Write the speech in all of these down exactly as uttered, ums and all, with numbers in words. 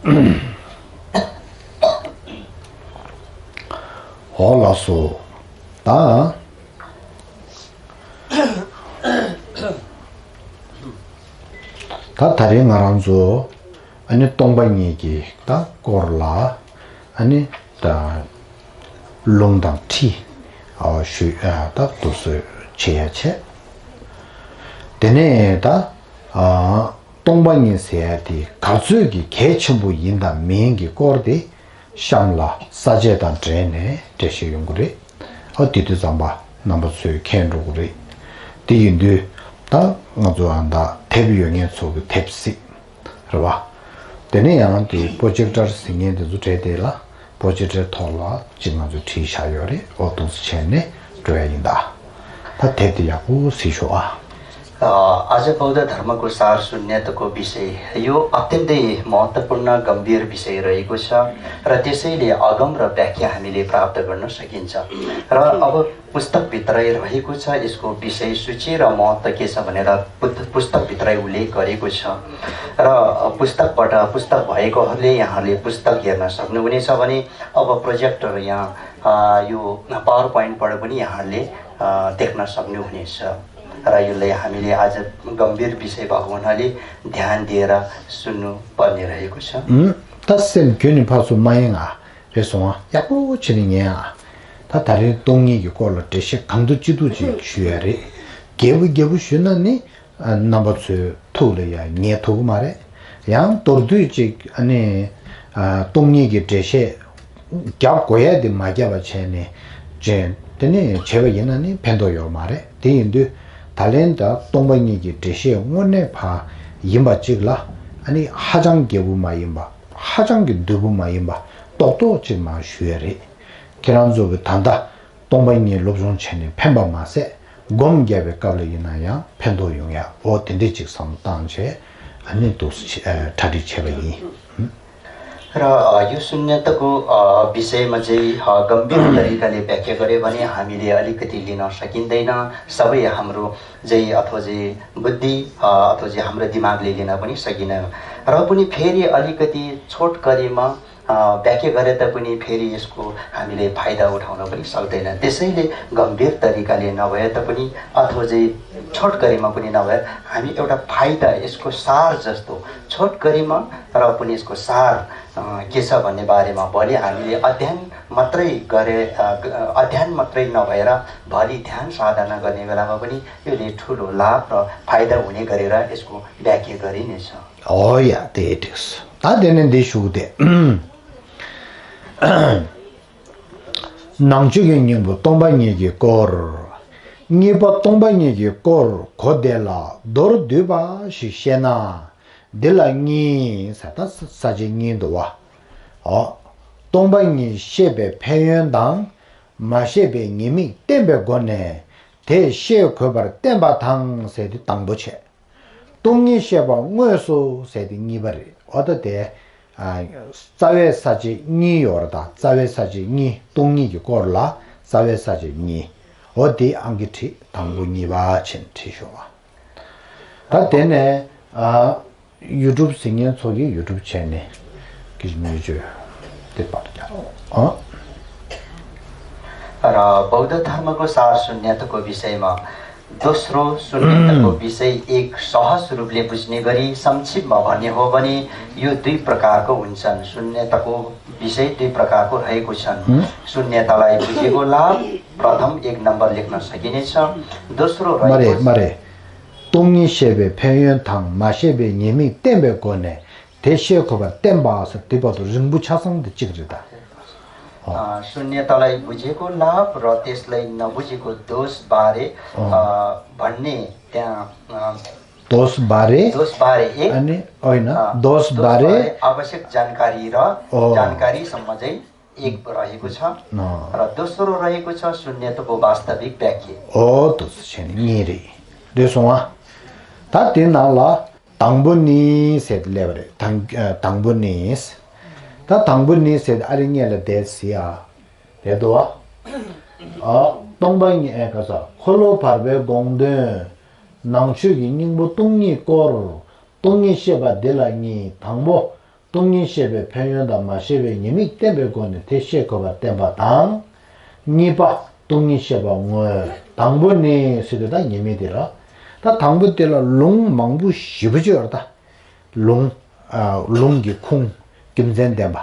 འོ་ལགས་སོ། ད། ད་ད་རེས་ང་རང་ཚོ་ཨ་ནི་སྟོང་པ་ཉིད་ཀྱི་ད་སྐོར་ལ་ཨ་ནི་ད་ལུང་དང་ཁྲིད་ཨ་ཞུས་ཨ་ད་དུ་སོད་བྱེད་ཡ་བྱས། དེ་ནས་ད་ཨ་སྟོང་པ་ཉིད་ཟེར་ཡ་དེ་ག་ཚོད་ཀྱི་གལ་ཆེན་པོ་ཡིན་དང་མིན་གྱི་སྐོར་དེ། གཤམ་ལ་ས་བཅད་དང་འབྲེལ་ནས་འགྲེལ་བཤད་ཡོང་གི་རེད། ཨ་དེ་དུས་ཙམ་པ་རྣམ་པ་ཚོས་མཁྱེན་འགྲོ་གི་རེད། དེ་ཡིན་དུས་ད་ང་ཚོ་ཨ་ད་དེབ་ཡོད་མཁན་ཚོ་གི་དེབ་གཟིགས་རེད་བ། དེ་ནས་ཡང་དེ་པོ་ཇེག་ཊར་ཟེར་མཁན་དེ་ཚོ་གྲས་དེ་ལ་པོ་ཇེག་ཊར་ཐོག་ལ་ཅིག་ང་ཚོས་བྲིས་བཞག་ཡོད་རེད། ཨོ་དུང་སུ་བྱས་ནས་འགྲོ་ཡ་ཡིན་ད། ད་དེབ་དེ་ཡག་པོ་གཟིགས་ཤོག་ཨ། अ, आज बौद्ध धर्मको सार सुन्ने तको विषय यो अत्यन्तै महत्त्वपूर्ण गम्भीर विषय रहेको छ र त्यसैले अगम र व्याख्या हामीले प्राप्त गर्न सकिन्छ। र अब पुस्तकभित्रै रहेको छ, यसको विषय सूची र महत्त्व के छ भनेर पुत-, पुस्तकभित्रै उल्लेख गरेको छ। र पुस्तकबाट, पुस्तक भएकोहरूले यहाँहरूले पुस्तक हेर्न सक्नुहुनेछ भने अब प्रोजेक्टर यहाँ, अ, यो पावर पोइन्टबाट पनि यहाँहरूले, अ, देख्न सक्नुहुनेछ। र यसलाई हामीले आज गम्भीर विषय भएको हुनाले ध्यान दिएर सुन्नु पर्ने रहेको छ। ད་སེམས་ཁྱོད་ནི་ཕར་ཚུར་མ་ཡེངས་ཨ། རེད་སོང་ཨ། ཡག་པོ་བྱས་ནས་ཉན་ཨ། ད་ད་རིང་སྟོང་ཉིད་ཀྱི་སྐོར་ལ་འགྲེལ་བཤད་གང་ཐུབ་ཅི་ཐུབ་ཅིག་ཞུ་ཡ་རེད། རྒྱས་པོ་རྒྱས་པོ་ཞུས་ན་ནི་རྣམ་པ་ཚོའི་ཐུགས་ལ་ཡ་ངེས་ཐུབ་ཀྱི་མ་རེད། ཡང་མདོར་བསྡུས་ཅིག་ཨ་ནི་སྟོང་ཉིད་ཀྱི་འགྲེལ་བཤད་རྒྱབ་དགོས་ཡ་དེ་མ་རྒྱབ་པ་བྱས་ནས་བྱས་དེ་ནས་བྱས་པ་ཡིན་ན་ནི་ཕན་ཐོགས་ཡོད་མ་རེད། དེ་ཡིན་དུས་ད་ལན་ད་སྟོང་པ་ཉིད་ཀྱི་འགྲེལ་བཤད་དངོས་གནས་ཕ་ཡིན་པ་ཅིག་ལ་ཨ་ནི་ཧ་ཅང་རྒྱས་པོ་མ་ཡིན་པ། ཧ་ཅང་གི་བསྡུས་པོ་མ་ཡིན་པ་རྡོག་རྡོག་ཅིག་མར་ཞུ་ཡ་རེད། ཁྱེད་རང་ཚོ་གི་ད་ལྟ་སྟོང་པ་ཉིད་སློབ་སྦྱོང་བྱས་ནས་ཕན་པ་མ་ཟད་སྒོམ་རྒྱག་པའི་སྐབས་ལ་ཡིན་ན་ཡང་ཕན་ཐོགས་ཡོང་ཡ། འོ་དེ་འདྲས་ཅིག་བསམ་བློ་བཏང་བྱས་ཨ་ནི་འདུག་སེ་བྱས་ཨ་གྲ་སྒྲིག་བྱས་པ་ཡིན། र यो सुन्ने तको विषयमा चाहिँ गम्भीर तरिकाले व्याख्या गरे भने हामीले अलिकति लिन सकिँदैन। सबै हाम्रो चाहिँ अथवा चाहिँ बुद्धि अथवा चाहिँ हाम्रो दिमागले लिन पनि सकिँदैन। र पनि फेरि अलिकति छोट करीमा व्याख्या गरे तापनि फेरि यसको हामीले फाइदा उठाउन पनि सक्दैन। त्यसैले गम्भीर तरिकाले नभए तापनि अथवा चाहिँ छोट करीमा पनि नभए हामी एउटा फाइदा, यसको सार जस्तो छोट करीमा र पनि यसको सार के छ भन्ने बारेमा भोलि हामीले अध्ययन मात्रै गरे अध्ययन मात्रै नभएर भोलि ध्यान साधना गर्ने बेलामा पनि यसले ठुलो लाभ र फाइदा हुने गरेर यसको व्याख्या गरिनेछ। हो या, त्यही ठिक छ। ད་དེ་ནས་འདི་ཞུ་གི་དེ། ནང་ཆོས་ཀྱི་སྙིང་པོ་སྟོང་པ་ཉིད་ཀྱི་སྐོར། གཉིས་པ་སྟོང་པ་ཉིད་ཀྱི་སྐོར་གོ་བདེ་ལ་མདོར་བསྡུས་པ་ཞིག་བཤད་ན། འདི་ལ་གཉིས་ཟེར་ད་ས་བཅད་གཉིས་འདུག་བ། འོ། སྟོང་པ་ཉིད་ཤེས་པའི་ཕན་ཡོན་དང་། མ་ཤེས་པའི་ཉེས་དམིགས་བསྟན་པའི་སྒོ་ནས་དེ་ཤེས་དགོས་པར་བསྟན་པ་དང་ཟེར་དེ་དང་པོ་བྱས། སྟོང་ཉིད་ཤེས་པ་དངོས་སུ་ཟེར་དེ་གཉིས་པ་རེད། འོ་ད་དེ། རྩ་བའི་ས་བཅད་གཉིས་ཡོད་རེད་ད། རྩ་བའི་ས་བཅད་གཉིས། སྟོང་ཉིད་ཀྱི་སྐོར་ལ་རྩ་བའི་ས་བཅད་གཉིས། འོ་དེ་ཨང་ཀི་བྲིས། དང་པོ་གཉིས་པ་བྱས་ནས་བྲིས་ཤོག་ཨ། ད་དེ་ནས་ཨ། ཡུ་ཊུབ་གཟིགས་མཁན་ཚོ་གིས་ཡུ་ཊུབ་བྱས་ནས་ཀྱི་མི་བརྗོད་དེ་པར་རྒྱག་ཨ། र बौद्ध धर्मको सार सुन्नेतको विषयमा दोस्रो सुन्नेतको विषय एक सहज रूपले बुझ्ने गरी संक्षिप्तमा भन्ने हो भने यो दुई प्रकारको हुन्छन्। सुन्नेतको विषय दुई प्रकारको रहेको छन्। सुन्नेतलाई बुझेको लाभ प्रथम एक नम्बर लेख्न सकिनेछ। दोस्रो रहेको སྟོང་ཉིད་ཤེས་པའི་ཕན་ཡོན་དང་མ་ཤེས་པའི་ཉེས་དམིགས་བསྟན་པའི་སྒོ་ནས་དེ་ཤེས་དགོས་པར་བསྟན་པ་ཟེར་དེ་བར་དུ་རིང་པོ་ཆ་ཚང་དེ་གཅིག་རེད་ད། अ, शून्यतालाई बुझेको लाभ र त्यसलाई नबुझेको दोषबारे, अँ। अ, भन्ने त्यहाँ, अ, दोषबारे दोषबारे एक, अनि होइन, अ, दोषबारे दोषबारे आवश्यक जानकारी र अँ। जानकारीसम्म चाहिँ एक रहेको छ। अँ। र दोस्रो रहेको छ शून्यताको वास्तविक व्याख्या। हो दोस्रो छ नि, नि रे। दोस्रो उहाँ। ད་དེ་ནང་ལ་དང་པོ་ནི་ཟེར་སླེབས་པ་རེད། དང་ཨ་དང་པོ་ནི། ད་དང་པོ་ནི་ཟེར་ཨ་རི་སྔོན་ལ་བསྡད་ཟེར་ཡ། བསྡད་འདུག་བ། ཨ་སྟོང་པ་ཉིད་ཨེ་ག་ས་འཁོར་ལོ་བར་པའི་དགོངས་དོན། ནང་ཆོས་ཀྱི་སྙིང་པོ་སྟོང་ཉིད་སྐོར། སྟོང་ཉིད་ཤེས་པ་འདི་ལ་གཉིས། དང་པོ། སྟོང་ཉིད་ཤེས་པའི་ཕན་ཡོན་དང་མ་ཤེས་པའི་ཉེས་དམིགས་བསྟན་པའི་སྒོ་ནས་དེ་ཤེས་དགོས་པར་བསྟན་པ་དང་། གཉིས་པ། སྟོང་ཉིད་ཤེས་པ་དངོས། དང་པོ་ནི་ཟེར་དུས་ད་ཉེས་དམིགས་དེ་ལ། ད་དང་པོ་དེ་ལ་ལུང་མང་པོ་ཞེ་པོ་ཅིག་ཡོད་རེད་ད། ལུང་། ཨ། ལུང་གི་ཁུངས། རྒྱུ་མཚན་ལྡན་པ།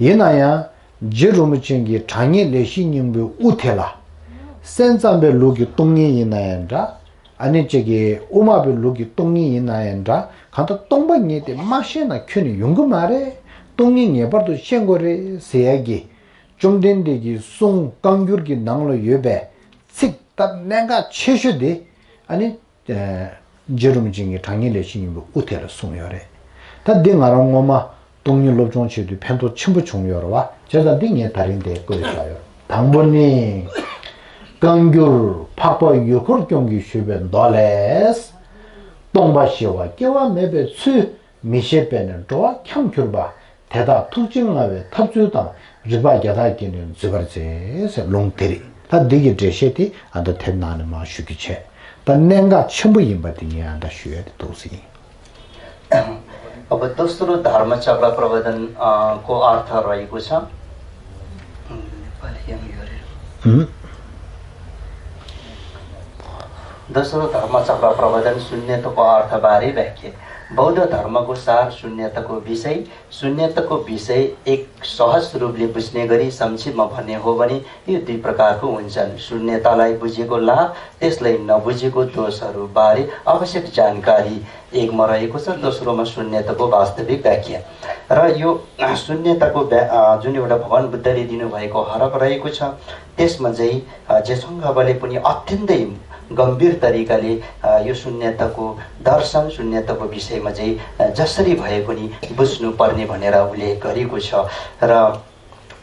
ཡིན་ན་ཡང་། རྗེ་རིན་པོ་ཆེ་གིས་དྲང་ངེས་ལེགས་བཤད་སྙིང་པོའི་དབུ་དེ་ལ། སེམས་ཙམ་པའི་ལུགས་ཀྱི་སྟོང་ཉིད་ཡིན་ན་ཡང་འདྲ། ཨ་ནི་གཅིག་གིས་དབུ་མ་པའི་ལུགས་ཀྱི་སྟོང་ཉིད་ཡིན་ན་ཡང་འདྲ། གང་ལྟར་སྟོང་པ་ཉིད་དེ་མ་ཤེས་ན་ཁྱོན་ནས་ཡོང་གི་མ་རེད། སྟོང་ཉིད་ངེས་པར་དུ་ཤེས་དགོས་རེད་ཟེར་ཡ་གི། བཅོམ་ལྡན་འདས་ཀྱི་གསུང་བཀའ་འགྱུར་གྱི་ནང་ལ་ཡོད་པའི་ཚིག་སྟབས་གནད་འགག་ཆེ་ཤོས་དེ། ཨ་ནི། རྗེ་རིན་པོ་ཆེ་གིས་དྲང་ངེས་ལེགས་བཤད་སྙིང་པོའི་དབུ་དེ་ལ་གསུངས་ཡོད་རེད། ད་འདི་ང་རང་སྔོན་མ་སྟོང་ཉིད་སློབ་སྦྱོང་བྱེད་དུས་ཕན་ཐོགས་ཆེན་པོ་བྱུང་ཡོད་རེད་བ། བྱས་ཙང་འདི་ངས་ད་རིང་འདིར་བཀོད་བཞག་ཡོད། དང་པོ་ནི། བཀའ་འགྱུར་འཕགས་པ་ཡུལ་འཁོར་སྐྱོང་གིས་ཞུས་པའི་མདོ་ལས། སྟོང་པ་ཞི་བ་སྐྱེ་བ་མེད་པའི་ཚུལ། མི་ཤེས་པས་ནི་འགྲོ་བ་འཁྱམས་གྱུར་པ། དེ་དག་ཐུགས་རྗེ་མངའ་བའི་ཐབས་ཚུལ་དང་། རིགས་པ་བརྒྱ་དག་གིས་ནི་འཛུད་པར་མཛད། ཟེར་ལུང་དེ་རེད། ད་འདི་གི་འགྲེལ་བཤད་དེ་ཨ་ད་དེབ་ནང་ནས་མར་ཞུ་རྒྱུ་བྱས། ད་གནད་འགག་ཆེན་པོ་ཡིན་པ་དེ་ངས་ཨ་ད་ཞུ་ཡ་དེ་འདུག་ཟེར་ཡིན། अब दोस्रो धर्मचक्र प्रवर्तन, अ, को अर्थ रहेको छ। नेपाली यहाँ यो अरे। हम्म। दोस्रो धर्मचक्र प्रवर्तन शून्यताको अर्थबारे व्याख्या। बौद्ध धर्मको सार शून्यताको विषय शून्यताको विषय एक सहज रूपले बुझ्ने गरी संक्षेपमा भन्ने हो भने यो दुई प्रकारको हुन्छन्। शून्यतालाई बुझेको लाभ, त्यसलाई नबुझेको दोषहरू बारे आवश्यक जानकारी एकमा रहेको छ, दोस्रोमा शून्यताको वास्तविक व्याख्या। र यो शून्यताको व्या-, अ, जुन एउटा भगवान बुद्धले दिनुभएको हरफ रहेको छ, त्यसमा चाहिँ, अ, जेसुङखाबाले पनि अत्यन्तै गम्भीर तरिकाले, अ, यो शून्यताको दर्शन, शून्यताको विषयमा चाहिँ, अ, जसरी भए पनि बुझ्नुपर्ने भनेर उल्लेख गरेको छ। र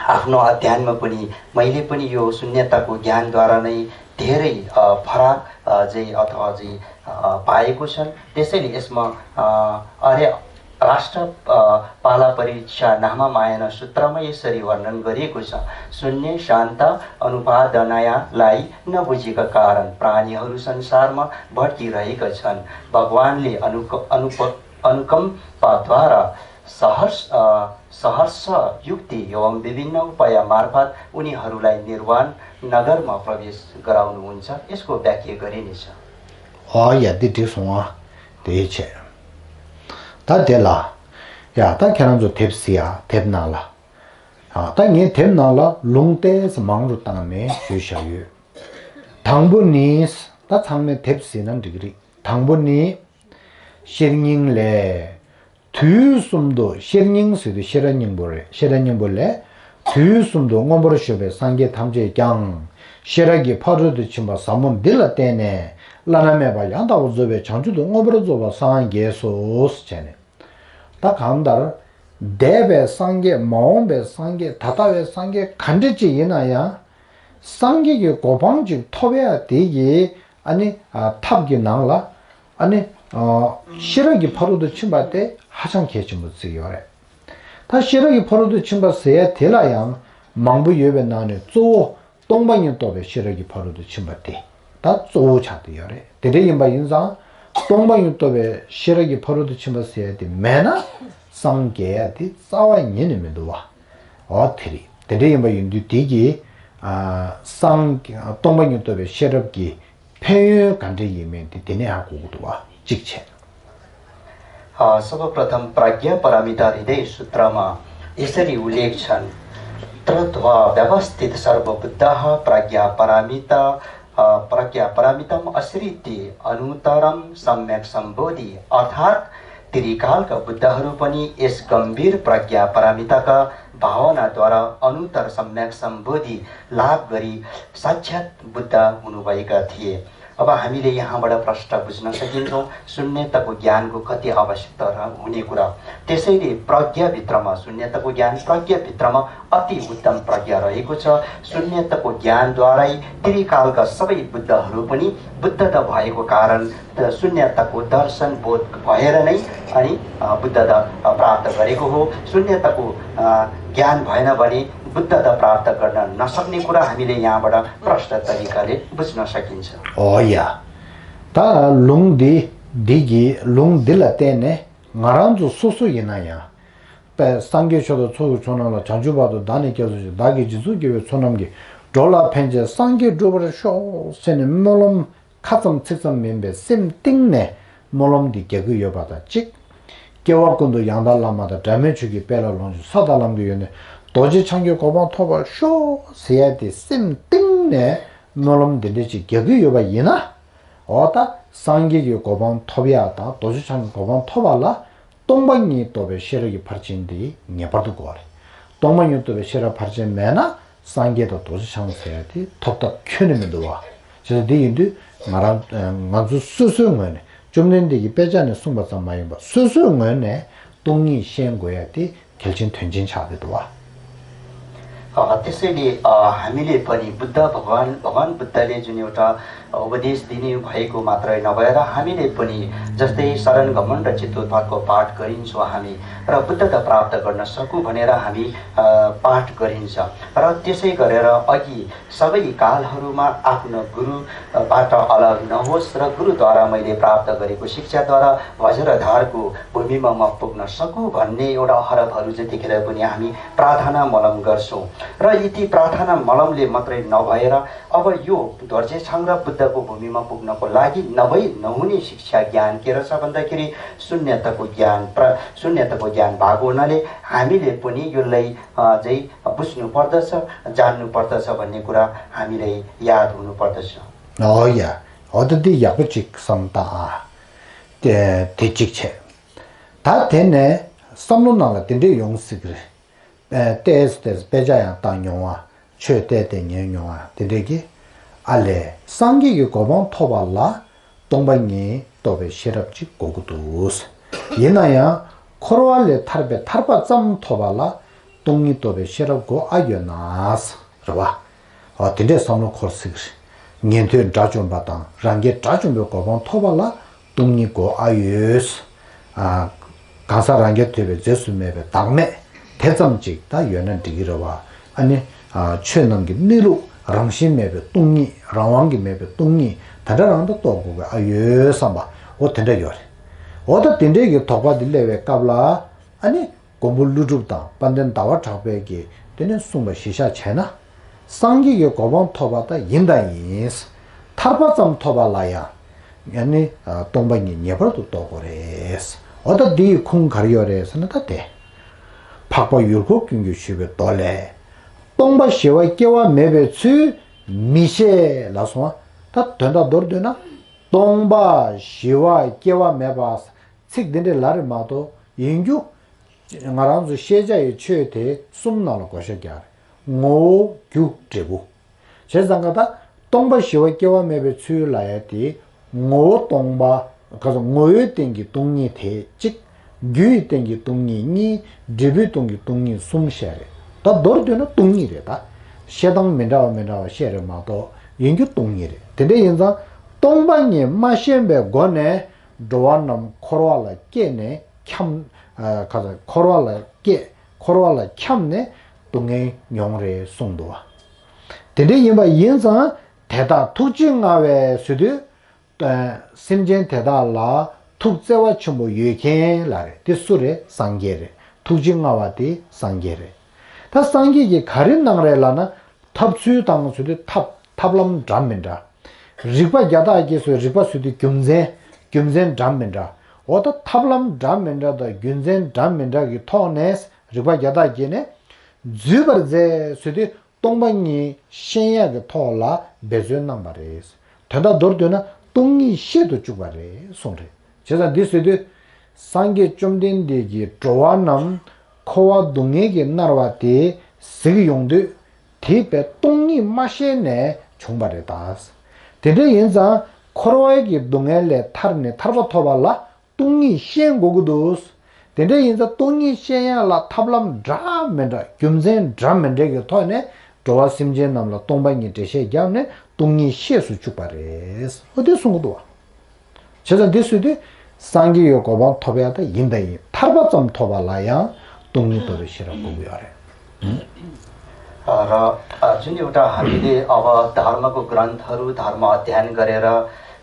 आफ्नो अध्ययनमा पनि मैले पनि यो शून्यताको ज्ञानद्वारा नै धेरै, अ, फरक, अ, चाहिँ अथवा चाहिँ, अ, पाएको छन्। त्यसैले यसमा, अ, अरे राष्ट्र, अ, पाला परीक्षा नामा मायन सूत्रमा यसरी वर्णन गरिएको छ, शून्य शान्त अनुपादनायालाई नबुझेका कारण प्राणीहरू संसारमा भट्किरहेका छन्। भगवानले अनुक-, अनुप-, अनुकम्पाद्वारा सहर्ष, अ, सहर्ष युक्ति एवं विभिन्न उपाय मार्फत उनीहरूलाई निर्वाण नगरमा प्रवेश गराउनुहुन्छ। यसको व्याख्या गरिनेछ। ཨོ་ཡ། འདི་འགྲིག་སོང་ཨ། དེ་བྱས། ད་དེ་ལ། ཡ་ད་ཁྱེད་རང་ཚོ་དེབ་གཟིགས་ཨ། དེབ་ནང་ལ། ཨ་ད་ངས་དེབ་ནང་ལ་ལུང་ཏོག་ཙམ་མང་རུ་བཏང་ནས་བརྗོད་བཞག་ཡོད། དང་པོ་ནི། ད་ཚང་མས་དེབ་གཟིགས་ན་འགྲིག་གི་རེད། དང་པོ་ནི། ཤེར་སྙིང་ལས། དུས་གསུམ་དུ་ཤེར་སྙིང་ཟེར་དུས་ཤེས་རབ་སྙིང་པོ་རེད། ཤེས་རབ་སྙིང་པོ་ལས། དུས་གསུམ་དུ་མངོན་པར་བཞུགས་པའི་སངས་རྒྱས་ཐམས་ཅད་ཀྱང་། ཤེས་རབ་ཀྱི་ཕ་རོལ་ཏུ་ཕྱིན་པ་ཟབ་མོ་འདི་ལ་བརྟེན་ནས་བླ་ན་མེད་པ་ཡང་དག་པར་རྫོགས་པའི་བྱང་ཆུབ་ཏུ་མངོན་པར་རྫོགས་པར་སངས་རྒྱས་སོ། བྱས་ནས། ད་གང་ལྟར། འདས་པའི་སངས་རྒྱས། མ་འོངས་པའི་སངས་རྒྱས། ད་ལྟ་བའི་སངས་རྒྱས་ག་འདྲ་ཅིག་ཡིན་ན་ཡང་། སངས་རྒྱས་ཀྱི་གོ་འཕང་ཅིག་ཐོབ་ཡ་དེ་གི་ཨ་ནི་ཨ་ཐབས་ཀྱི་ནང་ལ་ཨ་ནི་ཨ་ཤེས་རབ་ཀྱི་ཕ་རོལ་ཏུ་ཕྱིན་པ་དེ་ཧ་ཅང་གལ་ཆེན་པོ་བརྩི་ཡོད་རེད། ད་ཤེས་རབ་ཀྱི་ཕ་རོལ་ཏུ་ཕྱིན་པ་ཟེར་ཡ་དེ་ལ་ཡང་མང་པོ་ཡོད་པའི་ནང་ནས་གཙོ་བོ་སྟོང་པ་ཉིད་རྟོགས་པའི་ཤེས་རབ་ཀྱི་ཕ་རོལ་ཏུ་ཕྱིན་པ་དེ་ད་གཙོ་བོ་ཆགས་བསྡད་ཡོད་རེད། དེ་འདྲ་ཡིན་པ་ཡིན་ཙང་སྟོང་པ་ཉིད་རྟོགས་པའི་ཤེས་རབ་ཀྱི་ཕ་རོལ་ཏུ་ཕྱིན་པ་ཟེར་ཡ་དེ་མེད་ན་སངས་རྒྱས་ཡ་དེ་རྩ་བ་ཉིད་ནས་མི་འདུག་བ། འོ་དེ་རེད། དེ་འདྲ་ཡིན་པ་ཡིན་དུས་དེ་གི་ཨ་སངས་སྟོང་པ་ཉིད་རྟོགས་པའི་ཤེས་རབ་ཀྱི་ཕན་ཡོན་ག་འདྲ་ཡིན་མིན་དེ་དེ་ནས་ཧ་གོ་གི་འདུག་བ། གཅིག་བྱས། अ, सर्वप्रथम प्रज्ञा पारमिता हृदय सूत्रमा यसरी उल्लेख छन्, "तद्वा व्यवस्थित सर्वबुद्धाः प्रज्ञा पारमिता, अ, प्रज्ञा पारमितम् आश्रित्य अनुत्तरं सम्यक सम्बोधि", अर्थात् त्रिकालका बुद्धहरू पनि यस गम्भीर प्रज्ञा पारमिताका भावनाद्वारा अनुत्तर सम्यक सम्बोधि लाभ गरी साक्षात् बुद्ध हुनुभएका थिए। अब हामीले यहाँबाट प्रष्ट बुझ्न सकिन्छौँ शून्यताको ज्ञानको कति आवश्यकता र हुने कुरा। त्यसैले प्रज्ञाभित्रमा, शून्यताको ज्ञान प्रज्ञाभित्रमा अति उत्तम प्रज्ञा रहेको छ। शून्यताको ज्ञानद्वारै त्रिकालका सबै बुद्धहरू पनि बुद्ध त भएको कारण त शून्यताको दर्शन बोध भएर नै अनि, अ, बुद्धता, अ, प्राप्त गरेको हो। शून्यताको, अ, ज्ञान भएन भने बुद्धता प्राप्त गर्न नसक्ने कुरा हामीले यहाँबाट प्रष्ट तरिकाले बुझ्न सकिन्छ। ཨོ་ཡ། ད་ལུང་འདི་འདི་གི་ལུང་འདི་ལ་བརྟེན་ནས་ང་རང་ཚོ་སོ་སོ་ཡིན་ན་ཡང་ པས་སངས་རྒྱས་ཆོས་དང་ཚོགས་ཀྱི་མཆོག་རྣམས་ལ། བྱང་ཆུབ་བར་དུ་བདག་ནི་སྐྱབས་སུ་མཆི། བདག་གིས་རྗེས་སུ་སྐྱེ་བོའི་ཚོགས་རྣམས་ཀྱིས། འགྲོ་ལ་ཕན་ཕྱིར་སངས་རྒྱས་འགྲུབ་པར་ཤོག་ཟེར་ནས་སྨོན་ལམ་ཁ་ཙམ་ཚིག་ཙམ་མིན་པའི་སེམས་གཏིང་ནས་སྨོན་ལམ་འདི་རྒྱག་གི་ཡོད་པ་དང་གཅིག། སྐྱེ་བ་ཀུན་ཏུ་ཡང་དག་བླ་མ་དང་། སྒྲ་མེད་ཆོས་ཀྱི་དཔལ་ལ་ལོངས་སྤྱོད། ས་དང་ལམ་གྱི་ཡོན་ཏན། རྡོ་རྗེ་འཆང་གི་གོ་འཕང་ཐོབ་པར་ཤོག་ཟེར་ཡ་དེ་སེམས་གཏིང་ནས་སྨོན་ལམ་འདི་འདྲ་ཅིག་རྒྱག་གི་ཡོད་པ་ཡིན་ན། འོ་ད་སངས་རྒྱས་ཀྱི་གོ་འཕང་ཐོབ་ཡ་དང་རྡོ་རྗེ་འཆང་གི་གོ་འཕང་ཐོབ་པ་ལ། སྟོང་པ་ཉིད་རྟོགས་པའི་ཤེས་རབ་ཀྱི་ཕར་ཕྱིན་དེ་ངེས་པར་དུ་དགོས་པ་རེད། སྟོང་པ་ཉིད་རྟོགས་པའི་ཤེས་རབ་ཕར་ཕྱིན་མེད་ན་སངས་རྒྱས་དང་རྡོ་རྗེ་འཆང་ཟེར་ཡ་དེ་ཐོབ་ཐབས་ཁྱོན་ནས་མི་འདུག་བ། བྱས་ཙང་དེ་ཡིན་དུས་ང་རང་ང་ཚོ་སོ་སོའི་ངོས་ནས་བཅོམ་ལྡན་འདས་ཀྱིས་དཔེ་ཆ་ནས་གསུངས་པ་ཙམ་མ་ཡིན་པར་སོ་སོའི་ངོས་ནས་སྟོང་ཉིད་ཤེས་དགོས་ཡ་དེ་གལ་ཆེན་དོན་ཆེན་ཆགས་བསྡད་འདུག་བ། अ, त्यसैले, अ, हामीले पनि बुद्ध भगवान, भगवान बुद्धले जुन एउटा उपदेश दिने भएको मात्रै नभएर हामीले पनि जस्तै शरण गमन र चित्तोद्धारको पाठ गरिन्छौँ हामी र बुद्धता प्राप्त गर्न सकौँ भनेर हामी, अ, पाठ गरिन्छ र त्यसै गरेर अघि सबै कालहरूमा आफ्नो गुरुबाट अलग नहोस् र गुरुद्वारा मैले प्राप्त गरेको शिक्षाद्वारा वज्रधारको भूमिमा म पुग्न सकौँ भन्ने एउटा हरफहरू जतिखेर पनि हामी प्रार्थना मलम गर्छौँ र यति प्रार्थना मलमले मात्रै नभएर अब यो दोर्जेछाङ र बुद्धको भूमिमा पुग्नको लागि नभई नहुने शिक्षा ज्ञान के रहेछ भन्दाखेरि शून्यताको ज्ञान प्र शून्यताको ज्ञान भएको हुनाले हामीले पनि यसलाई अझै बुझ्नुपर्दछ, जान्नुपर्दछ भन्ने कुरा हामीलाई याद हुनुपर्दछ। हो या, हो त दि याको चिक समता आ, ते चिक छे। ད་དེ་ནས་བསམ་བློ་ནང་ལ་དེ་འདྲས་ཡོང་སྲིད་གི་རེད། ཨེ་ཏེས་ཏེས་དཔེ་ཆ་ཡང་བཏང་མྱོང་བ། ཆོས་བལྟས་ཏེ་ཉན་མྱོང་བ་དེ་འདྲས་ཀྱི། ཨ་ལས་སངས་རྒྱས་ཀྱི་གོ་འཕང་ཐོབ་པ་ལ་སྟོང་པ་ཉིད་རྟོགས་པའི་ཤེས་རབ་ཅིག་དགོས་ཀྱི་འདུག། ཡིན་ན་ཡང་འཁོར་བ་ལས་ཐར་པའི་ཐར་པ་ཙམ་ཐོབ་པ་ལ་སྟོང་ཉིད་རྟོགས་པའི་ཤེས་རབ་དགོས་ཨ་ཡོད་ན། རེད་བ། འོ་དེ་འདྲས་བསམ་བློ་འཁོར་སྲིད་གི་རེད། ཉན་ཐོས་དགྲ་བཅོམ་པ་དང་རང་རྒྱལ་དགྲ་བཅོམ་པའི་གོ་འཕང་ཐོབ་པ་ལ་སྟོང་ཉིད་དགོས་ཨ་ཡོད། ཨ། གང་ཟག་རང་རྒྱལ་ཐོབ་པའི་རྫས་སུ་མེད་པའི་བདག་མེད་དེ་ཙམ་ཅིག་ད་ཡོད་ན་འགྲིག་གི་རེད་བ། ཨ་ནི། ཨ། ཆོས་རྣམས་ཀྱི་གནས་ལུགས་རང་བཞིན་མེད་པའི་སྟོང་ཉིད། རང་དབང་གིས་མེད་པའི་སྟོང་ཉིད་དེ་འདྲ་རང་དུ་རྟོགས་དགོས་ཀྱི་ཨ་ཡོད་བསམ་པ་འོ་དེ་འདྲ་ཡོད་རེད། འོ་ད་དེ་འདྲས་ཀྱི་དོགས་པ་འདི་སླེབས་པའི་སྐབས་ལ་ཨ་ནི། མགོན་པོ་ཀླུ་སྒྲུབ་དང་དཔལ་ལྡན་ཟླ་བ་གྲགས་པས་ཀྱིས་དེ་ནས་གསུངས་པ་གཞིར་བཞག་བྱས་ན། སངས་རྒྱས་ཀྱི་གོ་འཕང་ཐོབ་པ་ད་ཡིན་དང་ཡིན། ཐར་པ་ཙམ་ཐོབ་པ་ལ་ཡང་། ཡང་ནི། སྟོང་པ་ཉིད་ངེས་པར་དུ་རྟོགས་དགོས་རེད། འོ་ད་འདི་ཡི་ཁུངས་ག་རེ་ཡོད་རེད་ཟེར་ན་ད་དེ། འཕགས་པ་ཡུལ་འཁོར་ཀུན་གྱིས་ཞུས་པའི་མདོ་ལས། སྟོང་པ་ཞི་བ་སྐྱེ་བ་མེད་པའི་ཚུལ་མི་ཤེས་ལ་སོང་བ། ད་དོན་དག་མདོར་བསྡུས་ན། སྟོང་པ་ཞི་བ་སྐྱེ་བ་མེད་པ། ཚིག་འདི་འདྲའི་ལ་རེ་མ་གཏོགས་ཡིན་རྒྱུ། ང་རང་ཚོ་ཤེས་བྱ་ཡི་ཆོས་དེ་གསུམ་ནང་ལ་བགོ་བཤའ་རྒྱག་རེད། ངོ་བོ་རྒྱུ་འབྲས་བུ། བྱས་ཙང་ཀ་ད་སྟོང་པ་ཞི་བ་སྐྱེ་བ་མེད་པའི་ཚུལ་ལ་ཡ་དེ་ངོ་བོ་སྟོང་པ། ག་ཚོད་ངོ་བོའི་སྟེང་གི་སྟོང་ཉིད་དེ་གཅིག། རྒྱུ་ཡི་སྟེང་གི་སྟོང་ཉིད་གཉིས། འབྲས་བུའི་སྟེང་གི་སྟོང་ཉིད་གསུམ་བཤད་རེད། ད་མདོར་བསྡུས་ན་སྟོང་ཉིད་རེད་ད། བཤད་སྟངས་མི་འདྲ་བ་མི་འདྲ་བ་བཤད་རེད་མ་གཏོགས་ཡིན་རྒྱུ་སྟོང་ཉིད་རེད། དེ་འདྲ་ཡིན་ཙང་སྟོང་པ་ཉིད་མ་ཤེས་པའི་སྒོ་ནས། འགྲོ་བ་རྣམས་འཁོར་བ་ལ་སྐྱེས་ནས་འཁྱམས། ཨ། ག་ཚོད་འཁོར་བ་ལ་སྐྱེས། འཁོར་བ་ལ་འཁྱམས་ནས་སྡུག་བསྔལ་མྱོང་རེད་གསུངས་འདུག་བ། དེ་འདྲ་ཡིན་པ་ཡིན་ཙང་དེ་དག་ཐུགས་རྗེ་མངའ་བས་ཟེར་དུས། ཨ། སེམས་ཅན་དེ་དག་ལ་ཐུགས་བརྩེ་བ་ཆེན་པོ་ཡོད་མཁན་ལ་རེད། དེ་སུ་རེད། སངས་རྒྱས་རེད། ཐུགས་རྗེ་མངའ་བ་དེ་སངས་རྒྱས་རེད། ད་སངས་རྒྱས་ཀྱིས་ག་རེ་གནང་རེད་ལབ་ན། ཐབས་ཚུལ་དང་ཟེར་དུས་ཐབས་ཐབས་ལམ་འདྲ་མི་འདྲ། རིགས་པ་བརྒྱ་ཕྲག་བརྒྱད་ཟེར་རིགས་པ་ཟེར་དུས་རྒྱུ་མཚན། རྒྱུ་མཚན་འདྲ་མི་འདྲ། འོ་ད་ཐབས་ལམ་འདྲ་མི་འདྲ་དང་རྒྱུ་མཚན་འདྲ་མི་འདྲ་གི་ཐོག་ནས་རིགས་པ་བརྒྱ་ཕྲག་བརྒྱད་ནས་འཛུད་པར་མཛད་ཟེར་དུས་སྟོང་པ་ཉིད་ཤེས་ཡག་གི་ཐོག་ལ་འབད་རྩོལ་གནང་བ་རེད། དོན་དག་མདོར་བསྡུས་ན་སྟོང་ཉིད་ཤེས་སུ་བཅུག་པ་རེད་གསུངས་རེད། བྱས་ཙང་འདི་ཟེར་དུས། སངས་རྒྱས་བཅོམ་ལྡན་འདས་ཀྱིས་འགྲོ་བ་རྣམས་འཁོར་བ་སྡུག་བསྔལ་གྱིས་མནར་བ་དེ་གཟིགས་ཡོང་དུས། དེ་བས་སྟོང་ཉིད་མ་ཤེས་ནས་བྱུང་བ་རེད་ད། དེ་འདྲ་ཡིན་ཙང་འཁོར་བའི་གི་སྡུག་བསྔལ་ལས་ཐར་ནས་ཐར་པ་ཐོབ་པ་ལ་སྟོང་ཉིད་ཤེས་དགོས་ཀྱི་འདུག། དེ་འདྲ་ཡིན་ཙང་སྟོང་ཉིད་ཤེས་ཡག་ལ་ཐབས་ལམ་འདྲ་མི་འདྲ་རྒྱུ་མཚན་འདྲ་མི་འདྲ་གི་ཐོག་ནས་འགྲོ་བ་སེམས་ཅན་རྣམས་ལ་སྟོང་པ་ཉིད་འགྲེལ་བཤད་བརྒྱབ་ནས་སྟོང་ཉིད་ཤེས་སུ་བཅུག་པ་རེད། འོ་དེ་གསུང་གི་འདུག་བ། བྱས་ཙང་འདི་ཟེར་དུས་སངས་རྒྱས་ཀྱི་གོ་འཕང་ཐོབ་ཡག་ད་ཡིན་ད་ཡིན། ཐར་པ་ཙམ་ཐོབ་པ་ལ་ཡང་སྟོང་ཉིད་རྟོགས་པའི་ཤེས་རབ་དགོས་ཀྱི་ཡོད་རེད། र, अ, जुन एउटा हामीले अब धर्मको ग्रन्थहरू, धर्म अध्ययन गरेर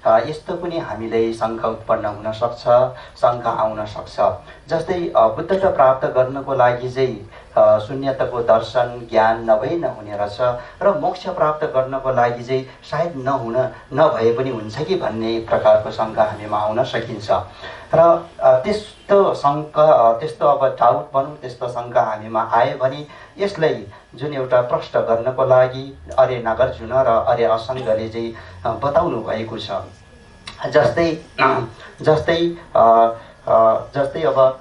अ, यस्तो पनि हामीलाई शङ्का उत्पन्न हुन सक्छ, शङ्का आउन सक्छ। जस्तै, अ, बुद्धता प्राप्त गर्नको लागि चाहिँ, अ, शून्यताको दर्शन, ज्ञान नभई नहुने रहेछ र मोक्ष प्राप्त गर्नको लागि चाहिँ सायद नहुन, नभए पनि हुन्छ कि भन्ने प्रकारको शङ्का हामीमा आउन सकिन्छ। र, अ, त्यस्तो शङ्का, अ, त्यस्तो अब डाउट भनौँ, त्यस्तो शङ्का हामीमा आयो भने यसलाई जुन एउटा प्रष्ट गर्नको लागि आर्य नागार्जुन र आर्य अष्टाङ्गले चाहिँ, अ, बताउनु भएको छ। जस्तै, जस्तै, अ, अ, जस्तै अब,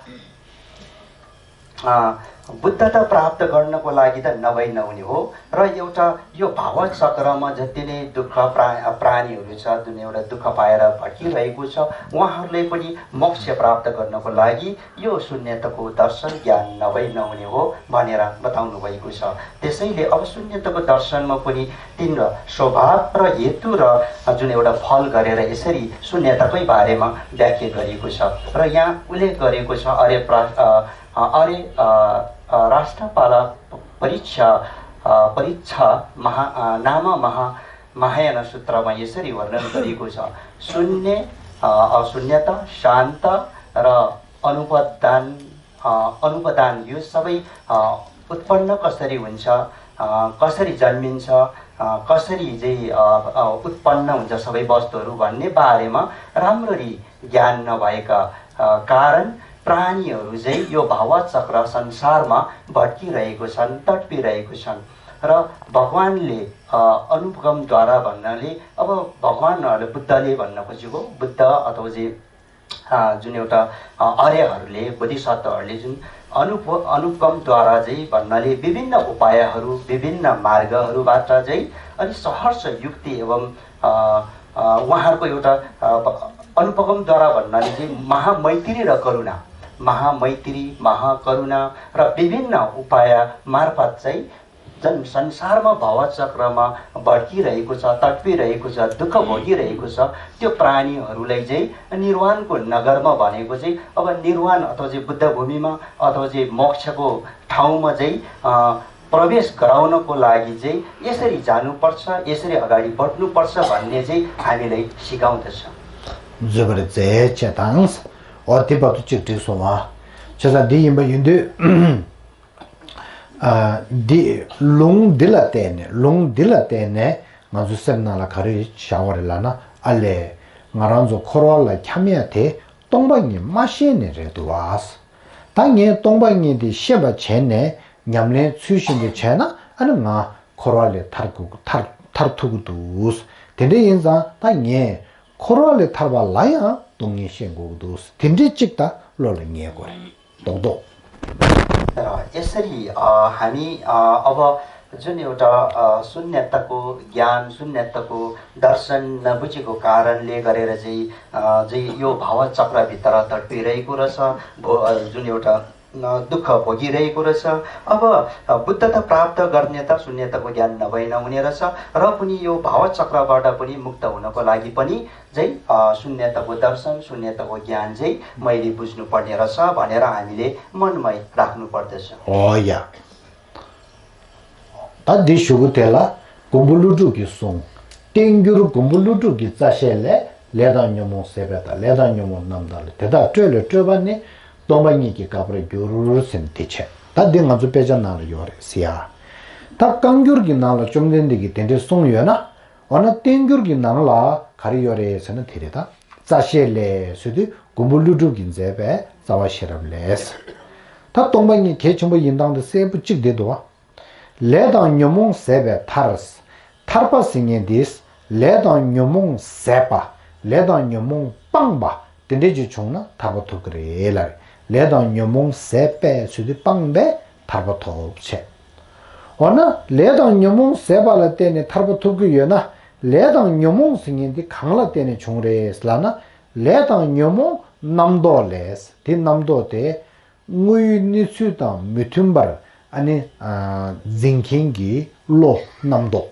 अ, बुद्धता प्राप्त गर्नको लागि त नभई नहुने हो र एउटा यो भावचक्रमा जति नै दुःख प्रा-, प्राणीहरू छ, जुन एउटा दुःख पाएर भड्किरहेको छ, उहाँहरूले पनि मोक्ष प्राप्त गर्नको लागि यो शून्यताको दर्शन ज्ञान नभई नहुने हो भनेर बताउनु भएको छ। त्यसैले अब शून्यताको दर्शनमा पनि तीन र स्वभाव र हेतु र जुन एउटा फल गरेर यसरी शून्यताकै बारेमा व्याख्या गरिएको छ। र यहाँ उल्लेख गरेको छ, अरे प्रा-, अ, अ, अरे, अ, अ, राष्ट्रपाल परीक्षा, अ, परीक्षा महा-, अ, नाम महा-, महायान सूत्रमा यसरी वर्णन गरिएको छ। शून्य, अ, अशून्यता, शान्त र अनुपादान, अ, अनुपादान, यो सबै, अ, उत्पन्न कसरी हुन्छ, अ, कसरी जन्मिन्छ, अ, कसरी चाहिँ, अ, अ, उत्पन्न हुन्छ सबै वस्तुहरू भन्ने बारेमा राम्ररी ज्ञान नभएका, अ, कारण प्राणीहरू चाहिँ यो भावचक्र संसारमा भड्किरहेको छन्, तडपिरहेको छन्। र भगवानले, अ, अनुपगमद्वारा भन्नाले, अब भगवानहरूले, बुद्धले भन्न खोजेको, बुद्ध अथवा चाहिँ, अ, जुन एउटा, अ, आर्यहरूले, बोधिसत्वहरूले जुन अनुप-, अनुपगमद्वारा चाहिँ भन्नाले विभिन्न उपायहरू, विभिन्न मार्गहरूबाट चाहिँ अनि सहर्ष युक्ति एवं, अ, अ, उहाँहरूको एउटा, अ, प-, अनुपगमद्वारा भन्नाले चाहिँ महामैत्री र करुणा, महामैत्री, महाकरुणा र विभिन्न उपाय मार्फत चाहिँ जुन संसारमा भावचक्रमा भड्किरहेको छ, तडपिरहेको छ, दुःख भोगिरहेको छ, त्यो प्राणीहरूलाई चाहिँ निर्वाणको नगरमा भनेको चाहिँ अब निर्वाण अथवा चाहिँ बुद्ध भूमिमा अथवा चाहिँ मोक्षको ठाउँमा चाहिँ, अ, प्रवेश गराउनको लागि चाहिँ यसरी जानुपर्छ, यसरी अगाडि बढ्नुपर्छ भन्ने चाहिँ हामीलाई सिकाउँदछ। འཛུལ་བར་མཛད་ཅེས་དང་། འོ་དེ་བར་དུ་གཅིག་འགྲིག་སོང་བ། བྱས་ཙང་འདི་ཡིན་པ་ཡིན་དུས། ཨ། འདི་ལུང་འདི་ལ་བརྟེན་ནས། ལུང་འདི་ལ་བརྟེན་ནས་ང་ཚོའི་སེམས་ནང་ལ་ག་རེ་བཞག་པ་རེད་ལབ་ན། ཨ་ལས། ང་རང་ཚོ་འཁོར་བ་ལ་འཁྱམས་ཡ་དེ་སྟོང་པ་ཉིད་མ་ཤེས་ནས་རེད་འདུག་བ། ད་ངས་སྟོང་པ་ཉིད་དེ་ཤེས་པ་བྱས་ནས་ཉམས་ལེན་ཚུལ་བཞིན་དུ་བྱས་ན། ཨ་ནི་ང་འཁོར་བ་ལས་ཐར་དགོས། ཐར་ཐར་ཐུབ་ཀྱི་འདུག། དེ་འདྲ་ཡིན་ཙང་ད་ངས་འཁོར་བ་ལས་ཐར་པ་ལ་ཡང་སྟོང་ཉིད་ཤེས་དགོས་ཀྱི་འདུག། དེ་འདྲའི་གཅིག་ད་བློ་ལ་ངེས་དགོས་རེད། རྡོག་རྡོག། र यसरी, अ, हामी, अ, अब जुन एउटा, अ, शून्यताको ज्ञान, शून्यताको दर्शन नबुझेको कारणले गरेर चाहिँ, अ, चाहिँ यो भावचक्रभित्र तडपिरहेको रहेछ। भो-, अ, जुन एउटा, अ, दुःख भोगिरहेको रहेछ। अब, अ, बुद्धता प्राप्त गर्ने त शून्यताको ज्ञान नभई नहुने रहेछ र पनि यो भावचक्रबाट पनि मुक्त हुनको लागि पनि चाहिँ, अ, शून्यताको दर्शन, शून्यताको ज्ञान चाहिँ मैले बुझ्नुपर्ने रहेछ भनेर हामीले मनमै राख्नुपर्दछ। हो या। ད་འདི་ཞུ་གི་དེ་ལ་མགོན་པོ་ཀླུ་སྒྲུབ་ཀྱི་གསུང་། བསྟན་འགྱུར་མགོན་པོ་ཀླུ་སྒྲུབ་ཀྱི་རྩ་ཤེས་ལས། ལས་དང་ཉོན་མོངས་ཟད་པའི་མཐར། ལས་དང་ཉོན་མོངས་རྣམ་དག་ལས། དེ་དག་སྤྲོས་ལས་སྤྲོས་པ་ནི། སྟོང་པ་ཉིད་ཀྱི་དགག་པར་འགྱུར་ཟེར་ནས་དེ་བྱས། ད་འདི་ང་ཚོ་དཔེ་ཆ་ནང་ལ་ཡོད་རེད་ཟེར་ཡ། ད་བཀའ་འགྱུར་གྱི་ནང་ལ་བཅོམ་ལྡན་འདས་ཀྱིས་དེ་འདྲའི་གསུངས་ཡོད་ན། འོ་ན་བསྟན་འགྱུར་གྱི་ནང་ལ་ག་རེ་ཡོད་རེད་ཟེར་ན་དེ་རེད་ད། རྩ་ཤེས་ལས་ཟེར་དུས་མགོན་པོ་ཀླུ་སྒྲུབ་ཀྱིས་མཛད་པའི་རྩ་བ་ཤེས་རབ་ལས། ད་སྟོང་པ་ཉིད་གལ་ཆེན་པོ་ཡིན་སྟངས་དེ་གསལ་པོ་གཅིག་བསྡད་འདུག་བ། ལས་དང་ཉོན་མོངས་ཟད་པའི་མཐར། ཐར་པ་ཟེར་མཁན་འདི། ལས་དང་ཉོན་མོངས་ཟད་པ། ལས་དང་ཉོན་མོངས་སྤངས་པ། དེ་འདྲས་ཅིག་བྱུང་ན་ཐར་པ་ཐོབ་ཀྱི་རེད་ལ། ལས་དང་ཉོན་མོངས་ཟད་པའི་ཚུལ་དུ་སྤངས་པས་ཐར་པ་ཐོབ་བྱས། འོ་ན་ལས་དང་ཉོན་མོངས་ཟད་པ་ལ་བརྟེན་ནས་ཐར་པ་ཐོབ་ཀྱི་ཡོད་ན། ལས་དང་ཉོན་མོངས་ཟེར་མཁན་འདི་གང་ལ་བརྟེན་ནས་བྱུང་རེད་ལབ་ན། ལས་དང་ཉོན་མོངས་རྣམ་རྟོག་ལས། དེ་རྣམ་རྟོག་དེ། དངོས་ཡོད་གནས་ཚུལ་དང་མི་མཐུན་པར་ཨ་ནི་ཨ་འཛིན་མཁན་གྱི་བློ་རྣམ་རྟོག།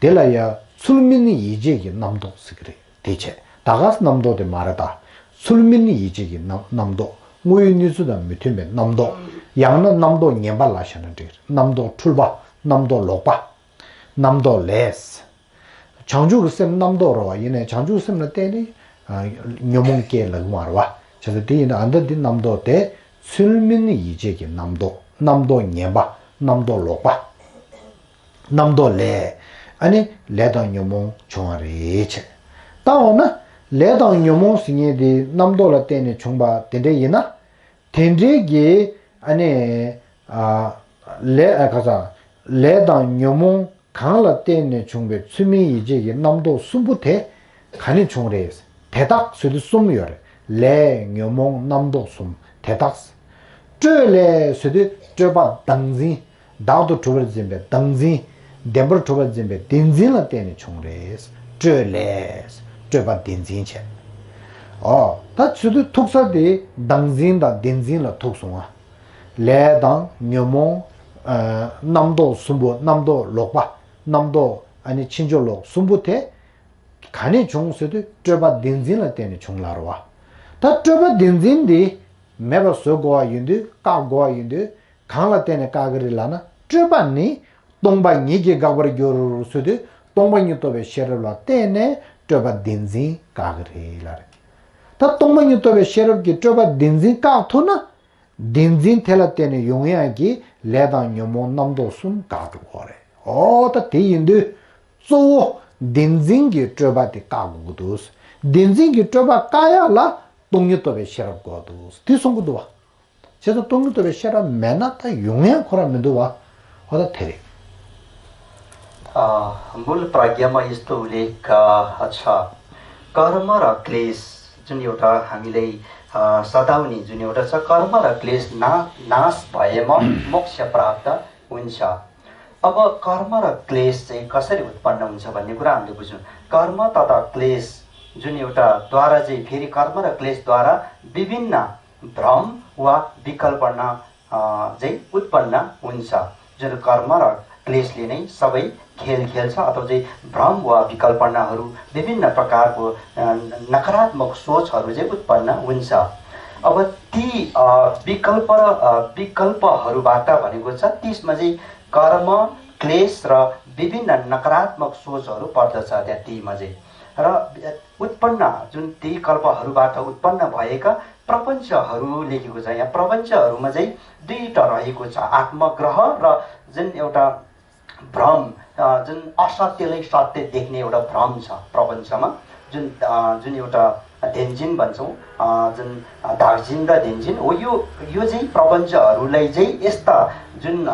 དེ་ལ་ཡང་ཚུལ་མིན་ཡིད་བྱེད་ཀྱི་རྣམ་རྟོག་ཟེར་གྱི་རེད། དེ་བྱས་ད་ག་རྣམ་རྟོག་དེ་མ་རེད་ད། ཚུལ་མིན་ཡིད་བྱེད་ཀྱི་རྣམ་རྣམ་རྟོག། དངོས་ཡོད་གནས་ཚུལ་དང་མི་མཐུན་པའི་རྣམ་རྟོག། ཡང་ན་རྣམ་རྟོག་ངན་པ་ལ་བཞག་ན་འགྲིག། རྣམ་རྟོག་འཁྲུལ་པ། རྣམ་རྟོག་ལོག་པ། རྣམ་རྟོག་ལས། བྱང་ཆུབ་ཀྱི་སེམས་རྣམ་རྟོག་རེད་བ། ཡིན་ནའི་བྱང་ཆུབ་སེམས་ལ་བརྟེན་ནས་ཨ་ཉོན་མོངས་སྐྱེ་ལབ་ཀྱི་མ་རེད་བ། བྱས་ཙང་དེ་ཡིན་ན་ཨ་ད་འདི་རྣམ་རྟོག་དེ་ཚུལ་མིན་ཡིད་བྱེད་ཀྱི་རྣམ་རྟོག་རྣམ་རྟོག་ངན་པ། རྣམ་རྟོག་ལོག་པ། རྣམ་རྟོག་ལས། ཨ་ནི་ལས་དང་ཉོན་མོངས་བྱུང་བ་རེད་བྱས། ད་འོ་ན་ལས་དང་ཉོན་མོངས་ཟེར་མཁན་དེ་རྣམ་རྟོག་ལ་བརྟེན་ནས་བྱུང་བ་དེ་འདྲ་ཡིན་ན། དེ་འདྲའི་གི་ཨ་ནི་ཨ་ལས་ཨ་ཁ་ས་ལས་དང་ཉོན་མོངས་གང་ལ་བརྟེན་ནས་བྱུང་བའི་ཚུལ་མིན་ཡིད་བྱེད་ཀྱི་རྣམ་རྟོག་གསུམ་པོ་དེ་ག་ནས་བྱུང་རེད། དེ་དག་ཟེར་དུས་གསུམ་ཡོད་རེད། ལས་ཉོན་མོངས་རྣམ་རྟོག་གསུམ་དེ་དག་སྤྲོས་ལས་ཟེར་དུས་སྤྲོས་པ་བདག་འཛིན། བདག་ཏུ་གྲུབ་པར་འཛིན་པའི་བདག་འཛིན། བདེན་པར་གྲུབ་པར་འཛིན་པའི་བདེན་འཛིན་ལ་བརྟེན་ནས་བྱུང་རེད། སྤྲོས་ལས། སྤྲོས་པ་བདེན་འཛིན་བྱས། ཨོ། ད་ཚུལ་དུ་ཐུག་ས་དེ་བདག་འཛིན་དང་བདེན་འཛིན་ལ་ཐུག་སོང་ང་། ལས་དང་ཉོན་མོངས། ཨ་རྣམ་རྟོག་གསུམ་པོ། རྣམ་རྟོག་ལོག་པ། རྣམ་རྟོག་ཨ་ནི་ཕྱིན་ཅི་ལོག་གསུམ་པོ་དེ་ག་ནས་བྱུང་ཟེར་དུས་སྤྲོས་པ་བདེན་འཛིན་ལ་བརྟེན་ནས་བྱུང་ལབ་རེད་བ། ད་སྤྲོས་པ་བདེན་འཛིན་འདི་མེད་པ་བཟོ་དགོས་པ་ཡིན་དུས། བཀག་དགོས་པ་ཡིན་དུས། གང་ལ་བརྟེན་ནས་བཀག་གི་རེད་ལབ་ན། སྤྲོས་པ་ནི་སྟོང་པ་ཉིད་ཀྱིས་འགག་པར་འགྱུར་ཟེར་དུས། སྟོང་པ་ཉིད་རྟོགས་པའི་ཤེས་རབ་ལ་བརྟེན་ནས་སྤྲོས་པ་བདེན་འཛིན་བཀག་གི་རེད་ལབ་རེད། ད་སྟོང་པ་ཉིད་རྟོགས་པའི་ཤེས་རབ་ཀྱིས་སྤྲོས་པ་བདེན་འཛིན་བཀག་ཐུབ་ན། བདེན་འཛིན་དེ་ལ་བརྟེན་ནས་ཡོང་ཡག་གི་ལས་དང་ཉོན་མོངས་རྣམ་རྟོག་གསུམ་འགག་འགྲོ་གི་རེད། ཨོ་ད་དེ་ཡིན་དུས་གཙོ་བོ་བདེན་འཛིན་གྱི་སྤྲོས་པ་དེ་བཀག་དགོས་ཀྱི་འདུག་བདེན་འཛིན་གྱི་སྤྲོས་པ་བཀག་ཡག་ལ་སྟོང་ཉིད་རྟོགས་པའི་ཤེས་རབ་དགོས་འདུག་དེ་གསུང་གི་འདུག་བ། བྱས་ཙང་སྟོང་ཉིད་རྟོགས་པའི་ཤེས་རབ་མེད་ན་ད་ཡོང་ཡག་ཁོ་རང་མི་འདུག་བ། ཨོ་ད་དེ་རེད། मूल प्रज्ञामा यस्तो उल्लेख छ, कर्म र क्लेश जुन एउटा हामीलाई सताउने जुन एउटा छ, कर्म र क्लेश ना नाश भएमा मोक्ष प्राप्त हुन्छ। अब कर्म र क्लेश चाहिँ कसरी उत्पन्न हुन्छ भन्ने कुरा हामीले बुझ्यौँ। कर्म तथा क्लेश जुन एउटा द्वारा चाहिँ फेरि कर्म र क्लेशद्वारा विभिन्न भ्रम वा विकल्पना चाहिँ उत्पन्न हुन्छ। जुन कर्म र क्लेशले नै सबै खेल खेल्छ अथवा चाहिँ भ्रम वा विकल्पनाहरू, विभिन्न प्रकारको नकारात्मक सोचहरू चाहिँ उत्पन्न हुन्छ। अब ती विकल्प र विकल्पहरूबाट भनेको छ, त्यसमा चाहिँ कर्म, क्लेश र विभिन्न नकारात्मक सोचहरू पर्दछ त्यहाँ तीमा चाहिँ। र उत्पन्न जुन ती कल्पहरूबाट उत्पन्न भएका प्रपञ्चहरू लेखेको छ। यहाँ प्रपञ्चहरूमा चाहिँ दुईवटा रहेको छ, आत्मग्रह र जुन एउटा भ्रम, जुन असत्यलाई सत्य देख्ने एउटा भ्रम छ प्रपञ्चमा। जुन जुन एउटा धेन्जिन भन्छौँ, जुन धार्जिन र धेन्जिन हो, यो यो चाहिँ प्रपञ्चहरूलाई चाहिँ यस्ता जुन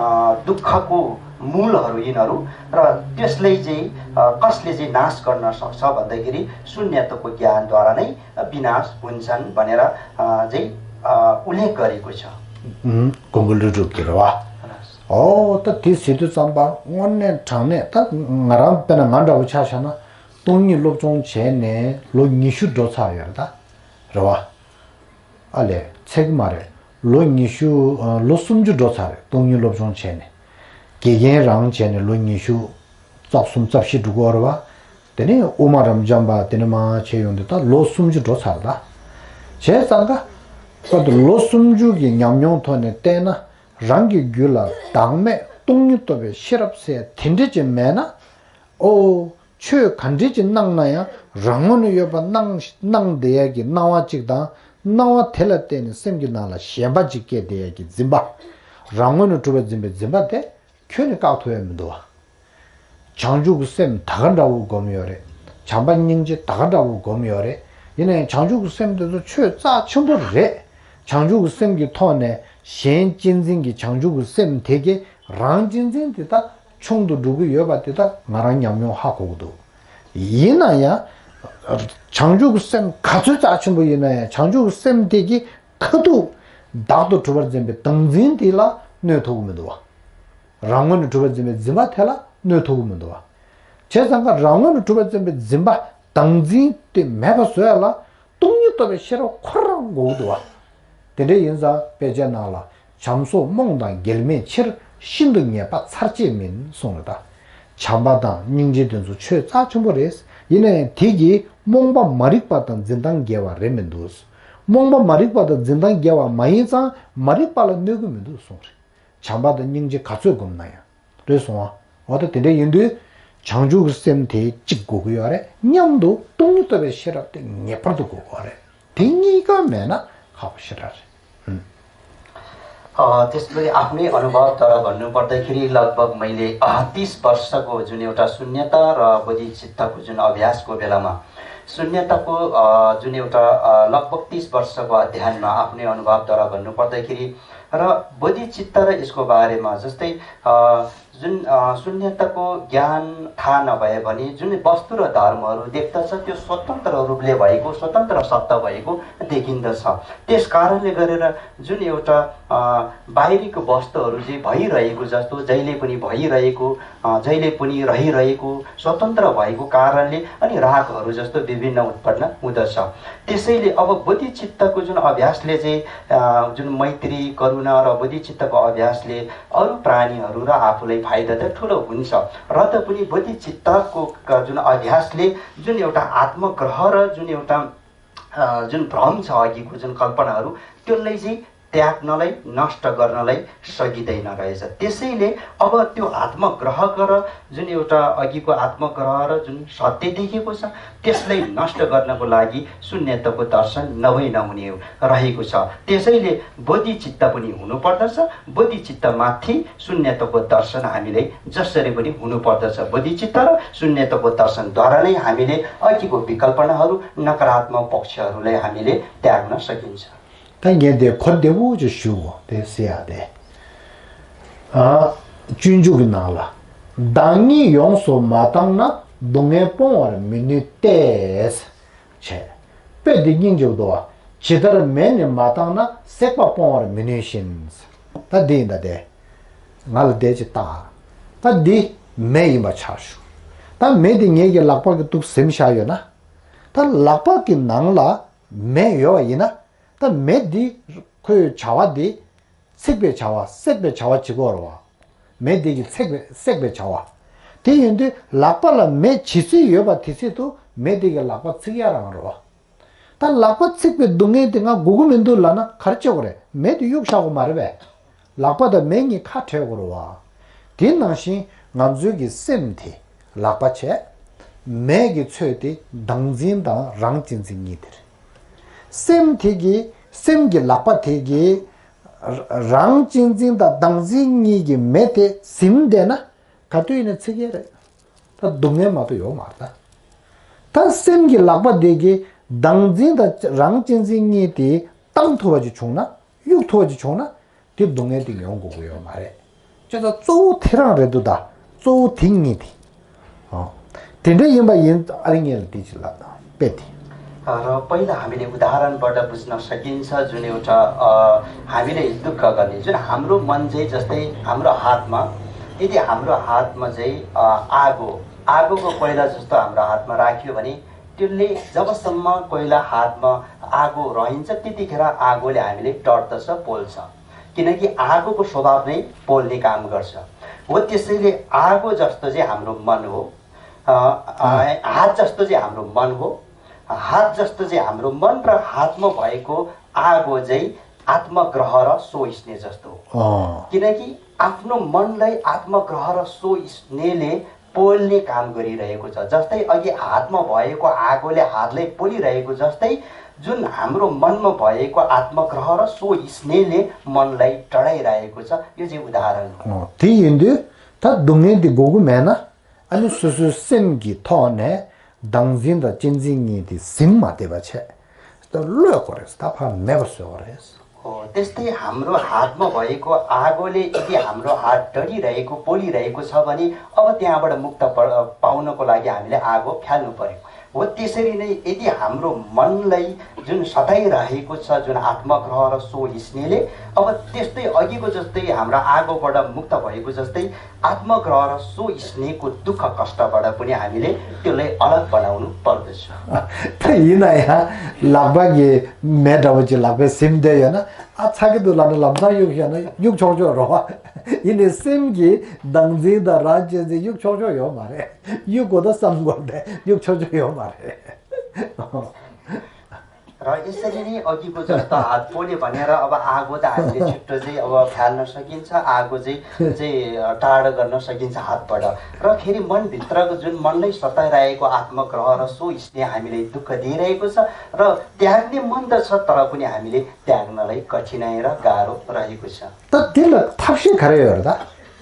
दुःखको मूलहरू यिनीहरू, र त्यसलाई चाहिँ कसले चाहिँ नाश गर्न सक्छ भन्दाखेरि शून्यत्वको ज्ञानद्वारा नै विनाश हुन्छन् भनेर चाहिँ उल्लेख गरेको छ। 嗯，公公六六给了吧？ཨོ་ད་དེ་ཟེར་དུས་ཙམ་པ་དངོས་གནས་དྲང་གནས་ད་ང་རང་དཔེར་ན་ང་འདྲ་བོ་ཆ་བཞག་ན་སྟོང་ཉིད་སློབ་སྦྱོང་བྱས་ནས་ལོ་ཉི་ཤུ་འགྲོ་ཚར་ཡོད་རེད་ད། རེད་བ། ཨ་ལས་ཚད་ཀྱི་མ་རེད། ལོ་ཉི་ཤུ་ལོ་སུམ་ཅུ་འགྲོ་ཚར་རེད་སྟོང་ཉིད་སློབ་སྦྱོང་བྱས་ནས། དགེ་རྒན་རང་བྱས་ནས་ལོ་ཉི་ཤུ་རྩ་གསུམ་རྩ་བཞི་འགྲོ་གི་ཡོད་རེད་བ། དེ་ནས་དབུ་མ་རབ་འབྱམས་པ་དེ་ནས་མར་བྱས་ཡོང་དུས་ད་ལོ་སུམ་ཅུ་འགྲོ་ཚར་རེད་ད། བྱས་ཙང་ཀ་ད་ལོ་སུམ་ཅུ་གི་ཉམས་མྱོང་ཐོག་ནས་བལྟས་ན། རང་གི་རྒྱུད་ལ་བདག་མེད་སྟོང་ཉིད་རྟོགས་པའི་ཤེས་རབ་ཟེར་དེ་འདྲ་ཅིག་མེད་ན། ཨོ། ཆོས་ག་འདྲ་ཅིག་གནང་ན་ཡང་རང་ངོས་ནས་ཡོད་པ་གནང་གནང་བསྡད་ཡ་གི་སྣང་བ་གཅིག་དང་སྣང་བ་དེ་ལ་བརྟེན་ནས་སེམས་ཀྱི་ནང་ལ་ཞེན་པ་གཅིག་སྐྱེས་བསྡད་ཡ་གི་འཛིན་པ། རང་ངོས་ནས་གྲུབ་པ་འཛིན་པའི་འཛིན་པ་དེ་ཁྱོན་ནས་བཀག་ཐུབ་ཡ་མི་འདུག་བ། བྱང་ཆུབ་ཀྱི་སེམས་ད་ག་འདྲ་བོ་སྒོམ་ཡོད་རེད། བྱམས་པ་སྙིང་རྗེ་ད་ག་འདྲ་བོ་སྒོམ་ཡོད་རེད། ཡིན་ནའི་བྱང་ཆུབ་ཀྱི་སེམས་དེ་ཚོ་ཆོས་རྩ་ཆེན་པོ་རེད། བྱང་ཆུབ་ཀྱི་སེམས་ཀྱི་ཐོག་ནས་གཞན་གཅེས་འཛིན་གྱི་བྱང་ཆུབ་ཀྱི་སེམས་དེ་གས་རང་གཅེས་འཛིན་དེ་དག་ཆུང་དུ་འགྲོ་གི་ཡོད་པ་དེ་དག་ང་རང་ཉམས་མྱོང་ཧ་གོ་གི་འདུག་ཡིན་ན་ཡང་། བྱང་ཆུབ་ཀྱི་སེམས་ག་ཚོད་རྩ་ཆེན་པོ་ཡིན་ན་ཡང་བྱང་ཆུབ་ཀྱི་སེམས་དེ་གི་ཁ་ཐུག་བདག་ཏུ་གྲུབ་པར་འཛིན་པའི་བདག་འཛིན་དེ་ལ་གནོད་ཐུབ་ཀྱི་མི་འདུག་བ། རང་ངོས་ནས་གྲུབ་པར་འཛིན་པའི་འཛིན་པ་དེ་ལ་གནོད་ཐུབ་ཀྱི་མི་འདུག་བ། བྱས་ཙང་ཀ་རང་ངོས་ནས་གྲུབ་པར་འཛིན་པའི་འཛིན་པ་བདག་འཛིན་དེ་མེད་པ་བཟོ་ཡ་ལ་སྟོང་ཉིད་རྟོགས་པའི་ཤེས་རབ་ཁོ་རང་དགོས་ཀྱི་འདུག་བ། དེ་འདྲ་ཡིན་ཙང་དཔེ་ཆའི་ནང་ལ་བྱམས་སོགས་རྨོངས་དང་འགལ་མེད་ཕྱིར། ཤིན་ཏུ་ཉེས་པ་ཚར་གཅད་མིན་གསུངས་རེད་ད། བྱམས་པ་དང་སྙིང་རྗེ་དེ་ཚོ་ཆོས་རྩ་ཆེན་པོ་རེད། ཡིན་ནའི་དེ་གིས་རྨོངས་པ་མ་རིག་པ་དང་འཛིན་སྟངས་འགལ་བ་རེད་མི་འདུག་རྨོངས་པ་མ་རིག་པ་དང་འཛིན་སྟངས་འགལ་བ་མ་ཡིན་ཙང་མ་རིག་པ་ལ་གནོད་ཀྱི་མི་འདུག་གསུངས་རེད། བྱམས་པ་དང་སྙིང་རྗེ་ག་ཚོད་སྒོམ་ན་ཡང་། རེད་སོང་བ། འོ་ད་དེ་འདྲ་ཡིན་དུས། བྱང་ཆུབ་ཀྱི་སེམས་དེ་གཅིག་དགོས་ཀྱི་ཡོད་རེད། མཉམ་དུ་སྟོང་ཉིད་རྟོགས་པའི་ཤེས་རབ་དེ་ངེས་པར་དུ་དགོས་ཀྱི་ཡོད་རེད། དེ་གཉིས་ཀ་མེད་ན་ཁག་པོ་ཞེ་དྲག་རེད། ཨུམ། अ, त्यसैले आफ्नै अनुभवद्वारा भन्नुपर्दाखेरि लगभग मैले, अ, तीस वर्षको जुन एउटा शून्यता र बोधिचित्तको जुन अभ्यासको बेलामा शून्यताको, अ, जुन एउटा, अ, लगभग तीस वर्षको अध्ययनमा आफ्नै अनुभवद्वारा भन्नुपर्दाखेरि र बोधिचित्त र यसको बारेमा जस्तै, अ, जुन, अ, शून्यताको ज्ञान थाहा नभए पनि जुन वस्तु र धर्महरू देख्दछ, त्यो स्वतन्त्र रूपले भएको, स्वतन्त्र सत्ता भएको देखिन्दछ। त्यस कारणले गरेर जुन एउटा, अ, बाहिरीको वस्तुहरू जे भइरहेको जस्तो, जहिले पनि भइरहेको, अ, जहिले पनि रहिरहेको, स्वतन्त्र भएको कारणले अनि रागहरू जस्तो विभिन्न उत्पन्न हुँदछ। त्यसैले अब बोधिचित्तको जुन अभ्यासले चाहिँ, अ, जुन मैत्री, करुणा र बोधिचित्तको अभ्यासले अरू प्राणीहरू र आफूलाई फाइदा त ठुलो हुन्छ, र त पनि बोधिचित्तको क-, जुन अभ्यासले जुन एउटा आत्मग्रह र जुन एउटा, अ, जुन भ्रम छ, अघिको जुन कल्पनाहरू, त्यसलाई चाहिँ त्याग्नलाई, नष्ट गर्नलाई सकिँदैन रहेछ। त्यसैले अब त्यो आत्मग्रह र जुन एउटा अघिको आत्मग्रह र जुन सत्य देखेको छ, त्यसलाई नष्ट गर्नको लागि शून्यताको दर्शन नभई नहुने हो, रहेको छ। त्यसैले बोधिचित्त पनि हुनुपर्दछ। बोधिचित्त माथि शून्यताको दर्शन हामीलाई जसरी पनि हुनुपर्दछ। बोधिचित्त र शून्यताको दर्शनद्वारा नै हामीले अघिको विकल्पनाहरू, नकारात्मक पक्षहरूलाई हामीले त्याग्न सकिन्छ। ད་ངས་དེ་གོ་བདེ་པོ་ཅིག་ཞུ། དེ་ཟེར་ཡ་དེ། ཨ། སྤྱོད་འཇུག་གི་ནང་ལ། བདག་ཉིད་ཡོངས་སུ་མ་བཏང་ན། སྡུག་བསྔལ་སྤོང་བར་མི་ནུས་ཏེ། བྱས། དཔེ་འདི་སྙིང་རྗེ་པོ་འདུག། ཇི་ལྟར་མེ་ནི་མ་བཏང་ན། སྲེག་པ་སྤོང་བར་མི་ནུས་བཞིན། ད་འདི་ཡིན་ད་དེ། ང་ལ་དེ་ཅིག་བལྟ། ད་འདི་མེ་ཡིན་པ་ཆ་བཞག། ད་མེ་འདི་ངེད་ཀྱི་ལག་པ་གི་ཐོག་ཟིན་བཞག་ཡོད་ན། ད་ལག་པ་གི་ནང་ལ་མེ་ཡོད་པ་ཡིན་ན། ད་མེ་འདི་ཁོའི་བྱ་བ་འདི། ཚིག་པའི་བྱ་བ། སྲེག་པའི་བྱ་བ་བྱེད་དགོས་རེད་བ། མེ་དེ་གིས་ཚིག་པའི་སྲེག་པའི་བྱ་བ། དེ་ཡིན་དུས་ལག་པ་ལ་མེ་ཇི་སྲིད་ཡོད་པ་དེ་སྲིད་དུ་མེ་དེ་གིས་ལག་པ་ཚིག་ཡ་རང་རེད་བ། ད་ལག་པ་ཚིག་པའི་སྡུག་བསྔལ་དེ་ང་དགོས་ཀྱི་མི་འདུག་ལབ་ན་ག་རེ་བྱེད་དགོས་རེད། མེ་དེ་གཡུག་བཞག་དགོས་མ་རེད་པས། ལག་པ་དང་མེ་གཉིས་ཁ་བྲལ་དགོས་རེད་བ། དེ་ནང་བཞིན་ང་ཚོའི་གི་སེམས་དེ་ལག་པ་བྱས། མེ་གི་ཚོས་དེ་བདག་འཛིན་དང་རང་གཅེས་འཛིན་གཉིས་དེ་རེད། སེམས་དེ་གི་སེམས་ཀྱི་ལག་པ་དེ་གི་ར་རང་གཅེས་འཛིན་དང་བདག་འཛིན་གཉིས་ཀྱི་མེ་དེ་ཟིན་བསྡད་ན་ག་དུས་ཡིན་ན་ཚིག་གི་རེད། ད་སྡུག་བསྔལ་མ་གཏོགས་ཡོད་མ་རེད་ད། ད་སེམས་ཀྱི་ལག་པ་དེ་གི་བདག་འཛིན་དང་རང་གཅེས་འཛིན་གཉིས་དེ་བཏང་ཐུབ་པ་ཅིག་བྱུང་ན། གཡུག་ཐུབ་པ་ཅིག་བྱུང་ན། དེ་སྡུག་བསྔལ་དེ་ཡོང་དགོས་ཀྱི་ཡོད་མ་རེད། བྱས་ཙང་གཙོ་བོ་དེ་རང་རེད་འདུག་ད། གཙོ་བོ་དེ་གཉིས་དེ། ཨ། དེ་འདྲ་ཡིན་པ་ཡིན། ཨ་རི་ངས་ལ་དེ་ཅིག་ལབ་དང་དཔེ་དེ། र पहिला हामीले उदाहरणबाट बुझ्न सकिन्छ, जुन एउटा, अ, हामीले दुःख गर्ने, जुन हाम्रो मन चाहिँ जस्तै हाम्रो हातमा, यदि हाम्रो हातमा चाहिँ, अ, आगो, आगोको कोइला जस्तो हाम्रो हातमा राखियो भने त्यसले जबसम्म कोइला हातमा आगो रहन्छ, त्यतिखेर आगोले हामीले डढ्दछ, पोल्छ। किनकि आगोको स्वभाव नै पोल्ने काम गर्छ। हो, त्यसैले आगो जस्तो चाहिँ हाम्रो मन हो। अ, अ, हात जस्तो चाहिँ हाम्रो मन हो। हात जस्तो चाहिँ हाम्रो मन र हातमा भएको आगो चाहिँ आत्मग्रह र सोइस्ने जस्तो हो। अँ। किनकि आफ्नो मनलाई आत्मग्रह र सोइस्नेले पोल्ने काम गरिरहेको छ। जस्तै अघि हातमा भएको आगोले हातलाई पोलिरहेको जस्तै जुन हाम्रो मनमा भएको आत्मग्रह र सोइस्नेले मनलाई डढाइरहेको छ। यो चाहिँ उदाहरण हो। अँ, त्यही हिन्दू त दुःख दि गोगु मेहना। ཨ་ནི་སོ་སོའི་སེམས་ཀྱི་ཐོག་ནས་བདག་འཛིན་དང་གཅེས་འཛིན་གཉིས་དེ་ཟིན་མ་བསྡད་པ་བྱས། ད་གློད་དགོས་རེད། ད་ཕར་མེད་པ་བཟོ་དགོས་རེད། हो, त्यस्तै हाम्रो हातमा भएको आगोले यदि हाम्रो हात डढिरहेको, पोलिरहेको छ भने अब त्यहाँबाट मुक्त प-, पाउनको लागि हामीले आगो फ्याल्नु पर्‍यो। हो, त्यसरी नै यदि हाम्रो मनलाई जुन सताइरहेको छ, जुन आत्मग्रह र सोइस्नेले, अब त्यस्तै अघिको जस्तै हाम्रा आगोबाट मुक्त भएको जस्तै आत्मग्रह र सोइस्नेको दुःख कष्टबाट पनि हामीले त्यसलाई अलग बनाउनु पर्दछ। ད་ཡིན་ན་ཡང་ལག་པ་གི་མེ་འདྲ་བོ་ཅིག་ལག་པས་ཟིན་བསྡད་ཡོད་ན། ཨ་ཚ་གི་འདུག་ལབ་ན་ལམ་སང་གཡུག་ཤེས་ན་གཡུག་ཆོག་ཆོག་རེད་བ། ཡིན་ནའི་སེམས་ཀྱི་བདག་འཛིན་དང་རང་གཅེས་འཛིན་གཡུག་ཆོག་ཆོག་ཡོད་མ་རེད། གཡུག་དགོས་ད་བསམ་དགོས་ཏེ་གཡུག་ཆོག་ཆོག་ཡོད་མ་རེད། र यसरी नै अघिको जस्तो हात पोल्यो भनेर अब आगो त हामीले छिट्टो चाहिँ अब फ्याल्न सकिन्छ, आगो चाहिँ चाहिँ टाढो गर्न सकिन्छ हातबाट। र फेरि मनभित्रको जुन मनलाई सताइरहेको आत्मग्रह र सो स्नेह हामीलाई दुःख दिइरहेको छ र त्याग्ने मन त छ, तर पनि हामीले त्याग्नलाई कठिनाइ र गाह्रो रहेको छ। ད་འདི་ལ་ཐབས་ཤེས་ག་རེ་ཡོད་རེད། ད་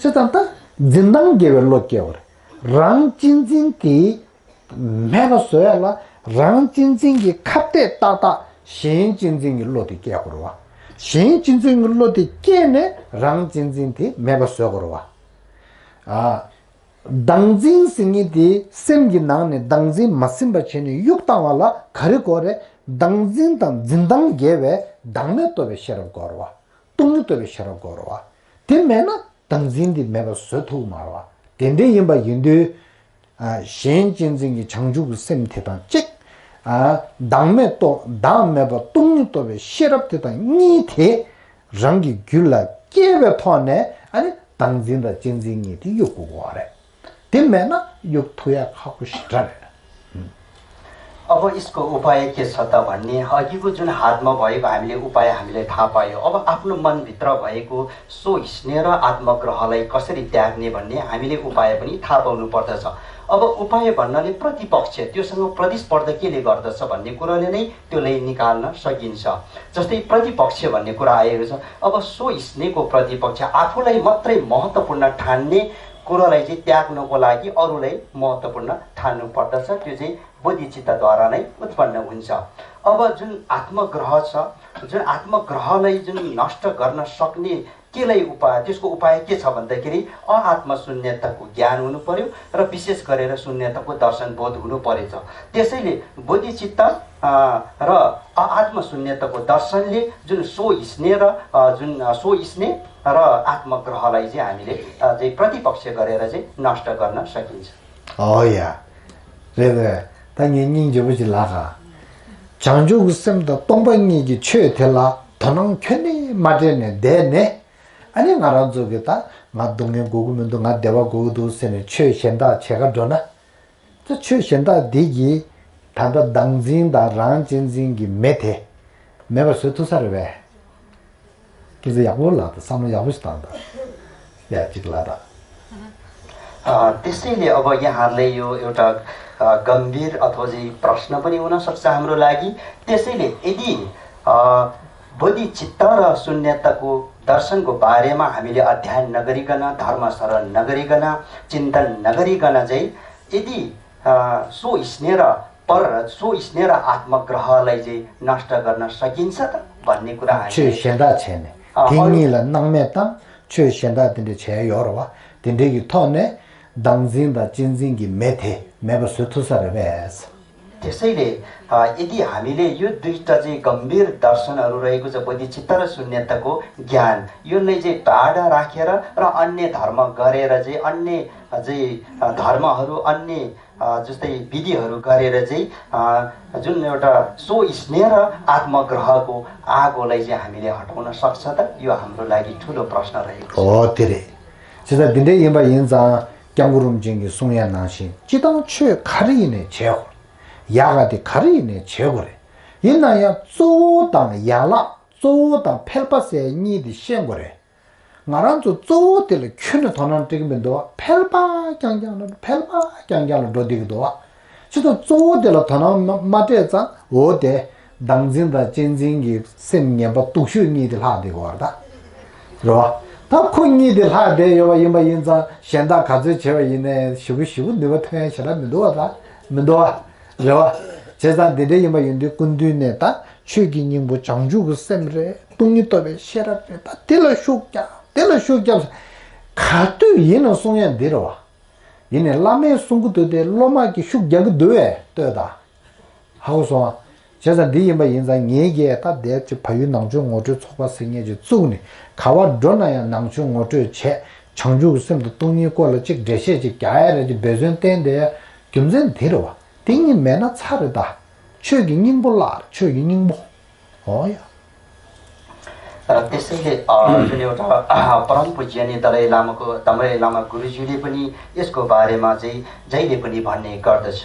བྱས་ཙང་ད་འཛིན་སྟངས་དགེ་བའི་བློ་སྐྱེ་བར་རང་གཅེས་འཛིན་གྱི་མེད་པ་བཟོ་ཡ་ལ་རང་གཅེས་འཛིན་གྱི་ཁ་གཏད་ཏག་ཏག་གཞན་གཅེས་འཛིན་གྱི་བློ་དེ་སྐྱེ་དགོས་རེད་བ། གཞན་གཅེས་འཛིན་གྱི་བློ་དེ་སྐྱེས་ནས་རང་གཅེས་འཛིན་དེ་མེད་པ་བཟོ་དགོས་རེད་བ། ཨ། བདག་འཛིན་ཟེར་མཁན་དེ་སེམས་ཀྱི་ནང་ནས་བདག་འཛིན་མ་ཟིན་པ་བྱས་ནས་གཡུག་བཏང་བ་ལ་ག་རེ་དགོས་རེད། བདག་འཛིན་དང་འཛིན་སྟངས་དགེ་བའི་བདག་མེད་རྟོགས་པའི་ཤེས་རབ་དགོས་རེད་བ། སྟོང་ཉིད་རྟོགས་པའི་ཤེས་རབ་དགོས་རེད་བ། དེ་མེད་ན་བདག་འཛིན་དེ་མེད་པ་བཟོ་ཐུབ་མ་རེད་བ། དེ་འདྲ་ཡིན་པ་ཡིན་དུས། ཨ། གཞན་གཅེས་འཛིན་གྱི་བྱང་ཆུབ་ཀྱི་སེམས་དེ་དང་གཅིག་ཨ། བདག་མེད་རྟོགས་བདག་མེད་པ་སྟོང་ཉིད་རྟོགས་པའི་ཤེས་རབ་དེ་དང་གཉིས་དེ་རང་གི་རྒྱུད་ལ་སྐྱེས་པའི་ཐོག་ནས། ཨ་ནི་བདག་འཛིན་དང་གཅེས་འཛིན་གཉིས་དེ་གཡུག་དགོས་པ་རེད། དེ་མེད་ན་གཡུག་ཐུབ་ཡ་ཁག་པོ་ཞེ་དྲག་རེད། अब यसको उपाय के छ त भन्ने, अघिको जुन हातमा भएको हामीले उपाय हामीले थाहा पायो। अब आफ्नो मनभित्र भएको सो स्नेह र आत्मग्रहलाई कसरी त्याग्ने भन्ने हामीले उपाय पनि थाहा पाउनु पर्दछ। अब उपाय भन्नाले प्रतिपक्ष, त्योसँग प्रतिस्पर्धा केले गर्दछ भन्ने कुराले नै त्यसलाई निकाल्न सकिन्छ। जस्तै प्रतिपक्ष भन्ने कुरा आएको छ, अब सो स्नेहको प्रतिपक्ष आफूलाई मात्रै महत्त्वपूर्ण ठान्ने कुरालाई चाहिँ त्याग्नको लागि अरूलाई महत्त्वपूर्ण ठान्नु पर्दछ। त्यो चाहिँ बोधिचित्तद्वारा नै उत्पन्न हुन्छ। अब जुन आत्मग्रह छ, जुन आत्मग्रहलाई जुन नष्ट गर्न सक्ने केलाई उपाय, त्यसको उपाय के छ भन्दाखेरि अआत्मशून्यताको ज्ञान हुनु पर्‍यो र विशेष गरेर शून्यताको दर्शन बोध हुनु परेछ। त्यसैले बोधिचित्त, अ, र अआत्मशून्यताको दर्शनले जुन सो स्नेह र, अ, जुन, अ, सो स्नेह र आत्मग्रहलाई चाहिँ हामीले, अ, चाहिँ प्रतिपक्ष गरेर चाहिँ नष्ट गर्न सकिन्छ। ཨོ་ཡ། རེད་རེད། ད་ངས་སྙིང་རྗེ་པོ་ཅིག་ལབ་ག་བྱང་ཆུབ་ཀྱི་སེམས་དང་སྟོང་པ་ཉིད་ཀྱི་ཆོས་དེ་ལ་དོ་སྣང་ཁྱོན་ནས་མ་སྤྲད་ནས་བསྡད་ནས། ཨ་ནི་ང་རང་ཚོ་གི་ད་ང་སྡུག་བསྔལ་དགོས་ཀྱི་མི་འདུག་ང་བདེ་བ་དགོས་ཀྱི་འདུག་ཟེར་ནས་ཆོས་གཞན་དག་བྱེད་ག་འགྲོ་ན། ད་ཆོས་གཞན་དག་འདི་གིས་ད་ལྟ་བདག་འཛིན་དང་རང་གཅེས་འཛིན་གྱི་མེ་དེ་མེད་པར་བཟོ་ཐུབ་ས་རེད་པས། སྐད་ཆ་ཡག་པོ་ལབ་དང་། བསམ་བློ་ཡག་པོ་ཞིག་བཏང་དང་། ཡ། གཅིག་ལབ་དང་། अ, त्यसैले अब यहाँहरूलाई यो एउटा, अ, गम्भीर अथवा चाहिँ प्रश्न पनि हुन सक्छ हाम्रो लागि। त्यसैले यदि, अ, बोधिचित्त र शून्यताको दर्शनको बारेमा हामीले अध्ययन नगरिकन, धर्म श्रवण नगरिकन, चिन्तन नगरिकन चाहिँ यदि, अ, सो स्नेह र पर, सो स्नेह र आत्मग्रहलाई चाहिँ नष्ट गर्न सकिन्छ त भन्ने कुरा ཆོས हामीले གཞན་དག་བྱས་ནས། ཨ། དེ་ཨ། གཉིས་ལ་སྣང་མེད་དང་ཆོས་གཞན་དག་དེ་འདྲ་བྱས་ཡོད་རེད་བ། དེ་འདྲའི་གི་ཐོག་ནས་བདག་འཛིན་དང་གཅེས་འཛིན་གྱི་མེ་དེ་མེད་པ་བཟོ་ཐུབ་ས་རེད་པས། त्यसैले, अ, यदि हामीले यो दुईटा चाहिँ गम्भीर दर्शनहरू रहेको छ, बोधिचित्त र शून्यताको ज्ञान, यसलाई चाहिँ टाढा राखेर र अन्य धर्म गरेर चाहिँ अन्य, अ, चाहिँ, अ, धर्महरू, अन्य, अ, जस्तै विधिहरू गरेर चाहिँ, अ, जुन एउटा सो स्नेह र आत्मग्रहको आगोलाई चाहिँ हामीले हटाउन सक्छ त? यो हाम्रो लागि ठुलो प्रश्न रहेको छ। हो, धेरै। चित्त दिँदै यिनबा यिन ཙང་སྐྱབས་མགོན་རིན་པོ་ཆེ་གིས་གསུང་ཡ་ནང་བཞིན་སྤྱིར་བཏང་ཆོས་ག་རེ་ཡིན་ནའི་བྱེད་དགོས། ཡག་ག་དེ་ག་རེ་ཡིན་ནའི་བྱེད་དགོས་རེད། ཡིན་ན་ཡང་གཙོ་བོ་དང་ཡན་ལག་གཙོ་བོ་དང་ཕལ་པ་ཟེར་གཉིས་དེ་ཤེས་དགོས་རེད། ང་རང་ཚོ་གཙོ་བོ་དེ་ལ་ཁྱོན་ནས་དོ་སྣང་སྤྲད་ཀྱི་མི་འདུག་བ། ཕལ་པ་རྐྱང་རྐྱང་ལ་ཕལ་པ་རྐྱང་རྐྱང་ལ་འགྲོ་བསྡད་ཀྱི་འདུག་བ། ཅི་ལྟར་གཙོ་བོ་དེ་ལ་དོ་སྣང་མ་མ་སྤྲད་ཙང་འོ་དེ་བདག་འཛིན་དང་གཅེས་འཛིན་གྱི་སེམས་ངན་པ་སྡུག་ཤོས་གཉིས་དེ་ལྷག་བསྡད་ཀྱི་ཡོད་རེད་ད། རེད་བ། ད་ཁོ་གཉིས་དེ་ལྷག་བསྡད་ཡོད་པ་ཡིན་པ་ཡིན་ཙང་གཞན་དག་ག་ཚོད་བྱས་པ་ཡིན་ནའི་ཞེ་པོ་ཞེ་པོ་ནུས་པ་ཐོན་ཡ་ཞེ་དྲག་མི་འདུག་བ། ད་མི་འདུག་བ། རེད་བ། བྱས་ཙང་འདི་འདྲ་ཡིན་པ་ཡིན་དུས་སྐུ་མདུན་ནས་ད་ཆོས་ཀྱི་སྙིང་པོ་བྱང་ཆུབ་ཀྱི་སེམས་རེད། སྟོང་ཉིད་རྟོགས་པའི་ཤེས་རབ་རེད། ད་དེ་ལ་ཤུགས་རྒྱག་དེ་ལ་ཤུགས་རྒྱབ། ག་དུས་ཡིན་ན་གསུང་ཡ་འདི་རེད་བ། ཡིན་ནའི་བླ་མས་གསུང་གི་འདུག་སྟེ་སློབ་མ་གིས་ཤུགས་རྒྱག་གི་འདུག་བས་ལྟོས་དང་། ཧ་གོ་སོང་ང་། བྱས་ཙང་འདི་ཡིན་པ་ཡིན་ཙང་ངེད་ཀྱིས་ད་འདིར་ཅིག་བལ་ཡུལ་ནང་ཆོས་ངོ་སྤྲོད་ཚོགས་པ་ཟེར་མཁན་ཅིག་བཙུགས་ནས་ག་པར་འགྲོ་ན་ཡང་ནང་ཆོས་ངོ་སྤྲོད་བྱས། བྱང་ཆུབ་ཀྱི་སེམས་དང་སྟོང་ཉིད་སྐོར་ལ་ཅིག་འགྲེལ་བཤད་ཅིག་རྒྱག་ཡ་རེད་ཅེས་འབད་བརྩོན་བསྟན་དེ་རྒྱུ་མཚན་འདི་རེད་བ། དེ་གཉིས་མེད་ན་ཚར་རེད་ད། ཆོས་ཀྱི་སྙིང་པོ་བརླག་རེད། ཆོས་ཀྱི་སྙིང་པོ། འོ་ཡ། र त्यसैले अ, जुन एउटा अ, परम पूज्य अनि दलाई लामाको दलाई लामा गुरुज्यूले पनि यसको बारेमा चाहिँ जहिले पनि भन्ने गर्दछ।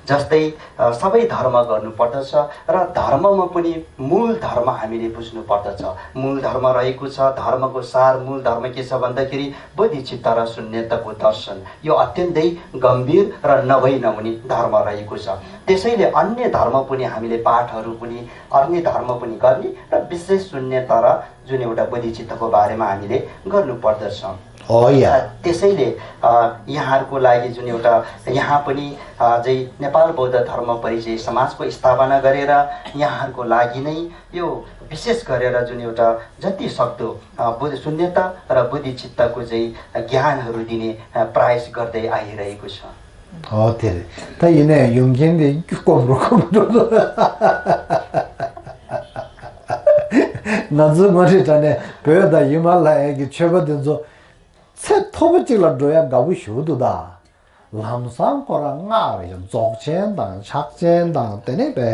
जस्तै अ, सबै धर्म गर्नुपर्दछ र धर्ममा पनि मूल धर्म हामीले बुझ्नुपर्दछ। मूल धर्म रहेको छ। धर्मको सार, मूल धर्म के छ भन्दाखेरि बोधिचित्त र शून्यताको दर्शन। यो अत्यन्तै गम्भीर र नभई नहुने धर्म रहेको छ। त्यसैले अन्य धर्म पनि हामीले पाठहरू पनि, अन्य धर्म पनि गर्ने र विशेष शून्यता र जुन एउटा बोधिचित्तको बारेमा हामीले गर्नुपर्दछ। हो या। त्यसैले अ, यहाँहरूको लागि जुन एउटा, यहाँ पनि अ, चाहिँ नेपाल बौद्ध धर्म परिचय समाजको स्थापना गरेर यहाँहरूको लागि नै यो विशेष गरेर जुन एउटा जति सक्दो अ, बुद्ध शून्यता र बोधिचित्तको चाहिँ ज्ञानहरू दिने अ, प्रयास गर्दै आइरहेको छ। ཨོ་དེ་རེད། ད་ཡིན་ནའི་ཡོང་མཁན་དེ་སྐོམ་རུ་སྐོམ་རུ། ང་ཚོའི་མངའ་རིས་དྲ་ནས་བོད་དང་ཧི་མ་ལ་ཡའི་གི་ཆོས་པ་དེ་ཚོ་ཚད་མཐོ་པོ་གཅིག་ལ་འགྲོ་ཡ་དགའ་པོ་ཞུ་འདུག་ད། ལམ་སང་ཁོ་རང་སྔགས་རེད། རྫོགས་ཆེན་དང་ཕྱག་ཆེན་དང་དེ་ནས་པའི་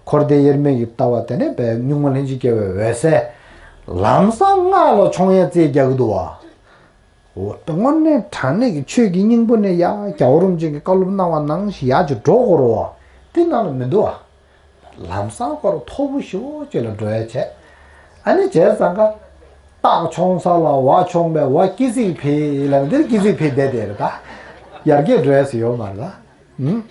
འཁོར་འདས་དབྱེར་མེད་ཀྱི་ལྟ་བ། དེ་ནས་པའི་གཉུག་མ་ལྷན་ཅིག་སྐྱེས་པའི་འོད་གསལ། ལམ་སང་སྔགས་ལ་མཆོང་ཡ་རྩིས་རྒྱག་གི་འདུག་བ། འོ། དངོས་གནས་དྲང་གནས་ཀྱི་ཆོས་ཀྱི་སྙིང་པོ་ནས་ཡ་རྒྱལ་བ་རིན་པོ་ཆེ་གིས་བཀའ་སློབ་གནང་བ་ནང་བཞིན་ཡར་ཅིག་འགྲོ་དགོས་རེད་བ། དེ་ནང་ལ་མི་འདུག་བ། ལམ་སང་ཁོ་རང་མཐོ་པོ་ཞེ་པོ་ཅིག་ལ་འགྲོ་ཡ་བྱས། ཨ་ནི་བྱས་ཙང་ཀ་སྟག་མཆོང་ས་ལ་ཝ་མཆོང་བས་ཝ་སྐྱི་ཙིག་ཕི་ལབ། འདིར་སྐྱི་ཙིག་ཕི་བསྡད་དེ་རེད་ད། ཡར་རྒྱས་འགྲོ་ཡ་ཟེར་ཡོད་མ་རེད་ད། ཨུམ།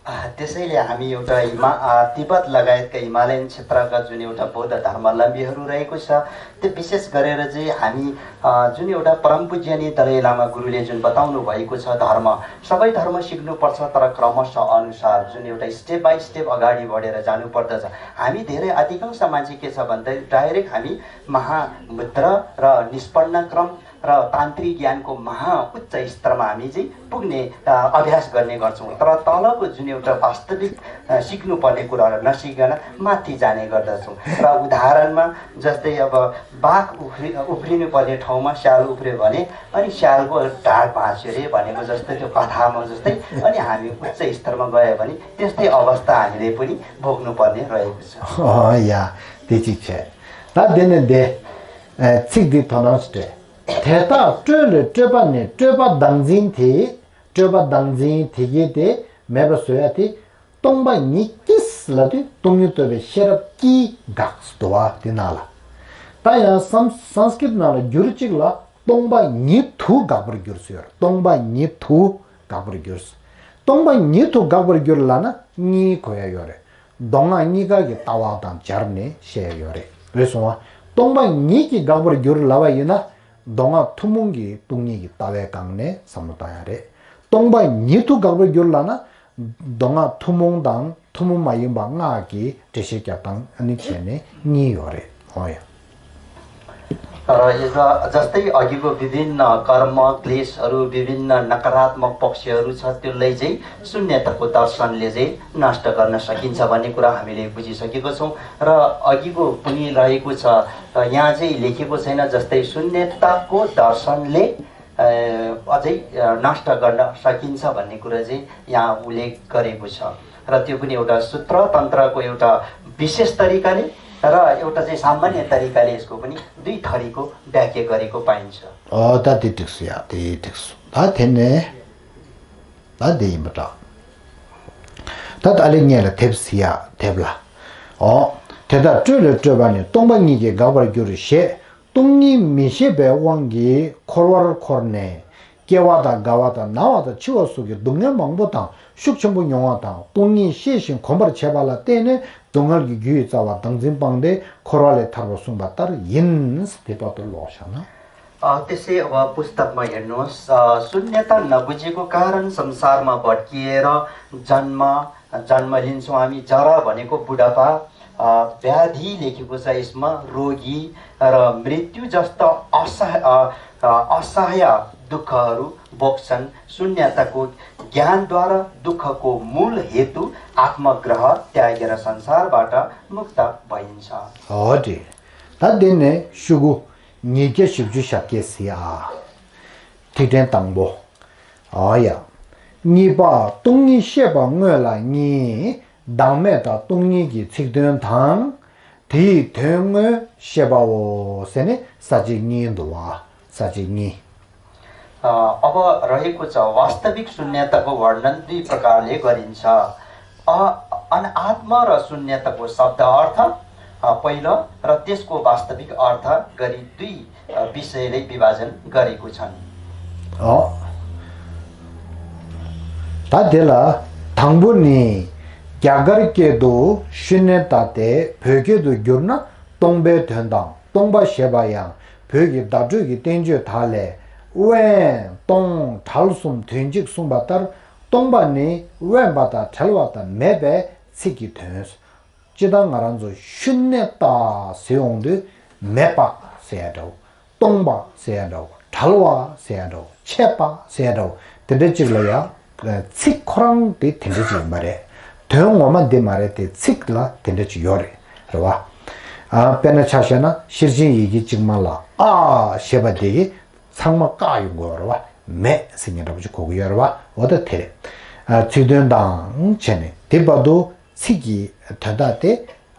ཨ། त्यसैले हामी एउटा हिमा अ, तिब्बत लगायतका हिमालयन क्षेत्रका जुन एउटा बौद्ध धर्मावलम्बीहरू रहेको छ, त्यो विशेष गरेर चाहिँ हामी अ, जुन एउटा परम पूज्य अनि दलाई लामा गुरुले जुन बताउनु भएको छ धर्म, सबै धर्म सिक्नुपर्छ, तर क्रमशः अनुसार जुन एउटा step by step अगाडि बढेर जानुपर्दछ। हामी धेरै अधिकांश मान्छे के छ भन्दा direct हामी महामुद्रा र निष्पन्न क्रम र तान्त्रिक ज्ञानको महाउच्च स्तरमा हामी चाहिँ पुग्ने अ, अभ्यास गर्ने गर्छौँ। तर तलको जुन एउटा वास्तविक अ, सिक्नुपर्ने कुराहरू नसिकिकन माथि जाने गर्दछौँ। र उदाहरणमा जस्तै अब बाघ उफ्रि उफ्रिनु पर्ने ठाउँमा स्याल उफ्रियो भने अनि स्यालको ढाड भाँच्यो अरे भनेको जस्तै त्यो कथामा जस्तै अनि हामी उच्च स्तरमा गयो भने त्यस्तै अवस्था हामीले पनि भोग्नुपर्ने रहेको छ। अँ, या, त्यति छ। ད་དེ་ནི་དེ། ཚིག་འདི་དོ་སྣང་སྤྲད། དེ་དག་སྤྲོས་ལས་སྤྲོས་པ་ནི་སྤྲོས་པ་བདག་འཛིན་དེ། སྤྲོས་པ་བདག་འཛིན་དེ་གྱིས་དེ་མེད་པར་བཟོ་ཡ་དེ། སྟོང་པ་ཉིད་ཀྱིས་ལབ་དུས་སྟོང་ཉིད་རྟོགས་པའི་ཤེས་རབ་ཀྱིས་དགག་སུ་འདུག་བ་དེ་ནང་ལ། ད་ཡང་སཾ་སཾ་སྐྲྀཏ་ནང་ལ་འགྱུར་གཅིག་ལ་སྟོང་པ་ཉིད་དུ་དགག་པར་འགྱུར་ཟེར་ཡོད་རེད། སྟོང་པ་ཉིད་དུ་དགག་པར་འགྱུར། སྟོང་པ་ཉིད་དུ་དགག་པར་འགྱུར་ལབ་ན་གཉིས་གོ་ཡ་ཡོད་རེད། མདོ་སྔགས་གཉིས་ཀ་གི་ལྟ་བ་དང་སྦྱར་ནས་བཤད་ཡ་ཡོད་རེད། རེད་སོང་བ། སྟོང་པ་ཉིད་ཀྱིས་དགག་པར་འགྱུར་ལབ་པ་ཡིན་ན། མདོ་སྔགས་ཐུན་མོང་གི་སྟོང་ཉིད་ཀྱི་ལྟ་བའི་སྒང་ནས་བསམ་བློ་བཏང་ཡ་རེད། སྟོང་པ་ཉིད་དུ་དགག་པར་འགྱུར་ལབ་ན། མདོ་སྔགས་ཐུན་མོང་དང་ཐུན་མོང་མ་ཡིན་པ་སྔགས་ཀྱི་འགྲེལ་བཤད་རྒྱབ་སྟངས་ཨ་ནི་བྱས་ནས་གཉིས་ཡོད་རེད། འོ་ཡ། र यस जस्तै अघिको विभिन्न कर्म क्लेशहरू, विभिन्न नकारात्मक पक्षहरू छ, त्यसलाई चाहिँ शून्यताको दर्शनले चाहिँ नष्ट गर्न सकिन्छ भन्ने कुरा हामीले बुझिसकेको छौँ। र अघिको पनि रहेको छ, यहाँ चाहिँ लेखेको छैन, जस्तै शून्यताको दर्शनले अझै नष्ट गर्न सकिन्छ भन्ने कुरा चाहिँ यहाँ उल्लेख गरेको छ। र त्यो पनि एउटा सूत्र तन्त्रको एउटा विशेष तरिकाले र एउटा चाहिँ सामान्य तरिकाले यसको पनि दुई थरीको व्याख्या गरेको पाइन्छ। ཨོ་ད་དེ་འགྲིག་སོང་ཡ། དེ་འགྲིག་སོང་། ད་དེ་ནས་ད་དེ་ཡིན་པ་འདྲ། ད་ད་ལེ་ངས་ལ་དེབ་སི་ཡ་དེབ་ལ། ཨོ། དེ་ལྟར་སྤྲོས་ལས་སྤྲོས་པ་ནི་སྟོང་པ་ཉིད་ཀྱིས་དགག་པར་འགྱུར་ཞེས། སྟོང་ཉིད་མི་ཤེས་པའི་དབང་གིས་འཁོར་བར་འཁོར་ནས། སྐྱེ་བ་དང་རྒ་བ་དང་ན་བ་དང་འཆི་བ་སོགས་ཀྱི་སྡུག་བསྔལ་མང་པོ་དང་ཤུགས་ཆེན་པོ་མྱོང་བ་དང་། སྟོང་ཉིད་ཤེས་ཤིང་གོམས་པར་བྱས་པ་ལ་བརྟེན་ནས་སྡུག་བསྔལ་གྱི་རྒྱུ་ཡི་རྩ་བ་བདག་འཛིན་སྤངས་ཏེ་འཁོར་བ་ལས་ཐར་བར་གསུངས་པ་ལྟར་ཡིན། དེ་བར་དུ་ཀློག་བཞག་ན། अ, त्यसै अब पुस्तकमा हेर्नुहोस्, अ, शून्यता नबुझेको कारण संसारमा भड्किएर जन्म, जन्म लिन्छौँ हामी। जरा भनेको बुढापा, अ, व्याधि लेखेको छ यसमा, रोगी र मृत्यु जस्ता असह-, अ, अ, असह्य दुःखहरू भोग्छन्। शून्यताको ज्ञानद्वारा दुःखको मूल हेतु आत्मग्रह त्यागेर संसारबाट मुक्त भइन्छ। ཨོ་དེ། ད་དེ་ནས་ཤོག་གུ་ཉིས་བརྒྱ་བཞི་བཅུ་ཞེ་བརྒྱད་ཟེར་ཡ། ཐིག་ཕྲེང་དང་པོ། ཨོ་ཡ། གཉིས་པ་སྟོང་ཉིད་ཤེས་པ་དངོས་ལ་གཉིས། བདག་མེད་དང་སྟོང་ཉིད་ཀྱི་ཚིག་དོན་དང་། དེའི་དོན་དངོས་བཤད་པའོ་ཟེར་ནས་ས་བཅད་གཉིས་འདུག་བ། ས་བཅད་གཉིས། अ, अब रहेको छ वास्तविक शून्यताको वर्णन दुई प्रकारले गरिन्छ। अ, अनात्मा र शून्यताको शब्द अर्थ, अ, पहिलो र त्यसको वास्तविक अर्थ गरी दुई, अ, विषयले विभाजन गरेको छन्। ཨོ། ད་དེ་ལ་དང་པོ་ནི། རྒྱ་གར་སྐད་དུ་ཤུན་ནེ་ཏཱ་དེ་བོད་སྐད་དུ་བསྒྱུར་ན་སྟོང་པའི་དོན་དང་སྟོང་པ་ཞེས་པ་ཡང་བོད་ཀྱི་བརྡ་སྤྲོད་ཀྱི་བསྟན་བཅོས་དག་ལས། དབེན་སྟོང་བྲལ་གསུམ་དོན་གཅིག་གསུངས་པ་ལྟར། སྟོང་པ་ནི་དབེན་པ་དང་བྲལ་བ་དང་མེད་པའི་ཚིག་གི་དོན། སྤྱིར་བཏང་ང་རང་ཚོ་ཤུན་ནེ་ཏཱ་ཟེར་ཡོང་དུས་མེད་པ་ཟེར་ཡ་འདྲ་བོ། སྟོང་པ་ཟེར་ཡ་འདྲ་བོ། བྲལ་བ་ཟེར་ཡ་འདྲ་བོ། ཆད་པ་ཟེར་ཡ་འདྲ་བོ། དེ་འདྲ་ཅིག་ལ་ཡང་ཚིག་ཁོ་རང་དེ་དེ་འདྲ་ཅིག་ཡིན་པ་རེད། དོན་ངོ་མ་འདི་མ་རེད་དེ། ཚིག་ལ་དེ་འདྲ་ཅིག་ཡོད་རེད། རེད་བ། ཨ། དཔེར་ན་ཆ་བཞག་ན་ཤེར་ཕྱིན་ཡི་གེ་གཅིག་མ་ལ་ཨ་ཞེས་པ་དེ་གི་ཚང་མ་བཀག་ཡོང་དགོས་རེད་བ། མེད་ཟེར་མཁན་འདྲ་པོ་ཅིག་གོ་གི་ཡོད་རེད་བ། འོ་ད་དེ་རེད། ཨ། ཚིག་དོན་དང་བྱས་ནས་དེ་བར་དུ་ཚིག་གི་དོན་དག་དེ།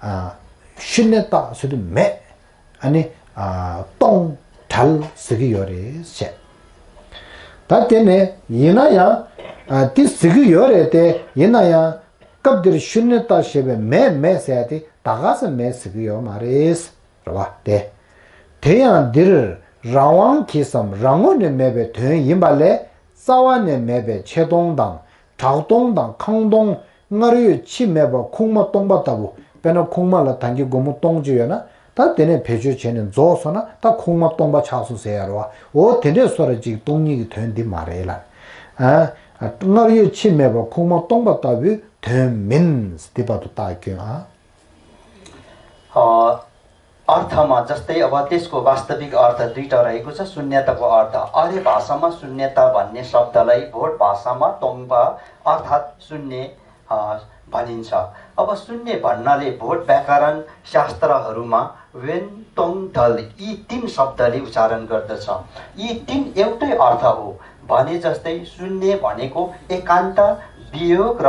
ཨ། ཤུན་ནེ་ཏཱ་ཟེར་དུས་མེད། ཨ་ནི། ཨ། སྟོང་བྲལ་ཟེར་གི་ཡོད་རེད་བྱས། ད་དེ་ནས་ཡིན་ན་ཡང་། ཨ། དེ་ཟེར་གི་ཡོད་རེད་དེ། ཡིན་ན་ཡང་སྐབས་འདིར་ཤུན་ནེ་ཏཱ་ཞེས་པའི་མེད་མེད་ཟེར་ཡ་དེ་ད་ག་ས་མེད་ཟེར་གི་ཡོད་མ་རེད། རེད་བ། དེ། དེ་ཡང་འདིར་རང་དབང་གིས་སམ་རང་ངོས་ནས་མེད་པའི་དོན་ཡིན་པ་ལས། རྩ་བ་ནས་མེད་པའི་ཆེ་མཐོང་དང་གྲགས་མཐོང་དང་ཁེངས་མཐོང་། སྔར་ཡོད་ཕྱི་མེད་པ་ཁུག་མ་སྟོང་པ་ལྟ་བུ། དཔེར་ན་ཁུག་མ་ལ་ད་གིན་སྒོར་མོ་སྟོང་གཅིག་ཡོད་ན། ད་དེ་ནས་བེད་སྤྱོད་བྱས་ནས་རྫོགས་སོང་ན་ད་ཁུག་མ་སྟོང་པ་ཆགས་སོང་ཟེར་ཡ་རེད་བ། འོ་དེ་འདྲས་སོ་ར་ཅིག་སྟོང་ཉིད་ཀྱི་དོན་འདི་མ་རེད་ལ། ཨ། སྔར་ཡོད་ཕྱི་མེད་པ་ཁུག་མ་སྟོང་པ་ལྟ་བུའི་དོན་མིན། འདི་བར་དུ་རྟགས་སྐྱོན་ཨ། अ, अर्थमा जस्तै अब त्यसको वास्तविक अर्थ दुईटा रहेको छ। शून्यताको अर्थ आर्य भाषामा शून्यता भन्ने शब्दलाई भोट भाषामा तोङ्बा अर्थात् शून्य, अ, भनिन्छ। अब शून्य भन्नाले भोट व्याकरण शास्त्रहरूमा वेन तोङ ढल यी तीन शब्दले उच्चारण गर्दछ। यी तीन एउटै अर्थ हो। भने जस्तै शून्य भनेको एकान्त, वियोग र,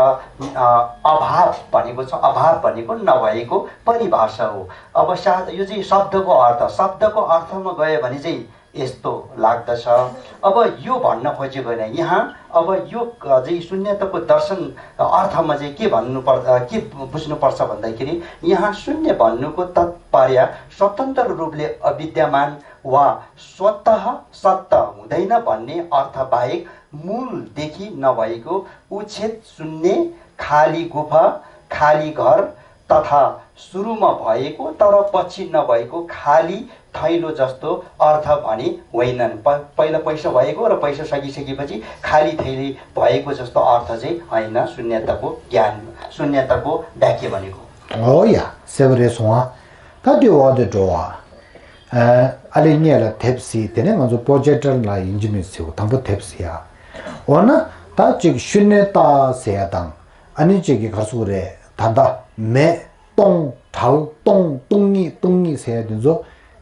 अ, अभाव भनेको छ, अभाव भनेको नभएको परिभाषा हो। अब सा यो चाहिँ शब्दको अर्थ, शब्दको अर्थमा गयो भने चाहिँ यस्तो लाग्दछ। अब यो भन्न खोजेको होइन यहाँ। अब यो, अ, चाहिँ शून्यताको दर्शन, अ, अर्थमा चाहिँ के भन्नुपर्छ, अ, के बुझ्नुपर्छ भन्दाखेरि यहाँ शून्य भन्नुको तात्पर्य स्वतन्त्र रूपले अविद्यमान वा स्वतः सत्ता हुँदैन भन्ने अर्थ बाहेक मूलदेखि नभएको उच्छेद शून्य, खाली गुफा, खाली घर तथा सुरुमा भएको तर पछि नभएको खाली थैलो जस्तो अर्थ भने होइनन्। प-, पहिला पैसा भएको र पैसा सकिसकेपछि खाली थैली भएको जस्तो अर्थ चाहिँ होइन शून्यताको ज्ञान, शून्यताको व्याख्या भनेको। ཨོ་ཡ། གསལ་པོ་རེད་སོང་ཨ། ད་དེ་འོག་ཏུ་འགྲོ་ཨ། ཨ་ལས་སྔོན་ལ་དེབ་གཟིགས། དེ་ནས་ང་ཚོ་པོ་ཅེ་ཏར་ལ་ཡིན་གཅིག་མིན་གཟིགས། དང་པོ་དེབ་གཟིགས་ཨ། འོ་ན་ད་ཅིག་ཤུན་ནེ་ཏཱ་ཟེར་ཡ་དང་། ཨ་ནི་ཅིག་གི་ག་རེ་ཟེར་དགོས་རེད། ད་ལྟ་མེད། སྟོང་བྲལ། སྟོང་སྟོང་ཉིད་སྟོང་ཉིད་ཟེར་ཡ་དེ་ཚོ་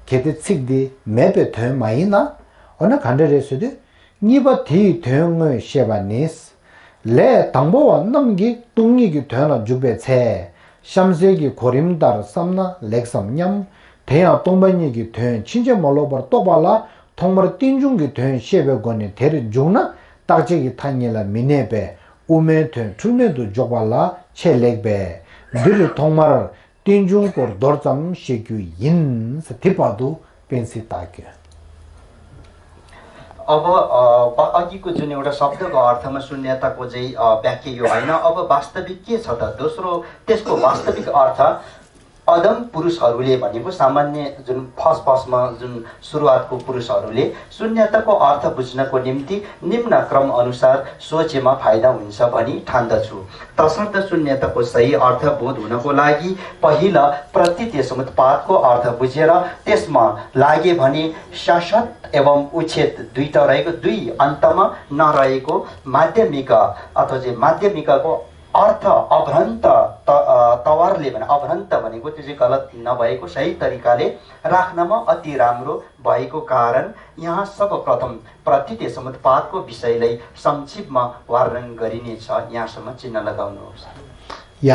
གལ་ཏེ་ཚིག་འདི་མེད་པའི་དོན་མ་ཡིན་ན། འོ་ན་ག་འདྲ་རེད་ཟེར་དུས། གཉིས་པ་དེའི་དོན་དངོས་བཤད་པ་ནི། ལས་དང་པོ་བ་རྣམས་ཀྱིས་སྟོང་ཉིད་ཀྱི་དོན་ལ་འཇུག་པའི་ཚེ། གཤམ་གསལ་གྱི་གོ་རིམ་ལྟར་བསམ་ན་ལེགས་སམ་སྙམ། དེ་ཡང་སྟོང་པ་ཉིད་ཀྱི་དོན་ཕྱིན་ཅི་མ་ལོག་པར་རྟོགས་པ་ལ་ཐོག་མར་རྟེན་འབྱུང་གི་དོན་བཤད་པའི་སྒོ་ནས་དེར་འཇུག་ན་རྟག་ཆད་ཀྱི་མཐའ་གཉིས་ལ་མི་གནས་པས་དབུ་མའི་དོན་འཁྲུལ་མེད་དུ་འཇོག་པ་ལ་ཆེས་ལེགས་པས། འདིར་ཐོག་མར་རྟེན་འབྱུང་སྐོར་མདོར་ཙམ་བཤད་རྒྱུ་ཡིན། དེ་བར་དུ་སྤེན་ཚེ་རྟགས་སྐྱོན། अब, अ, ब-, अघिको जुन एउटा शब्दको अर्थमा शून्यताको चाहिँ, अ, व्याख्या यो होइन। अब वास्तविक के छ त? दोस्रो, त्यसको वास्तविक अर्थ अधम पुरुषहरूले भनेको सामान्य जुन फर्स्ट फर्स्टमा जुन सुरुवातको पुरुषहरूले शून्यताको अर्थ बुझ्नको निम्ति निम्न क्रम अनुसार सोचेमा फाइदा हुन्छ भनी ठान्दछु। तसर्थ शून्यताको सही अर्थ बोध हुनको लागि पहिला प्रतीत्यसमुत्पादको अर्थ बुझेर त्यसमा लागे भने शाश्वत एवं उच्छेद दुईटा रहेको दुई अन्तमा नरहेको माध्यमिका अथवा चाहिँ माध्यमिकाको अर्थ अभ्रन्त त-, अ, तवरले भने अभ्रन्त भनेको त्यो चाहिँ गलत नभएको सही तरिकाले राख्नमा अति राम्रो भएको कारण यहाँ सर्वप्रथम प्रतीत्यसमुत्पादको विषयलाई संक्षेपमा वर्णन गरिनेछ। यहाँसम्म चिन्ह लगाउनुहोस्। ཡ།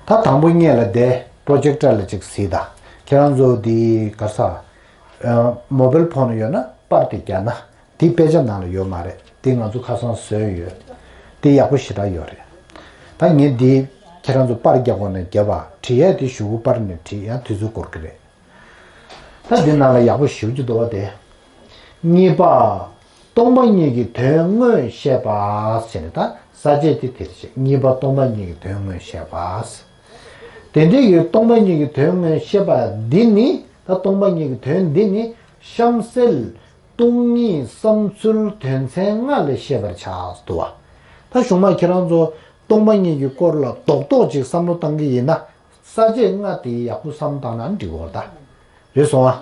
ད་དང་པོ་ངེད་ལ་དེ། པྲོ་ཇེག་ཊར་ལ་ཅིག་གཟིགས་དང་། ཁྱེད་རང་ཚོ་དེ་ག་ས། མོ་བེལ་ཕོན་ཡོད་ན་པར་དེ་རྒྱག་ན། དེ་དཔེ་ཆ་ནང་ལ་ཡོད་མ་རེད། དེ་ང་ཚོ་ཁ་སང་བཟོས་ཡོད། དེ་ཡག་པོ་ཞེ་དྲག་ཡོད་རེད། ད་ངས་འདི་ཁྱེད་རང་ཚོ་པར་རྒྱག་དགོས་ན་རྒྱབ་པ། བྲིས་ཡས་དེ་གཞུག་གུ་པར་ནས་བྲིས་ཡང་དུས་ཚོད་འགོར་གི་རེད། ད་འདི་ནང་ལ་ཡག་པོ་ཞེ་པོ་ཅིག་འདུག་པ་དེ། གཉིས་པ། སྟོང་པ་ཉིད་ཀྱི་དོན་དངོས་བཤད་པ་ཟེར་ནས། ད་ས་བཅད་དེ་དེར་བཤད། གཉིས་པ། སྟོང་པ་ཉིད་ཀྱི་དོན་དངོས་བཤད་པ། དེ་འདྲའི་གི་སྟོང་པ་ཉིད་ཀྱི་དོན་དངོས་བཤད་པ་འདི་ནི། ད་སྟོང་པ་ཉིད་ཀྱི་དོན་འདི་ནི་གཤམ་གསལ་སྟོང་ཉིད་བསམ་ཚུལ་དོན་ཚན་ལྔ་ལས་ཤེས་པར་བྱ་འདུག་པ། ད་གཞུག་མ་ཁྱེད་རང་ཚོ་སྟོང་པ་ཉིད་ཀྱི་སྐོར་ལ་རྡོག་རྡོག་ཅིག་བསམ་བློ་བཏང་གི་ཡིན་ན། ས་བཅད་ལྔ་དེ་ཡག་པོ་བསམ་བཏང་ན་འགྲིག་གི་རེད་ད། རེད་སོང་ཨ།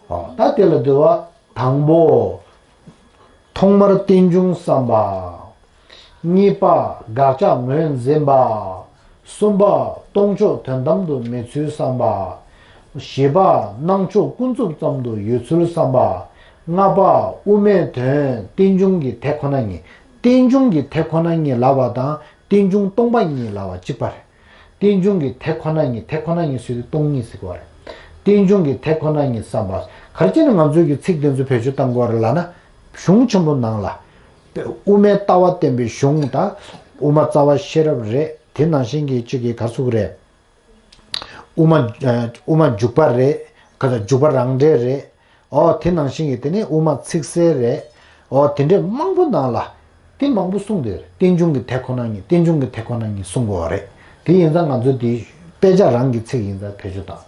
ཨོ། ད་དེ་ལ་འདུལ་བ། དང་པོ། ཐོག་མར་རྟེན་འབྱུང་བསམ་པ། གཉིས་པ། དགག་བྱ་ངོས་འཛིན་པ། གསུམ་པ། སྟོང་ཕྱོགས་དོན་དམ་དུ་མེད་ཚུལ་བསམ་པ། བཞི་པ། སྣང་ཕྱོགས་ཀུན་རྫོབ་ཙམ་དུ་ཡོད་ཚུལ་བསམ་པ། ལྔ་པ། དབུ་མའི་དོན་རྟེན་འབྱུང་གི་དེ་ཁོ་ན་ཉིད། རྟེན་འབྱུང་གི་དེ་ཁོ་ན་ཉིད་ལབ་པ་དང་རྟེན་འབྱུང་སྟོང་པ་ཉིད་ལབ་པ་གཅིག་པ་རེད། རྟེན་འབྱུང་གི་དེ་ཁོ་ན་ཉིད། དེ་ཁོ་ན་ཉིད་ཟེར་དུས་སྟོང་ཉིད་ཟེར་གྱི་ཡོད་རེད། རྟེན་འབྱུང་གི་དེ་ཁོ་ན་ཉིད་བསམ་པ། ག་རེ་བྱས་ནས་ང་ཚོའི་གི་ཚིག་དེ་ཚོ་བེད་སྤྱོད་བཏང་དགོས་རེད་ལབ་ན། གཞུང་ཆེན་པོ་ནང་ལ། དབུ་མའི་ལྟ་བ་བསྟན་པའི་གཞུང་དང་། དབུ་མ་རྩ་བ་ཤེས་རབ་རེད། དེ་ནང་བཞིན་གྱི་གཅིག་གི་ག་རེ་ཟེར་དགོས་རེད། དབུ་མ། ཨ། དབུ་མ་འཇུག་པ་རེད། ག་ཚོད། འཇུག་པ་རང་འགྲེལ་རེད། ཨོ། དེ་ནང་བཞིན་གྱི་དེ་ནས་དབུ་མ་ཚིག་གསལ་རེད། ཨོ། དེ་འདྲའི་མང་པོ་ནང་ལ། དེ་མང་པོ་གསུངས་དེ་རེད། རྟེན་འབྱུང་གི་དེ་ཁོ་ན་ཉིད། རྟེན་འབྱུང་གི་དེ་ཁོ་ན་ཉིད་གསུང་དགོས་པ་རེད། དེ་ཡིན་ཙང་ང་ཚོ་དེ་དཔེ་ཆ་རང་གི་ཚིག་ཡིན་ཙང་བེད་སྤྱོད་བཏང་།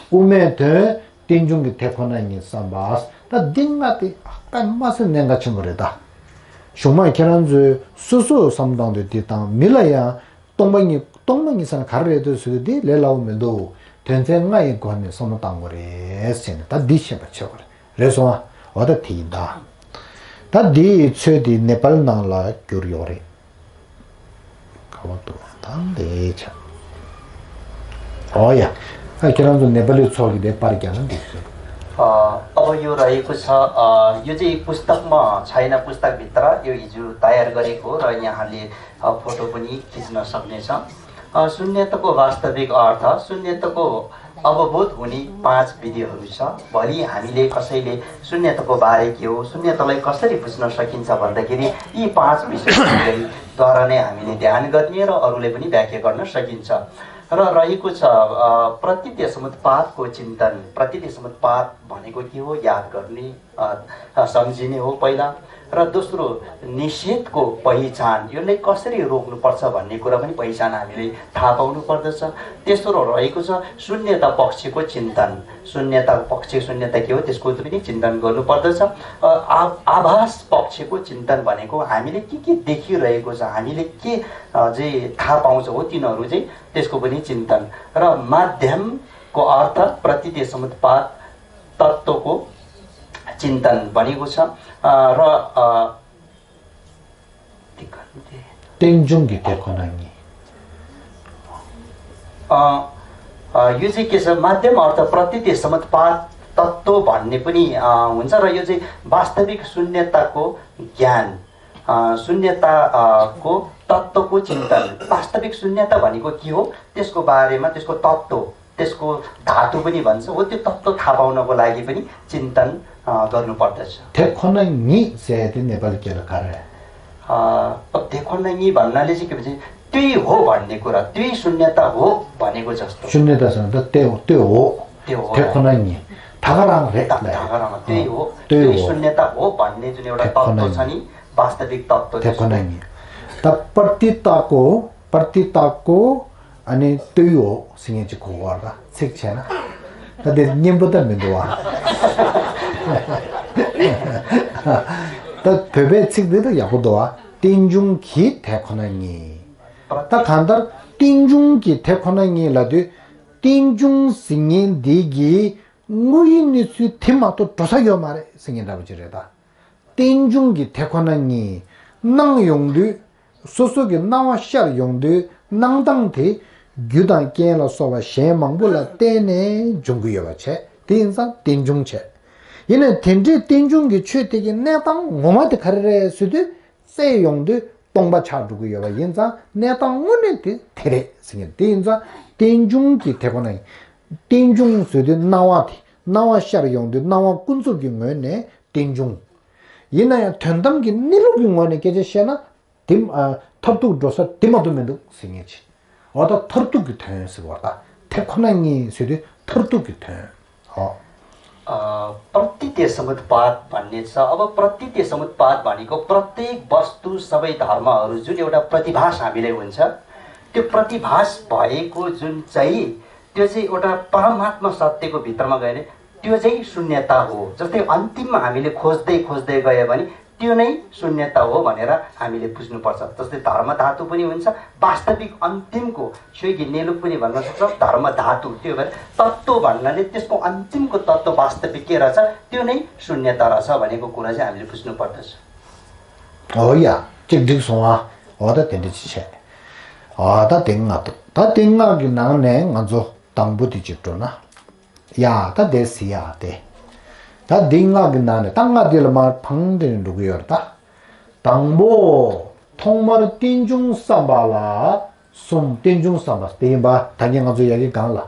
དབུ་མའི་དོན། རྟེན་འབྱུང་གི་དེ་ཁོ་ན་ཉིད་བསམ་པ། ད་འདི་ལྔ་དེ་དཔེ་མ་སྲིད་གནད་འགག་ཆེན་པོ་རེད་ད། གཞུག་མ་ཁྱེད་རང་ཚོས་སོ་སོ་བསམ་བཏང་དུས་འདི་དང་། མི་ལ་ཡང་སྟོང་པ་ཉིད། སྟོང་པ་ཉིད་ཟེར་ན་ག་རེ་རེད་འདུག་ཟེར་དུས། འདི་ལས་སླ་བོ་མི་འདུག་དོན་ཚན་ལྔ་ཡི་སྒོ་ནས་བསམ་བློ་བཏང་དགོས་རེད་ཟེར་ནས། ད་འདི་ཤེས་པ་ཆེ་བ་རེད། རེད་སོང་ཨ། འོ། ད་དེ་ཡིན་ད། ད་འདི་ཡི་ཚོད་དེ་ནེ་པཱལ་ནང་ལ་བསྒྱུར་ཡོད་རེད། ག་བ་འདུག་ད་ལས་ཆ། ཨོ་ཡ། ཨ། ཁྱེད་རང་ཚོ་ནེ་པཱ་ལི་ཚོགས་ཀྱི་དེ་པར་རྒྱག་ན་འགྲིག་གི་རེད། अ, अब यो रहेको छ, अ, यो चाहिँ पुस्तकमा छैन, पुस्तकभित्र यो हिजो तयार गरेको र यहाँले, अ, फोटो पनि खिच्न सक्नेछ। अ, शून्यताको वास्तविक अर्थ। शून्यताको अवबोध हुने पाँच विधिहरू छ। भोलि हामीले कसैले शून्यताको बारे के हो, शून्यतालाई कसरी बुझ्न सकिन्छ भन्दाखेरि यी पाँच विषयहरूद्वारा नै हामीले ध्यान गर्ने र अरूलाई पनि व्याख्या गर्न सकिन्छ। र रहेको छ, अ, प्रतीत्यसमुत्पादको चिन्तन। प्रतीत्यसमुत्पाद भनेको के हो, याद गर्ने, अ, अ, सम्झिने हो पहिला। र दोस्रो, निषेधको पहिचान, यसलाई कसरी रोक्नुपर्छ भन्ने कुरा पनि पहिचान हामीले थाहा पाउनु पर्दछ। तेस्रो रहेको छ शून्यता पक्षको चिन्तन। शून्यता पक्ष, शून्यता के हो, त्यसको पनि चिन्तन गर्नुपर्दछ। अ, आ-, आभास पक्षको चिन्तन भनेको हामीले के के देखिरहेको छ, हामीले के, अ, चाहिँ थाहा पाउँछौँ, हो, तिनीहरू चाहिँ, त्यसको पनि चिन्तन। र माध्यमको अर्थ प्रतीत्यसमुत्पाद तत्त्वको चिन्तन भनेको छ। अ, र, अ, རྟེན་འབྱུང་གི་དེ་ཁོ་ན་ཉིད། अ, अ, यो चाहिँ के छ, माध्यम अर्थ प्रतीत्यसमुत्पाद तत्त्व भन्ने पनि, अ, हुन्छ र यो चाहिँ वास्तविक शून्यताको ज्ञान, अ, शून्यता, अ, को तत्त्वको चिन्तन। वास्तविक शून्यता भनेको के हो, त्यसको बारेमा, त्यसको तत्त्व, त्यसको धातु पनि भन्छ, हो, त्यो तत्त्व थाहा पाउनको लागि पनि चिन्तन, अ, गर्नुपर्दछ। དེ་ཁོ་ན་ཉིད་ཟེར་དེ་ནེ་པཱལ་སྐད་ལ་ག་རེ། अ, अब देखो न यी भन्नाले चाहिँ के भन्छ, त्यही हो भन्ने कुरा, त्यही शून्यता हो भनेको जस्तो। शून्यता ཟེར་ན་ད་དེ་དེ་འོ། དེ་འོ། དེ་ཁོ་ན་ཉིད། ད་ག་རང་རེད་ད་ལབ། ད་ག་རང་། त्यही हो, त्यही हो। शून्यता हो भन्ने जुन एउटा तत्त्व छ नि, वास्तविक तत्त्व। དེ་ཁོ་ན་ཉིད། ད་པྲ་ཏི་ཏ་ཀོ། པྲ་ཏི་ཏ་ཀོ། ཨ་ནི་དེ་འོ་ཟེར་མཁན་ཅིག་གོ་བར་ད་ཚིག་བྱས་ན། ད་དེ་སྙན་པོ་ད་མི་འདུག་བ། ད་བོད་པའི་ཚིག་འདི་ད་ཡག་པོ་འདུག་བ། རྟེན་འབྱུང་གི་དེ་ཁོ་ན་ཉིད། ད་གང་ལྟར་རྟེན་འབྱུང་གི་དེ་ཁོ་ན་ཉིད་ལབ་དུས། རྟེན་འབྱུང་ཟེར་མཁན་འདི་གི་དངོས་ཡོད་གནས་ཚུལ་དེ་མ་གཏོགས་འགྲོ་ས་ཡོད་མ་རེད་ཟེར་མཁན་འདྲ་པོ་ཅིག་རེད་ད། རྟེན་འབྱུང་གི་དེ་ཁོ་ན་ཉིད། སྣང་ཡོང་དུས། སོ་སོ་གི་སྣང་བ་ཤར་ཡོང་དུས། སྣང་སྟངས་དེ་རྒྱུ་དང་རྐྱེན་ལ་སོགས་པ་གཞན་མང་པོ་ལ་བརྟེན་ནས་འབྱུང་གི་ཡོད་པ་བྱས། དེ་ཡིན་ཙང་རྟེན་འབྱུང་བྱས། ཡིན་ནའི་དེ་འདྲའི་རྟེན་འབྱུང་གི་ཆོས་དེ་གི་གནས་སྟངས་ངོ་མ་དེ་ག་རེ་རེད་ཟེར་དུས། བཙལ་ཡོང་དུས། སྟོང་པ་ཆགས་འགྲོ་གི་ཡོད་པ་ཡིན་ཙང་གནས་སྟངས་དངོས་གནས་དེ་དེ་རེད་ཟེར་མཁན་དེ་ཡིན་ཙང་རྟེན་འབྱུང་གི་དེ་ཁོ་ན་ཡིན། རྟེན་འབྱུང་ཟེར་དུས་སྣང་བ་དེ་སྣང་བ་ཤར་ཡོང་དུས་སྣང་བ་ཀུན་རྫོབ་ཀྱི་ངོས་ནས་རྟེན་འབྱུང་། ཡིན་ན་ཡང་དོན་དམ་གྱི་གནས་ལུགས་ཀྱི་ངོས་ནས་སྐད་ཆ་བཤད་ན། དེ་མཐར་ཐུག་འགྲོ་ས་དེ་མ་གཏོགས་མི་འདུག་ཟེར་ངེས་ཆེ། འོ་ད་མཐར་ཐུག་གི་དོན་ཟེར་བ་ད་དེ་ཁོ་ན་ཉིད་ཟེར་དུས་མཐར་ཐུག་གི་དོན། འོ། अ, प्रतीत्यसमुत्पाद भन्ने छ। अब प्रतीत्यसमुत्पाद भनेको प्रत्येक वस्तु, सबै धर्महरू जुन एउटा प्रतिभास हामीलाई हुन्छ, त्यो प्रतिभास भएको जुन चाहिँ, त्यो चाहिँ एउटा परमात्मा सत्यको भित्रमा गयो भने त्यो चाहिँ शून्यता हो। जस्तै अन्तिममा हामीले खोज्दै खोज्दै गयो भने त्यो नै शून्यता हो भनेर हामीले बुझ्नुपर्छ। जस्तै धर्म धातु पनि हुन्छ, वास्तविक अन्तिमको, ख्योइकी नेलुक पनि भन्न सक्छ धर्म धातु। त्यो भएर तत्त्व भन्नाले त्यसको अन्तिमको तत्त्व वास्तविक के रहेछ, त्यो नै शून्यता रहेछ भनेको कुरा चाहिँ हामीले बुझ्नुपर्दछ। हो या, ཅིག་འགྲིག་སོང་ཨ། འོ་ད་དེ་འདྲ་ཅིག་བྱས། འོ་ད་དེ་ལྔ་འདུག་ད་དེ་ལྔ་གི་ནང་ནས་ང་ཚོ་དང་པོ་དེ་ཅིག་འགྲོ་ན། ཡ་ད་དེ་སི་ཡ་དེ། ད་འདི་ལྔ་གི་ནང་ནས་ད་ལྔ་དེ་ལ་མར་ཕང་དེ་ནས་འགྲོ་གི་ཡོད་རེད་ད། དང་པོ། ཐོག་མར་རྟེན་འབྱུང་བསམ་པ་ལ་གསུམ། རྟེན་འབྱུང་བསམ་པ་དེ་ཡིན་པ་ད་གིན་ང་ཚོ་ཡ་གི་སྒང་ལ།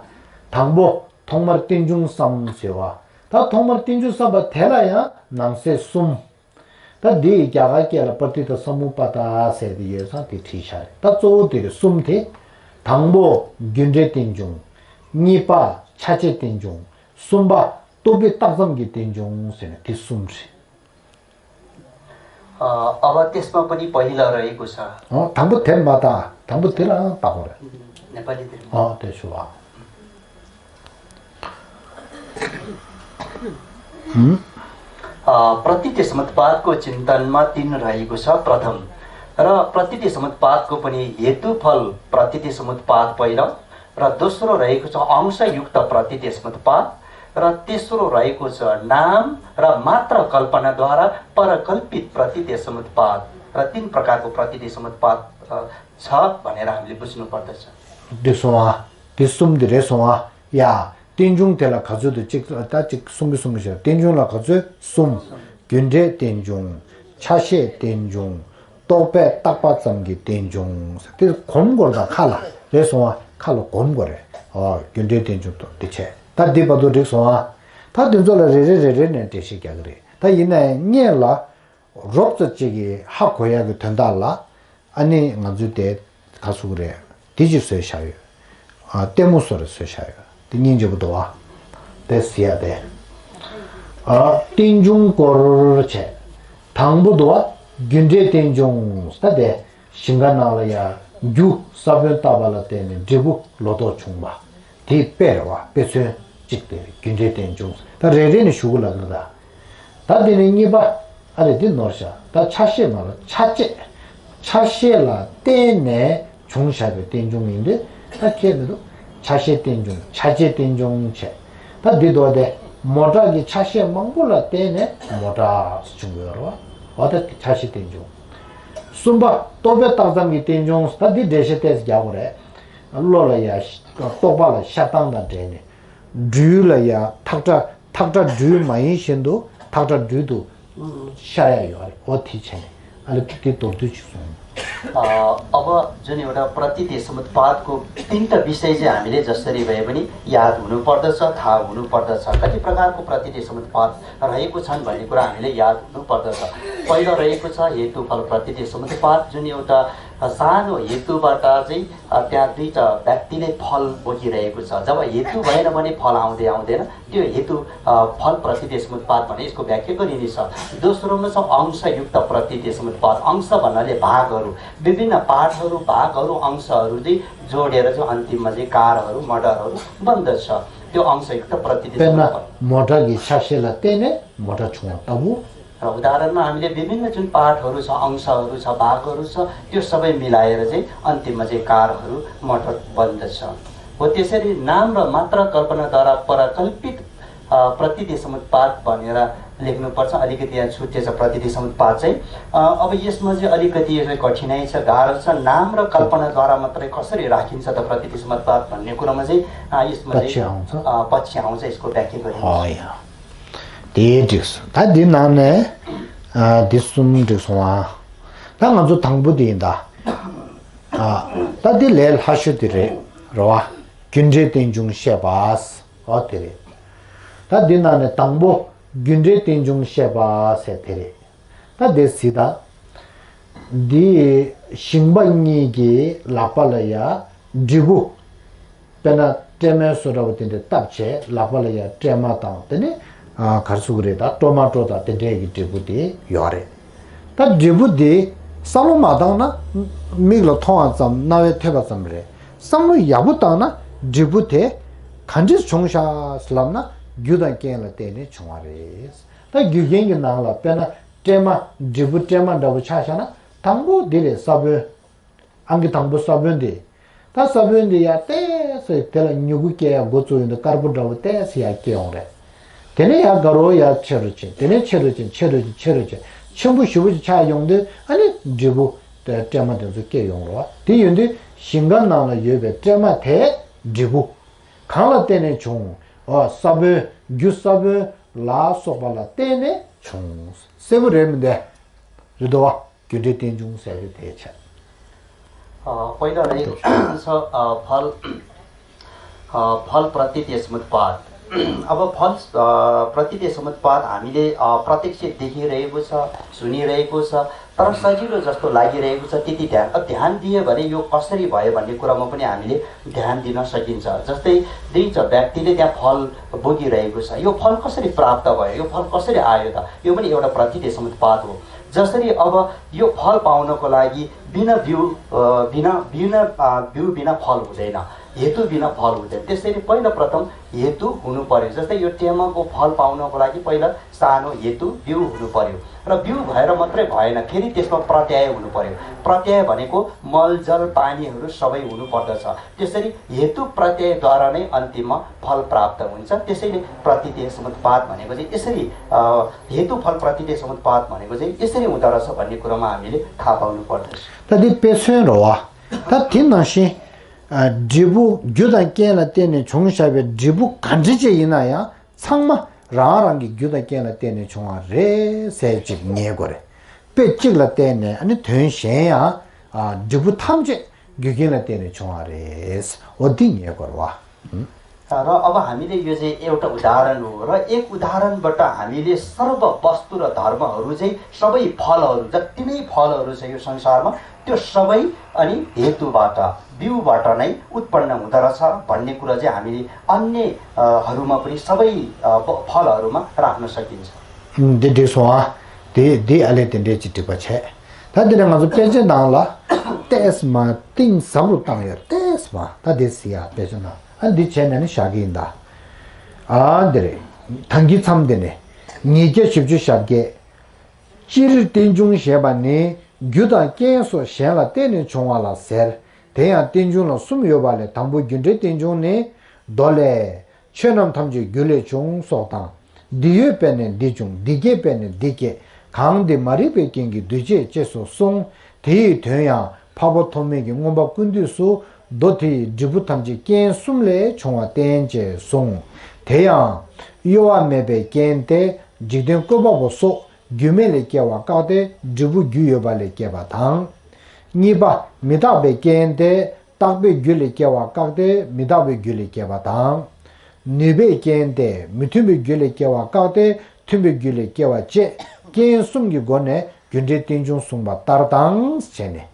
དང་པོ་ཐོག་མར་རྟེན་འབྱུང་བསམ་ཟེར་བ། ད་ཐོག་མར་རྟེན་འབྱུང་བསམ་པ་དེ་ལ་ཡང་ནང་གསེས་གསུམ། ད་འདི་ཡི་རྒྱ་གར་སྐད་ལ་པྲ་ཏི་ཏ་སམུ་པ་ཏ་ཟེར་ཏེ་ཡོད་ཙང་དེ་བྲིས་བཞག་རེད། ད་གཙོ་བོ་དེ་རེད་གསུམ་དེ། དང་པོ་རྒྱུ་འབྲས་རྟེན་འབྱུང་། གཉིས་པ་ཆ་བྱད་རྟེན་འབྱུང་། གསུམ་པ་རྟོག་པས་བཏགས་ཙམ་གྱི་རྟེན་འབྱུང་ཟེར་ནས་དེ་གསུམ་རེད། अ, अब त्यसमा पनि पहिला रहेको छ। अँ, དང་པོ་དེར་མ་བཏགས། དང་པོ་དེ་ལའང་བཏགས་པ་རེད། नेपालीतिर। अँ, त्यसो भए। हुँ? अ, प्रतीत्यसमुत्पादको चिन्तनमा तीन रहेको छ। प्रथम, र प्रतीत्यसमुत्पादको पनि हेतुफल प्रतीत्यसमुत्पाद पहिलो, र दोस्रो रहेको छ अंशयुक्त प्रतीत्यसमुत्पाद, र तेस्रो रहेको छ नाम र मात्र कल्पनाद्वारा परकल्पित प्रतीत्यसमुत्पाद, र तीन प्रकारको प्रतीत्यसमुत्पाद, अ, छ भनेर हामीले बुझ्नुपर्दछ। འདི་གསུམ་ཨ། འདི་གསུམ་འདི་རེད་སོང་ཨ། ཡ། རྟེན་འབྱུང་དེ་ལ་ག་ཚོད་འདུག་ཅིག་ད་ཅིག་གསུང་གི་གསུང་གི་ཞེས་རྟེན་འབྱུང་ལ་ག་ཚོད་གསུམ། རྒྱུ་འབྲས་རྟེན་འབྱུང་། ཆ་ཤས་རྟེན་འབྱུང་། རྟོག་པས་བཏགས་པ་ཙམ་གྱི་རྟེན་འབྱུང་། དེ་གོམས་དགོས་རེད་ད་ཁ་ལ་རེད་སོང་ཨ། ཁ་ལ་གོམས་དགོས་རེད། ཨོ་རྒྱུ་འབྲས་རྟེན་འབྱུང་དང་དེ་བྱས་ད་འདི་བར་དུ་འགྲིག་སོང་ཨ། ད་དེ་ཚོ་ལ་རེ་རེ་རེ་རེ་ནས་འགྲེལ་བཤད་རྒྱག་གི་རེད། ད་ཡིན་ནའི་སྔོན་ལ། རོབ་ཙམ་ཅིག་གིས་ཧ་གོ་ཡག་གི་དོན་དག་ལ། ཨ་ནི་ང་ཚོས་དེ་ག་ཟེར་གི་རེད། དེ་ཅིག་བཟོས་བཞག་ཡོད། ཨ་ལྟད་མོ་བཟོ་རེ་བཟོས་བཞག་ཡོད། དེ་སྙིང་རྗེ་པོ་འདུག་བ། དེ་ཟེར་ཡ་དེ། ཨ་རྟེན་འབྱུང་སྐོར་བྱས། དང་པོ་འདུག་བ། རྒྱུ་འབྲས་རྟེན་འབྱུང་ད་དེ། ཞིང་ཁ་ནང་ལ་ཡ་རྒྱུ་ས་བོན་བཏབ་པ་ལ་བརྟེན་ནས་འབྲས་བུ་ལོ་ཏོག་བྱུང་བ། དེའི་དཔེ་རེད་བ། དཔེ་མཚོན་གཅིག་དེ་རེད། རྒྱུ་འབྲས་རྟེན་འབྱུང་། ད་རེ་རེ་ནས་ཞུ་གི་ལབ་ཀྱི་རེད་ད། ད་དེ་ནས་གཉིས་པ། ཨ་རེ་དེ་ནོར་བཞག་ད་ཆ་ཤས་མ་ལ་ཆ་བྱད། ཆ་ཤས་ལ་བརྟེན་ནས་བྱུང་བཞག་པའི་རྟེན་འབྱུང་ཡིན་དུས་ད་ཁྱད་མི་འདུག་ཆ་ཤས་རྟེན་འབྱུང་ཆ་བྱད་རྟེན་འབྱུང་བྱས། ད་འདི་ལྡོག་སྟེ་མོ་ཊ་གི་ཆ་ཤས་མང་པོ་ལ་བརྟེན་ནས་མོ་ཊ་བྱུང་གི་ཡོད་རེད་བ། འོ་ད་ཆ་ཤས་རྟེན་འབྱུང་། གསུམ་པ་རྟོག་པས་བཏགས་ཙམ་གྱི་རྟེན་འབྱུང་། ད་འདི་འགྲེལ་བཤད་ཏོག་ཙམ་རྒྱག་དགོས་རེད། བློ་ལ་ཡ་རྟོག་པ་ལ་ཤར་སྟངས་དང་འབྲེལ་ནས། སྦྲུལ་ལ་ཡ་ཐག་ཁྲ་ཐག་ཁྲ་སྦྲུལ་མ་ཡིན་བཞིན་དུ་ཐག་ཁྲ་སྦྲུལ་དུ་ཤར་ཡ་ཡོད་རེད། འོ་དེ་བྱས་ནས་ཨ་ལ་དེ་མདོར་བསྡུས་ཅིག་གསུངས། अ, अब जुन एउटा प्रतीत्यसमुत्पादको तीनटा विषय चाहिँ हामीले जसरी भए पनि याद हुनुपर्दछ, थाहा हुनुपर्दछ। कति प्रकारको प्रतीत्यसमुत्पाद रहेको छन् भन्ने कुरा हामीले याद हुनुपर्दछ। पहिलो रहेको छ हेतुफल प्रतीत्यसमुत्पाद, जुन एउटा सानो हेतुबाट चाहिँ, अ, त्यहाँ दुईटा व्यक्तिले फल बोकिरहेको छ। जब हेतु भएन भने फल आउँदै आउँदैन। त्यो हेतु, अ, फल प्रतीत्यसमुत्पाद भने यसको व्याख्या गरिनेछ। दोस्रोमा छ अंशयुक्त प्रतीत्यसमुत्पाद। अंश भन्नाले भागहरू, विभिन्न पार्टहरू, भागहरू, अंशहरू चाहिँ जोडेर चाहिँ अन्तिममा चाहिँ कारहरू, मटरहरू बन्दछ। त्यो अंशयुक्त प्रतीत्यसमुत्पाद। དཔེར་ན་མོ་ཊ་གི་ཆ་ཤས་ལ་བརྟེན་ནས་མོ་ཊ་བྱུང་བ་ལྟ་བུ། र उदाहरणमा हामीले विभिन्न जुन पार्टहरू छ, अंशहरू छ, अंशहरू छ, त्यो सबै मिलाएर चाहिँ अन्तिममा चाहिँ कारहरू, मटर बन्दछ। हो त्यसरी नाम र मात्र कल्पनाद्वारा परकल्पित, अ, प्रतीत्यसमुत्पाद भनेर लेख्नुपर्छ। अलिकति यहाँ छुट्टिएछ प्रतीत्यसमुत्पाद चाहिँ। अ, अब यसमा चाहिँ अलिकति यसलाई कठिनाइ छ, गाह्रो छ। नाम र कल्पनाद्वारा मात्रै कसरी राखिन्छ त प्रतीत्यसमुत्पाद भन्ने कुरामा चाहिँ, अ, यसमा चाहिँ, पछि आउँछ। अ, पछि आउँछ, यसको व्याख्या गरिन्छ। हो, या। དེ་འགྲིག་སོང་། ད་འདི་ནང་ནས་ཨ་འདི་གསུམ་འགྲིག་སོང་ཨ། ད་ང་ཚོ་དང་པོ་དེ་ཡིན་ད། ཨ། ད་འདི་ལས་སླ་ཤོས་དེ་རེད། རེད་བ། རྒྱུ་འབྲས་རྟེན་འབྱུང་བཤད་པ། ཨོ་དེ་རེད། ད་འདི་ནང་ནས་དང་པོ་རྒྱུ་འབྲས་རྟེན་འབྱུང་བཤད་པ་ཟེར་དེ་རེད། ད་དེ་གཟིགས་ད། འདི་ཞིང་པ་གཉིས་ཀྱི་ལག་པ་ལ་ཡ་འབྲས་བུ། དཔེར་ན་སྲན་མའི་བཟོ་འདྲ་བོ་དེ་འདྲ་བཏབ་བྱས་ལག་པ་ལ་ཡ་སྲན་མ་དང་དེ་ནས་ཨ་ག་རེ་ཟེར་གྱི་རེད། ད་ཀྲོ་མ་ཀྲོ་དང་དེ་འདྲས་ཀྱི་འབྲས་བུ་དེ་ཡོད་རེད། ད་འབྲས་བུ་དེ་བསམ་བློ་མ་བཏང་ན་མིག་ལ་མཐོང་བ་ཙམ་རྣ་བས་ཐོས་པ་ཙམ་རེད། བསམ་བློ་ཡག་པོ་བཏང་ན་འབྲས་བུ་དེ་ག་འདྲས་བྱུང་ཤག་ལབ་ན་རྒྱུ་དང་རྐྱེན་ལ་བརྟེན་ནས་བྱུང་བ་རེད། ད་རྒྱུ་རྐྱེན་གྱི་ནང་ལ་དཔེར་ན་སྲན་མ་འབྲས་བུ་སྲན་མ་འདྲ་བོ་ཆ་བཞག་ན་དང་པོ་འདི་རེད། ས་བོན། ཨང་ཀི་དང་པོ་ས་བོན་དེ། ད་ས་བོན་དེ་ཡར་ཏོག་ཙམ་དེ་ལ་མྱུ་གུ་སྐྱེ་ཡ་འགོ་བཙུགས་ཡོང་དུས་དཀར་པོ་འདྲ་བོ་ཏོག་ཙམ་ཡར་སྐྱེ་ཡོང་རེད། དེ་ནས་ཡར་དགའ་རོགས་ཡར་ཆེ་རུ་ཕྱིན། དེ་ནས་ཆེ་རུ་ཕྱིན། ཆེ་རུ་ཕྱིན། ཆེ་རུ་ཕྱིན། ཆེན་པོ་ཞེ་པོ་ཅིག་ཆགས་ཡོང་དུས་ཨ་ནི་འབྲས་བུ་དེ་སྲན་མ་དེ་ཚོ་སྐྱེ་ཡོང་རེད་བ། དེ་ཡོང་དུས་ཞིང་ཁ་ནང་ལ་ཡོད་པའི་སྲན་མ་དེ་འབྲས་བུ་གང་ལ་བརྟེན་ནས་བྱུང་། ཨོ་ས་བོན། རྒྱུ་ས་བོན་ལ་སོགས་པ་ལ་བརྟེན་ནས་བྱུང་། གསལ་པོ་རེད་མི་འདུག་རེད་དོ། རྒྱུ་འབྲས་རྟེན་འབྱུང་ཟེར་དེ་དེ་བྱས། ཨ། དཔེར་ན་རེད། ས། ཨ། फल। अ, फल प्रतीतले समुत्पाद। अब फल, अ, प्रतीतले समुत्पाद हामीले, अ, प्रत्यक्ष देखिरहेको छ, सुनिरहेको छ। तर सजिलो जस्तो लागिरहेको छ, त्यति ध्यान, अब ध्यान दियो भने यो कसरी भयो भन्ने कुरामा पनि हामीले ध्यान दिन सकिन्छ। जस्तै दुईजना व्यक्तिले त्यहाँ फल बोकिरहेको छ, यो फल कसरी प्राप्त भयो, यो फल कसरी आयो त? यो पनि एउटा प्रतीतले समुत्पाद हो। जसरी अब यो फल पाउनको लागि बिना बिउ, अ, बिना, बिना, अ, बिउ बिना फल हुँदैन, हेतु बिना फल हुँदैन। त्यसैले पहिलो प्रथम हेतु हुनु पर्‍यो। जस्तै यो टेमाको फल पाउनको लागि पहिला सानो हेतु बिउ हुनु पर्‍यो र बिउ भएर मात्रै भएन, फेरि त्यसमा प्रत्यय हुनु पर्‍यो। प्रत्यय भनेको मल, जल, पानीहरू सबै हुनु पर्दछ। त्यसरी हेतु प्रत्ययद्वारा नै अन्तिममा फल प्राप्त हुन्छ। त्यसैले प्रतीतले समुत्पाद भनेको चाहिँ यसरी, अ, हेतु फल प्रतीतले समुत्पाद भनेको चाहिँ यसरी हुँदो रहेछ भन्ने कुरामा हामीले थाहा पाउनु पर्दछ। ད་འདི་དཔེ་མཚོན་རེད་བ། ད་དེ་ནང་བཞིན། ཨ། འབྲས་བུ་རྒྱུ་དང་རྐྱེན་ལ་བརྟེན་ནས་བྱུང་བཞག་པའི་འབྲས་བུ་ག་འདྲ་ཅིག་ཡིན་ན་ཡང་ཚང་མ་རང་རང་གི་རྒྱུ་དང་རྐྱེན་ལ་བརྟེན་ནས་བྱུང་བ་རེད་ཟེར་ཅིག་ངེས་དགོས་རེད། དཔེ་གཅིག་ལ་བརྟེན་ནས་ཨ་ནི་དོན་གཞན་ཡང་། ཨ། འབྲས་བུ་ཐམས་ཅད་རྒྱུ་རྐྱེན་ལ་བརྟེན་ནས་བྱུང་བ་རེད། འོ་འདི་ངེས་དགོས་རེད་བ། ཨ། र अब हामीले यो चाहिँ एउटा उदाहरण हो र एक उदाहरणबाट हामीले सर्व वस्तु र धर्महरू चाहिँ सबै फलहरू, जति नै फलहरू छ यो संसारमा, त्यो सबै अनि हेतुबाट, बिउबाट नै उत्पन्न हुँदो रहेछ भन्ने कुरा चाहिँ हामीले अन्य, अ, हरूमा पनि सबै, अ, फ-, फलहरूमा राख्न सकिन्छ। ཨུམ། འདི་འགྲིག་སོང་ཨ། དེ་དེ་ཨ་ལས་དེ་འདྲས་ཅིག་འགྲིག་པ་བྱས། ད་འདི་ནས་ང་ཚོ་དཔེ་ཆ་ནང་ལ་ཏེས་མ་གཏིང་ཟབ་རུ་བཏང་ཡོད། ཏེས་མ་ད་དེ་ཟི་ཡ་དཔེ་ཆ་ནང་ཨ་འདི་བྱས་ནས་ནི་བཞག་གི་ཡིན་ད། ཨ་འདི་རེད། ཐང་གི་མཚམས་འདི་ནས་ཉིས་བརྒྱ་བཞི་བཅུ་ཞེ་བརྒྱད། སྤྱིར་རྟེན་འབྱུང་ཞེས་པ་ནི་རྒྱུ་དང་རྐྱེན་སོགས་གཞན་ལ་བརྟེན་ནས་བྱུང་བ་ལ་ཟེར། དེ་ཡང་རྟེན་འབྱུང་ལ་གསུམ་ཡོད་པ་ལས་དང་པོ་རྒྱུ་འབྲས་རྟེན་འབྱུང་ནི། མདོ་ལས། ཆོས་རྣམས་ཐམས་ཅད་རྒྱུ་ལས་བྱུང་སོགས་དང་། འདི་ཡོད་པས་ནི་འདི་འབྱུང་། འདི་སྐྱེས་པས་ནི་འདི་སྐྱེ། གང་འདི་མ་རིག་པའི་རྐྱེན་གྱིས་འདུས་བྱས་ཅེས་སོགས་གསུངས། དེ་ཡི་དོན་ཡང་འཕགས་པ་ཐོགས་མེད་ཀྱིས་མངོན་པ་ཀུན་བཏུས་སུ་མདོ་དེ་ཡི་འབྲས་བུ་ཐམས་ཅད་རྐྱེན་གསུམ་ལས་བྱུང་བ་བསྟན་ཅེས་གསུངས། དེ་ཡང་། གཡོ་བ་མེད་པའི་རྐྱེན་ཏེ་འཇིག་རྟེན་བཀོད་པ་པོ་སོགས་རྒྱུ་མེད་ལས་སྐྱེ་བ་བཀག་སྟེ་འབྲས་བུ་རྒྱུ་ཡོད་པ་ལས་སྐྱེས་པ་དང་། གཉིས་པ། མི་རྟག་པའི་རྐྱེན་ཏེ་རྟག་པའི་རྒྱུ་ལས་སྐྱེ་བ་བཀག་སྟེ་མི་རྟག་པའི་རྒྱུ་ལས་སྐྱེས་པ་དང་། ནུས་པའི་རྐྱེན་ཏེ་མི་མཐུན་པའི་རྒྱུ་ལས་སྐྱེ་བ་བཀག་སྟེ་མཐུན་པའི་རྒྱུ་ལས་སྐྱེ་བ་བཅས་རྐྱེན་གསུམ་གྱི་སྒོ་ནས་རྒྱུ་འབྲས་རྟེན་འབྱུང་གསུངས་པ་ལྟར་དང་བྱས་ནས།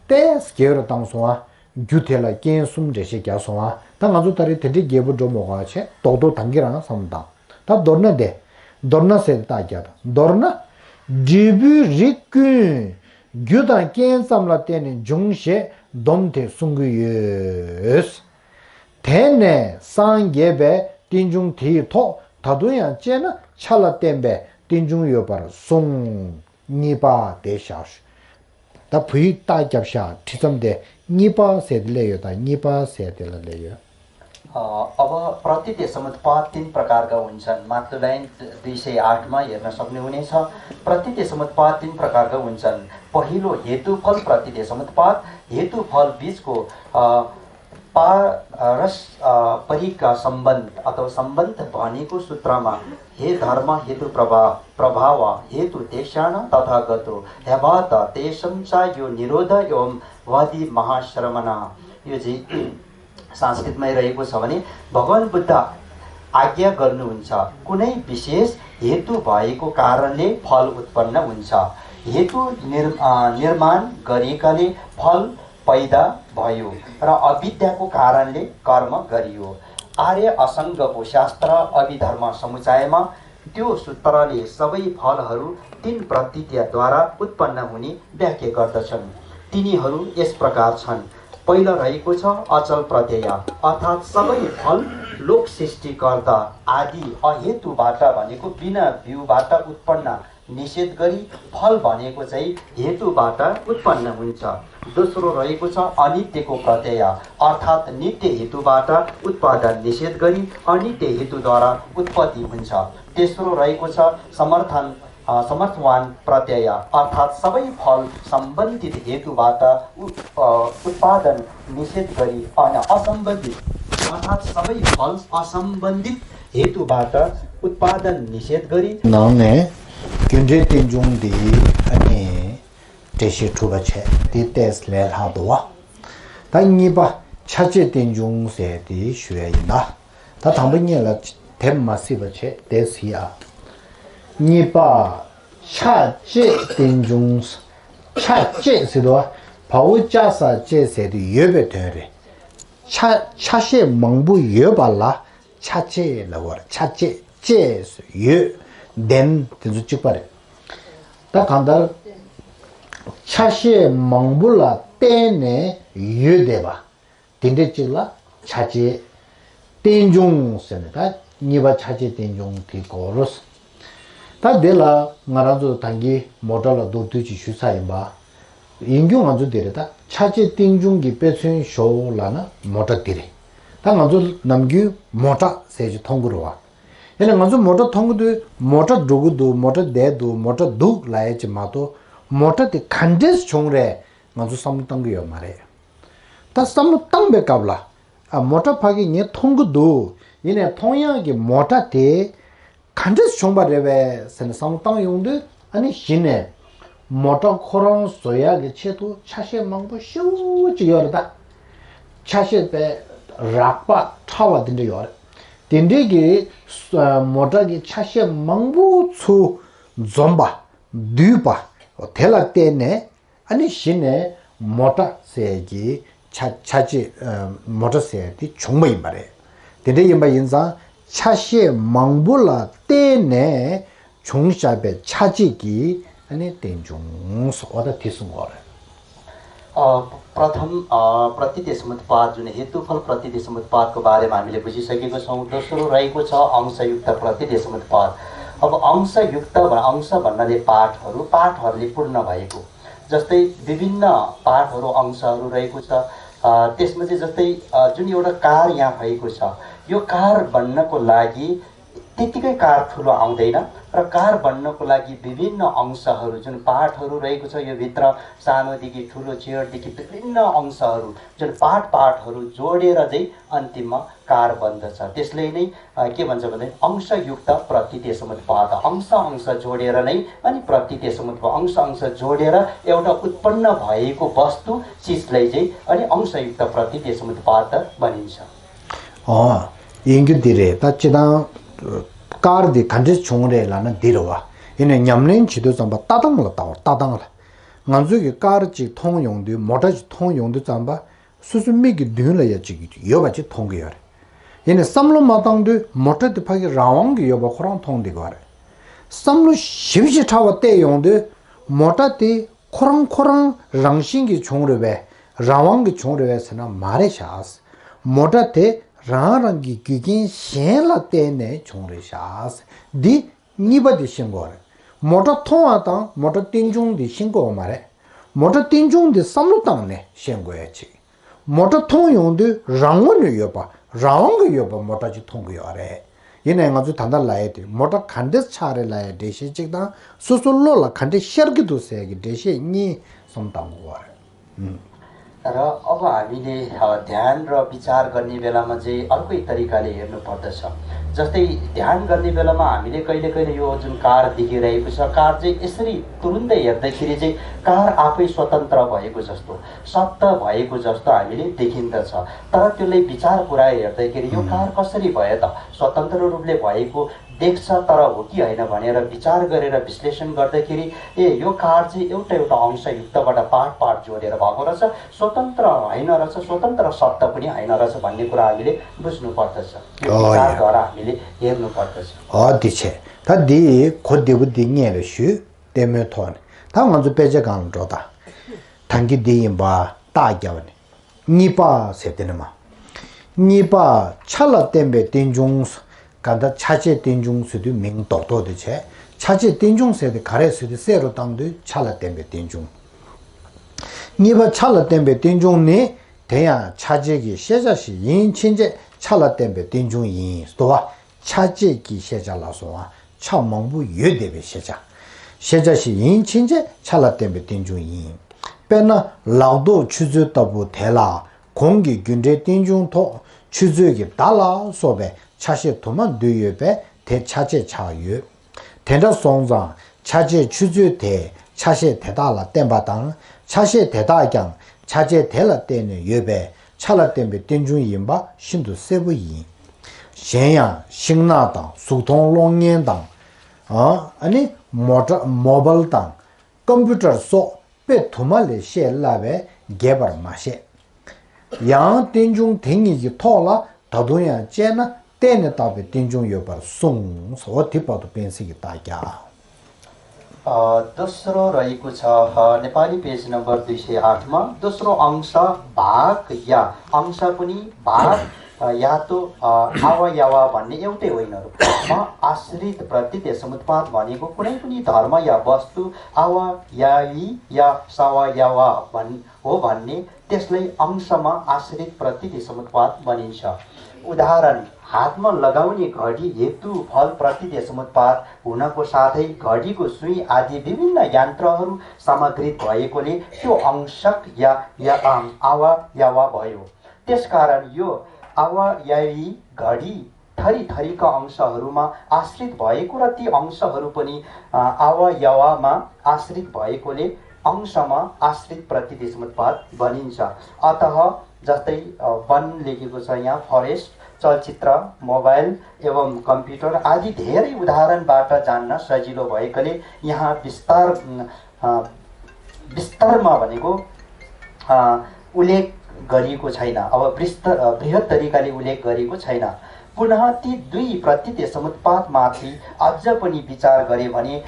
ཏེས་རྒྱས་རུ་བཏང་སོང་ཨ། རྒྱུ་དེ་ལ་རྐྱེན་གསུམ་འགྲེལ་བཤད་རྒྱག་སོང་ཨ། ད་ང་ཚོ་ད་རེས་དེ་འདྲའི་རྒྱས་པོ་འགྲོ་མ་དགོས་པ་བྱས་རྡོག་རྡོག་ཐང་གི་རང་བསམ་བློ་བཏང་། ད་མདོར་ན་དེ། མདོར་ན་ཟེར་ཏེ་རྟགས་རྒྱག་དང་མདོར་ན། འབྲས་བུའི་རིགས་ཀུན། རྒྱུ་དང་རྐྱེན་ཙམ་ལ་བརྟེན་ནས་འབྱུང་ཞེས་སྡོམ་དེ་གསུང་གི་ཡོད། དེ་ནས་སངས་རྒྱས་པས་རྟེན་འབྱུང་དེ་ཡི་ཐོག་ད་དུང་ཡང་དཔྱད་ན་ཆ་ལ་བརྟེན་པའི་རྟེན་འབྱུང་ཡོད་པར་གསུངས། གཉིས་པ་དེ་བཞག་ཞུ། ད་བུ་ཡིག་རྟགས་རྒྱབ་ཤག་ཁྲིད་མཚམས་དེ་གཉིས་པ་ཟེར་དེ་སླེབས་ཡོད། ད་གཉིས་པ་ཟེར་དེ་ལ་སླེབས་ཡོད། अ, अब प्रतीतले समुत्पाद तीन प्रकारका हुन्छन्। माथिल्लो लाइन दुई सय आठमा हेर्न सक्नुहुनेछ। प्रतीतले समुत्पाद तीन प्रकारका हुन्छन्। पहिलो हेतुफल प्रतीतले समुत्पाद, हेतुफल बीचको, अ, पारस्परिक सम्बन्ध अथवा सम्बन्ध भनेको सूत्रमा हे धर्म हेतु प्रभा प्रभाव हेतु तेषाण तथागतो ह्यभात तेषां च यो निरोध एवं वादी महाश्रमण। यो चाहिँ संस्कृतमै रहेको छ भने भगवान बुद्ध आज्ञा गर्नुहुन्छ, कुनै विशेष हेतु भएको कारणले फल उत्पन्न हुन्छ। हेतु निर् निर्माण गरेकाले फल पैदा भयो र अविद्याको कारणले कर्म गरियो। आर्य अष्टाङ्गको शास्त्र अभिधर्म समुच्चयमा त्यो सूत्रले सबै फलहरू तीन प्रतीत्यद्वारा उत्पन्न हुने व्याख्या गर्दछन्। तिनीहरू यस प्रकार छन्। पहिलो रहेको छ अचल प्रत्यय, अर्थात् सबै फल लोक सृष्टिकर्ता आदि अहेतुबाट भनेको बिना बिउबाट उत्पन्न निषेध गरी फल भनेको चाहिँ हेतुबाट उत्पन्न हुन्छ। दोस्रो रहेको छ अनित्यको प्रत्यय, अर्थात् नित्य हेतुबाट उत्पादन निषेध गरी अनित्य हेतुद्वारा उत्पत्ति हुन्छ। तेस्रो रहेको छ समर्थन समर्थवान प्रत्यय, अर्थात् सबै फल सम्बन्धित हेतुबाट उत्पादन निषेध गरी अन असम्बन्धित अर्थात् सबै फल असम्बन्धित हेतुबाट उत्पादन निषेध गरी ནང་ནས་རྒྱུ་འབྲས་རྟེན་འབྱུང་འདི་ཨ་ནི་འགྲེལ་བཤད་གྲུབ་པ་བྱས་དེ་ཏོག་ཙམ་ལས་ལྷག་འདུག་བ། ད་གཉིས་པ་ཆ་བྱད་རྟེན་འབྱུང་ཟེར་དེ་ཞུ་ཡ་ཡིན་ད། ད་དང་པོ་གཉིས་ལ་དེབ་མ་སྲིད་པ་བྱས་དེ་ཟིན་ཨ། གཉིས་པ་ཆ་བྱད་རྟེན་འབྱུང་། ཆ་བྱད་ཟེར་དུས་བ་འོ་ཅ་ས་བྱད་ཟེར་དེ་ཡོད་པའི་དོན་རེད། ཆ་ཆ་ཤས་མང་པོ་ཡོད་པ་ལ་ཆ་བྱད་ལབ་པ་རེད། ཆ་བྱད་བྱས་ཡོད་ལྡན་དེ་ཚོ་གཅིག་པ་རེད། ད་གང་ལྟར་ཆ་ཤས་མང་པོ་ལ་བརྟེན་ནས་ཡོད་བསྡད་པ། དེ་འདྲ་གཅིག་ལ་ཆ་བྱད་རྟེན་འབྱུང་ཟེར་ནས་ད་གཉིས་པ་ཆ་བྱད་རྟེན་འབྱུང་དེ་གོ་རོ། ད་དེ་ལ་ང་རང་ཚོ་ད་གིན་མོ་ཊ་ལ་མདོར་བསྡུས་ཅིག་ཞུ་ཚར་ཡིན་པ། ཡིན་རྒྱུ་ང་ཚོ་དེ་རེད། ད་ཆ་བྱད་རྟེན་འབྱུང་གི་དཔེ་མཚོན་ཞོག་ལབ་ན་མོ་ཊ་དེ་རེད། ད་ང་ཚོ་ནམ་རྒྱུན་མོ་ཊ་ཟེར་ཅིག་མཐོང་གི་རེད་བ། ཡིན་ནའི་ང་ཚོ་མོ་ཊ་མཐོང་གི་འདུག་མོ་ཊ་འགྲོ་གི་འདུག་མོ་ཊ་བསྡད་འདུག་མོ་ཊ་འདུག་ལབ་ཡ་ཅིག་མ་གཏོགས་མོ་ཊ་དེ་ག་འདྲས་བྱུང་རེད་ང་ཚོ་བསམ་བློ་བཏང་གི་ཡོད་མ་རེད། ད་བསམ་བློ་བཏང་པའི་སྐབས་ལ་ཨ་མོ་ཊ་ཕ་གི་ངས་མཐོང་གི་འདུག་ཡིན་ནའི་མཐོང་ཡག་གི་མོ་ཊ་དེ་ག་འདྲས་བྱུང་བ་རེད་པས་ཟེར་ནས་བསམ་བློ་བཏང་ཡོང་དུས་ཨ་ནི་གཞི་ནས་མོ་ཊ་ཁོ་རང་བཟོ་ཡག་གི་ཆེད་དུ་ཆ་ཤས་མང་པོ་ཞེ་པོ་ཅིག་ཡོད་རེད་ད། ཆ་ཤས་པའི་རགས་པ་ཕྲ་བ་དེ་འདྲ་ཡོད་རེད། དེ་འདྲའི་གི་མོ་ཊ་གི་ཆ་ཤས་མང་པོ་ཚུར་འཛོམས་པ་འདུས་པ་དེ་ལ་བརྟེན་ནས་ཨ་ནི་གཞི་ནས་མོ་ཊ་ཟེར་གྱི་ཆ་ཆ་ཆེ་མོ་ཊ་ཟེར་དེ་བྱུང་བ་ཡིན་པ་རེད། དེ་འདྲ་ཡིན་པ་ཡིན་ཙང་ཆ་ཤས་མང་པོ་ལ་བརྟེན་ནས་བྱུང་བཞག་པའི་ཆ་བྱད་ཀྱི་ཨ་ནི་རྟེན་འབྱུང་ཟེར་བ་ད་དེ་གསུང་གི་ཡོད་རེད། अ, प्रथम अ, प्रतीति समुत्पाद जुन हेतुफल प्रतीति समुत्पादको बारेमा हामीले बुझिसकेको छौँ। दोस्रो रहेको छ अंशयुक्त प्रतीति समुत्पाद। अब अंशयुक्त भ- अंश भन्नाले पाठहरू, पाठहरूले पूर्ण भएको, जस्तै विभिन्न पाठहरू, अंशहरू रहेको छ। अ, त्यसमा चाहिँ जस्तै अ, जुन एउटा कार यहाँ भएको छ, यो कार बन्नको लागि त्यत्तिकै कार ठुलो आउँदैन र कार बन्नको लागि विभिन्न अंशहरू, जुन पार्टहरू रहेको छ, यो भित्र सानोदेखि ठुलो, चेयरदेखि विभिन्न अंशहरू, जुन पार्ट पार्टहरू जोडेर चाहिँ अन्तिममा कार बन्दछ। त्यसले नै अ, के भन्छ भने अंशयुक्त प्रतीति समुत्पाद, अंश अंश जोडेर नै अनि प्रतीति समुत्पाद, अंश अंश जोडेर एउटा उत्पन्न भएको वस्तु चिजलाई चाहिँ अनि अंशयुक्त प्रतीति समुत्पाद भनिन्छ। ཨོ། ཡིན་རྒྱུ་འདི་རེད། ད་སྤྱིར་བཏང་ཀར་འདི་ག་འདྲས་བྱུང་རེད་ལབ་ན་འདི་རེད་བ། ཡིན་ནའི་ཉམས་ལེན་བྱེད་དུས་ཙམ་པ་ལྟ་སྟངས་ལ་ལྟ་བ་ལྟ་སྟངས་ལ། ང་ཚོས་ཀྱི་ཀར་ཅིག་མཐོང་ཡོང་དུས་མོ་ཊ་ཅིག་མཐོང་ཡོང་དུས་ཙམ་པ་སོ་སོའི་མིག་གི་མདུན་ལ་ཡ་ཅིག་ཡོད་པ་ཅིག་མཐོང་གི་ཡོད་རེད། ཡིན་ནའི་བསམ་བློ་མ་བཏང་དུས་མོ་ཊ་དེ་ཕ་གི་རང་དབང་གི་ཡོད་པ་ཁོ་རང་མཐོང་བསྡད་ཀྱི་ཡོད་རེད། བསམ་བློ་ཞིབ་ཅིང་ཕྲ་བ་གཏད་ཡོང་དུས་མོ་ཊ་དེ་ཁོ་རང་ཁོ་རང་རང་བཞིན་གྱིས་བྱུང་རེད་པས། རང་དབང་གིས་བྱུང་རེད་པས་ཟེར་ན་མ་རེད་ཤག་མོ་ཊ་དེ་རང་རང་གི་རྒྱུ་རྐྱེན་གཞན་ལ་བརྟེན་ནས་བྱུང་རེད་ཤག་འདི་གཉིས་པ་དེ་ཤེས་དགོས་རེད། མོ་ཊ་མཐོང་བ་དང་མོ་ཊ་རྟེན་འབྱུང་དེ་ཤེས་དགོས་པ་མ་རེད། མོ་ཊ་རྟེན་འབྱུང་དེ་བསམ་བློ་བཏང་ནས་ཤེས་དགོས་ཡ་ཅིག་མོ་ཊ་མཐོང་ཡོང་དུས་རང་ངོས་ནས་ཡོད་པ་རང་དབང་གིས་ཡོད་པ་མོ་ཊ་ཅིག་མཐོང་གི་ཡོད་རེད། ཡིན་ནའི་ང་ཚོས་ད་ལྟ་ལབ་ཡས་དེ་མོ་ཊ་ག་འདྲས་ཆགས་རེད་ལབ་ཡའི་འགྲེལ་བཤད་གཅིག་དང་སོ་སོ་བློ་ལ་ག་འདྲས་ཤར་གྱི་འདུག་ཟེར་ཡ་གི་འགྲེལ་བཤད་གཉིས་གསུམ་བཏང་དགོས་པ་རེད། ཨུམ། तर अब हामीले अ, ध्यान र विचार गर्ने बेलामा चाहिँ अर्कै तरिकाले हेर्नु पर्दछ। जस्तै, ध्यान गर्ने बेलामा हामीले कहिले कहिले यो जुन कार देखिरहेको छ, कार चाहिँ यसरी तुरुन्तै हेर्दाखेरि चाहिँ कार आफै स्वतन्त्र भएको जस्तो, सत्य भएको जस्तो हामीले देखिन्दछ। तर त्यसलाई विचार पुऱ्याए हेर्दाखेरि यो कार कसरी भयो त, स्वतन्त्र रूपले भएको देख्छ, तर हो कि होइन भनेर विचार गरेर विश्लेषण गर्दाखेरि, ए, यो कार चाहिँ एउटा एउटा अंशयुक्तबाट, पार्ट पार्ट जोडेर भएको रहेछ, स्वतन्त्र होइन रहेछ, स्वतन्त्र सत्ता पनि होइन रहेछ भन्ने कुरा हामीले बुझ्नु पर्दछ। यो विचारद्वारा हामीले हेर्नु पर्दछ। 哦，的确，他的可对不对念了许，对没错呢？他我们被这讲了着的，谈给对应吧，大家呢，你把谁的呢嘛？你把吃了点呗点中，感到吃些点中谁的名多多的钱，吃些点中谁的卡来谁的塞入当对吃了点呗点中。 གཉིས་པ་ཆ་ལ་བརྟེན་པའི་རྟེན་འབྱུང་ནི། དེ་ཡང་ཆ་བྱད་ཀྱི་ཤེས་བྱ་ཞིག་ཡིན་ཕྱིན་ཆད་ཆ་ལ་བརྟེན་པའི་རྟེན་འབྱུང་ཡིན། ལྟོ་བ། ཆ་བྱད་ཀྱི་ཤེས་བྱ་ལ་སོགས་པ་ཆ་མང་པོ་ཡོད་བསྡད་པའི་ཤེས་བྱ། ཤེས་བྱ་ཞིག་ཡིན་ཕྱིན་ཆད་ཆ་ལ་བརྟེན་པའི་རྟེན་འབྱུང་ཡིན། དཔེར་ན་ལག་རྡོག་ཆུ་ཚོད་ལྟ་བུ་དེ་ལ་གོང་གི་རྒྱུ་འབྲས་རྟེན་འབྱུང་ཐོག་ཆུ་ཚོད་ཀྱི་བརྡ་ལ་སོགས་པའི་ཆ་ཤས་དུ་མ་འདུས་ཡོད་པས་དེ་ཆ་བྱད་ཆགས་ཡོད། དེ་འདྲ་སོང་ཙང་ཆ་བྱད་ཆུ་ཚོད་དེ་ཆ་ཤས་དེ་དག་ལ་བརྟེན་པ་དང་ཆ་ཤས་དེ་དག་ཀྱང་ཆ་བྱད་དེ་ལ་བརྟེན་ནས་ཡོད་པས་ཆ་ལ་བརྟེན་པའི་རྟེན་འབྱུང་ཡིན་པ་ཤིན་ཏུ་གསལ་པོ་ཡིན། གཞན་ཡང་ཤིང་ནགས་དང་གཟུགས་མཐོང་གློག་བརྙན་དང་། ཨ་ནི་མོ་ཊ་མོ་བལ་དང་ཀམ་པུ་ཊར་སོགས་དཔེ་དུ་མ་ལས་བཤད་སླ་བས་རྒྱས་པར་མ་བཤད། ཡང་རྟེན་འབྱུང་དེ་གཉིས་ཀྱི་ཐོག་ལ་ད་དུང་ཡང་དཔྱད་ན་བརྟེན་ནས་བཏགས་པའི་རྟེན་འབྱུང་ཡོད་པར་གསུངས། འོ་དེ་བར་དུ་པེན་སི་གི་རྟགས་རྒྱག अ, दोस्रो रहेको छ, अ, नेपाली पेज नम्बर दुई सय आठमा दोस्रो अंश भाग या अंश पनि भाग, अ, या त, अ, आवा यावा भन्ने एउटै होइन रूपमा आश्रित प्रतीत समुत्पाद भनेको कुनै पनि धर्म या वस्तु आवा यावी या सावा यावा भन् हो भन्ने त्यसलाई अंशमा आश्रित प्रतीत समुत्पाद भनिन्छ। उदाहरण, हातमा लगाउने घडी हेतु फल प्रतीत समुत्पाद हुनको साथै घडीको सुई आदि विभिन्न यन्त्रहरू समागृत भएकोले त्यो अंशक या, या आवा यावा भयो। त्यसकारण यो आवा यावी घडी थरी थरीका अंशहरूमा आश्रित भएको र ती अंशहरू पनि आवा यावामा आश्रित भएकोले अंशमा आश्रित प्रतीत समुत्पाद भनिन्छ। अतः जस्तै वन लेखेको छ यहाँ, फरेस्ट, चलचित्र, मोबाइल एवं कम्प्युटर आदि धेरै उदाहरणबाट जान्न सजिलो भएकोले यहाँ विस्तार विस्तरमा भनेको उल्लेख गरिएको छैन। अब बृहत तरिकाले उल्लेख गरिएको छैन। पुनः ती दुई प्रतीत समुत्पादमाथि अझ पनि विचार गरे भने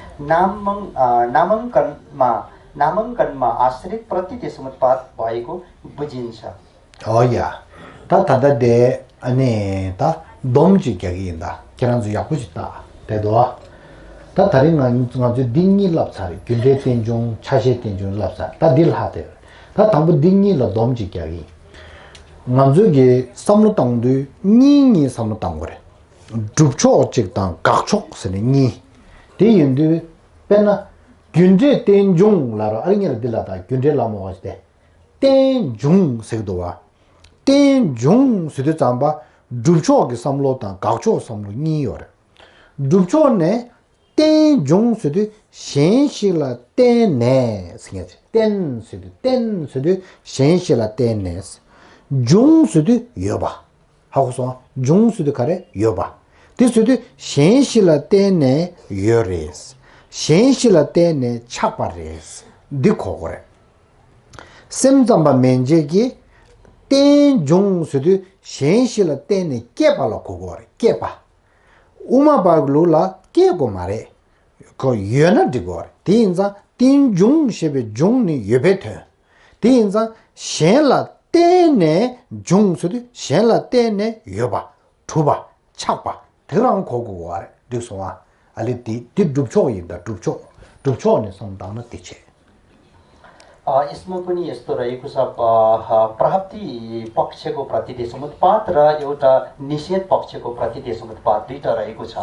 नामाङ्कनमा नामाङ्कनमा आश्रित प्रतीत समुत्पाद भएको बुझिन्छ। ཨོ་ཡ། ད་ད་ལྟ་དེ་ཨ་ནི་ད་སྡོམ་ཅིག་རྒྱག་གི་ཡིན། ད་ཁྱེད་རང་ཚོ་ཡག་པོ་ཞིག་ལྟ་དེ་དོ། ད་ད་རིང་ང་ང་ཚོས་འདི་གཉིས་བསླབས་ཚར། རྒྱུ་འབྲས་རྟེན་འབྱུང་ཆ་ཤས་རྟེན་འབྱུང་བསླབས་ཚར། ད་འདི་ལྷག་དེ་ད་དང་པོ་འདི་གཉིས་ལ་སྡོམ་ཅིག་རྒྱག་གི་ཡིན། ང་ཚོས་ཀྱི་བསམ་བློ་བཏང་དུས་གཉིས་གཉིས་བསམ་བློ་བཏང་དགོས་རེད། སྒྲུབ་ཕྱོགས་གཅིག་དང་དགག་ཕྱོགས་ཟེར་ནས་གཉིས། དེ་ཡིན་དུས་དཔེར་ན་རྒྱུ་འབྲས་རྟེན་འབྱུང་ལ་རོ། ཨ་རི་ཉིན་ལ་འདི་ལ་ད་རྒྱུ་འབྲས་ལ་མོ་བ་ཞིག་སྟེ། རྟེན་འབྱུང་ཟེར་གི་འདུག་བ། རྟེན་འབྱུང་ཟེར་དུས་ཙམ་པ་སྒྲུབ་ཕྱོགས་ཀྱི་བསམ་བློ་དང་དགག་ཕྱོགས་བསམ་བློ་གཉིས་ཡོད་རེད། སྒྲུབ་ཕྱོགས་ནས་རྟེན་འབྱུང་ཟེར་དུས་གཞན་ཞིག་ལ་བརྟེན་ནས་ཟེར་མཁན་ཅིག་རྟེན་ཟེར་དུས་རྟེན་ཟེར་དུས་གཞན་ཞིག་ལ་བརྟེན་ནས། འབྱུང་ཟེར་དུས་ཡོད་པ། ཧ་གོ་སོང་། འབྱུང་ཟེར་དུས་ག་རེ་ཡོད་པ། དེ་ཟེར་དུས་གཞན་ཞིག་ལ་བརྟེན་ནས་ཡོད་རེད། གཞན་ཞིག་ལ་བརྟེན་ནས་ཆགས་པ་རེད། འདི་གོ་དགོས་རེད། སེམས་ཙམ་པ་མན་ཆད་ཀྱིས་རྟེན་འབྱུང་ཟེར་དུས་གཞན་ཞིག་ལ་བརྟེན་ནས་སྐྱེས་པ་ལ་གོ་དགོས་རེད། སྐྱེས་པ། དབུ་མ་པ་ལུགས་ལ་སྐྱེས་དགོས་མ་རེད། ཁོ་ཡོད་ན་འགྲིག་གོ་རེད། དེ་ཡིན་ཙང་རྟེན་འབྱུང་ཞེས་པའི་འབྱུང་ནི་ཡོད་པའི་དོན། དེ་ཡིན་ཙང་གཞན་ལ་བརྟེན་ནས་འབྱུང་ཟེར་དུས་གཞན་ལ་བརྟེན་ནས་ཡོད་པ། གྲུབ་པ། ཆགས་པ། དེ་རང་གོ་དགོས་གོ་རེད། འགྲིག་སོང་ཨ། ཨ་ལེ་དེ་དེ་སྒྲུབ་ཕྱོགས་ཡིན། ད་སྒྲུབ་ཕྱོགས། སྒྲུབ་ཕྱོགས་ནས་བསམ་བཏང་ན་དེ་བྱེད། यसमा पनि यस्तो रहेको छ, प्राप्ति पक्षको प्रतीति समुत्पाद र एउटा निषेध पक्षको प्रतीति समुत्पाद दुईटा रहेको छ।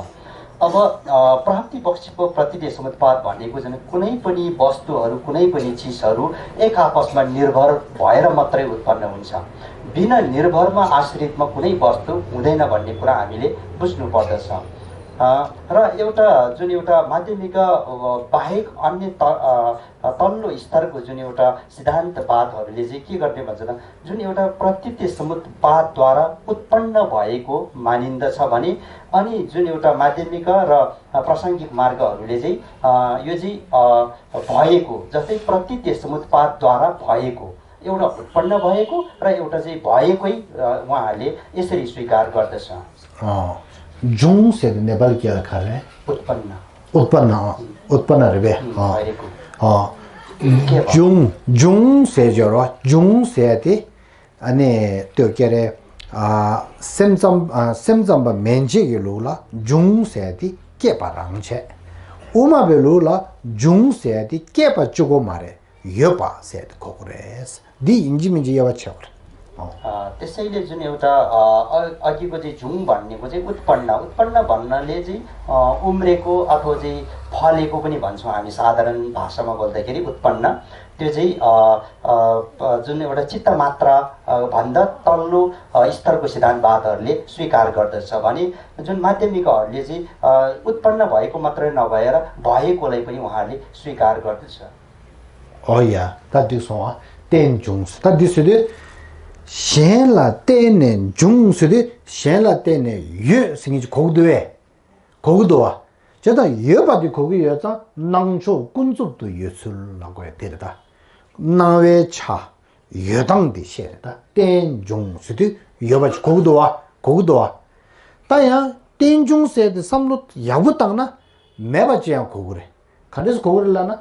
अब अ, प्राप्ति पक्षको प्रतीति समुत्पाद भनेको चाहिँ कुनै पनि वस्तुहरू, कुनै पनि चिजहरू एक आपसमा निर्भर भएर मात्रै उत्पन्न हुन्छ। बिना निर्भरमा, आश्रितमा कुनै वस्तु हुँदैन भन्ने कुरा हामीले बुझ्नुपर्दछ। अ, र एउटा जुन एउटा माध्यमिक अ, बाहेक अन्य त, अ, तल्लो स्तरको जुन एउटा सिद्धान्तवादहरूले चाहिँ के गर्ने भन्छ त, जुन एउटा प्रतीति समुत्पादद्वारा उत्पन्न भएको मानिन्दछ भने, अनि जुन एउटा माध्यमिक र प्रासङ्गिक मार्गहरूले चाहिँ अ, यो चाहिँ अ, भएको, जस्तै प्रतीति समुत्पादद्वारा भएको, एउटा उत्पन्न भएको र एउटा चाहिँ भएकै अ, उहाँहरूले यसरी स्वीकार गर्दछ। अँ, जुङ ཟེར་དེ་ནེ་པ་ལི་སྐད་ལ་ག་རེ། उत्पन्न। उत्पन्न, अँ, उत्पन्न རེད་པས། अँ, भएको। अँ, के भयो? जुङ, जुङ ཟེར་ཅོག་ར། जुङ ཟེར་དེ་ཨ་ནི་ལྟོས་ཀྱི་རེད། ཨ། སེམས་ཙམ། ཨ། སེམས་ཙམ་པ་མན་ཆད་ཀྱི་ལུགས་ལ་འབྱུང་ཟེར་དེ་སྐྱེས་པ་རང་བྱས། དབུ་མ་པའི་ལུགས་ལ་འབྱུང་ཟེར་དེ་སྐྱེས་པ་གཅིག་པོ་མ་རེད། ཡོད་པ་ཟེར་དེ་གོ་གི་རེད། འདི་ཡིན་གཅིག་མིན་གཅིག་དབྱེ་བ་ཕྱེ་དགོས་རེད། ཨོ། ཨ། त्यसैले जुन एउटा अ, अ- अघिको चाहिँ जुङ भन्नेको चाहिँ उत्पन्न, उत्पन्न भन्नाले चाहिँ अ, उम्रेको अथवा चाहिँ फलेको पनि भन्छौँ हामी साधारण भाषामा बोल्दाखेरि उत्पन्न। त्यो चाहिँ अ, अ, जुन एउटा चित्त मात्र अ, भन्दा तल्लो अ, स्तरको सिद्धान्तवादहरूले स्वीकार गर्दछ भने जुन माध्यमिकहरूले चाहिँ अ, उत्पन्न भएको मात्रै नभएर भएकोलाई पनि उहाँहरूले स्वीकार गर्दछ। ཨོ་ཡ། ད་འགྲིག་སོང་ཨ། རྟེན་འབྱུང་ཟེར། ད་འདི་ཟེར་དུས་གཞན་ལ་བརྟེན་ནས་འབྱུང་ཟེར་དུས་གཞན་ལ་བརྟེན་ནས་ཡོད་ཟེར་མཁན་ཅིག་གོ་གི་འདུག་བས། གོ་གི་འདུག་བ། བྱས་ཙང་ཡོད་པ་དེ་གོ་གི་ཡོད་ཙང་སྣང་ཕྱོགས་ཀུན་རྫོབ་ཏུ་ཡོད་ཚུལ་ལ་གོ་ཡ་དེ་རེད་ད། སྣང་བའི་ཆ། ཡོད་སྟངས་དེ་བཤད་རེད་ད། རྟེན་འབྱུང་ཟེར་དུས་ཡོད་པ་ཅིག་གོ་གི་འདུག་བ། གོ་གི་འདུག་བ། ད་ཡང་རྟེན་འབྱུང་ཟེར་དེ་བསམ་བློ་ཡག་པོ་བཏང་ན་མེད་པ་ཅིག་ཡང་གོ་གི་རེད། ག་འདྲས་སེ་གོ་གི་རེད་ལབ་ན།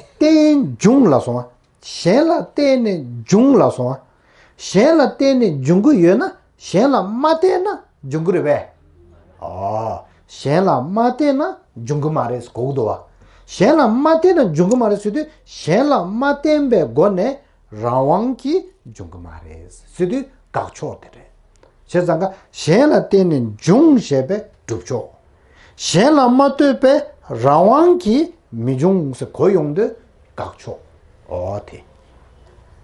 རྟེན་འབྱུང་ལབ་སོང་བ། གཞན་ལ་བརྟེན་ནས་འབྱུང་ལབ་སོང་བ། གཞན་ལ་བརྟེན་ནས་འབྱུང་གི་ཡོད་ན་གཞན་ལ་མ་བརྟེན་ན་འབྱུང་གི་རེད་པས། ཨོ། གཞན་ལ་མ་བརྟེན་ན་འབྱུང་གི་མ་རེད་གོ་གི་འདུག་བ། གཞན་ལ་མ་བརྟེན་ན་འབྱུང་གི་མ་རེད་ཟེར་དུས་གཞན་ལ་མ་བརྟེན་པའི་སྒོ་ནས་རང་དབང་གིས་འབྱུང་གི་མ་རེད་ཟེར་དུས་དགག་ཕྱོགས་དེ་རེད། བྱས་ཙང་ཀ་གཞན་ལ་བརྟེན་ནས་འབྱུང་ཞེས་པའི་སྒྲུབ་ཕྱོགས། གཞན་ལ་མ་ལྟོས་པའི་རང་དབང་གིས་མི་འབྱུང་ཟེར་གོ་ཡོང་དུས་དགག་ཕྱོགས། ཨོ་དེ།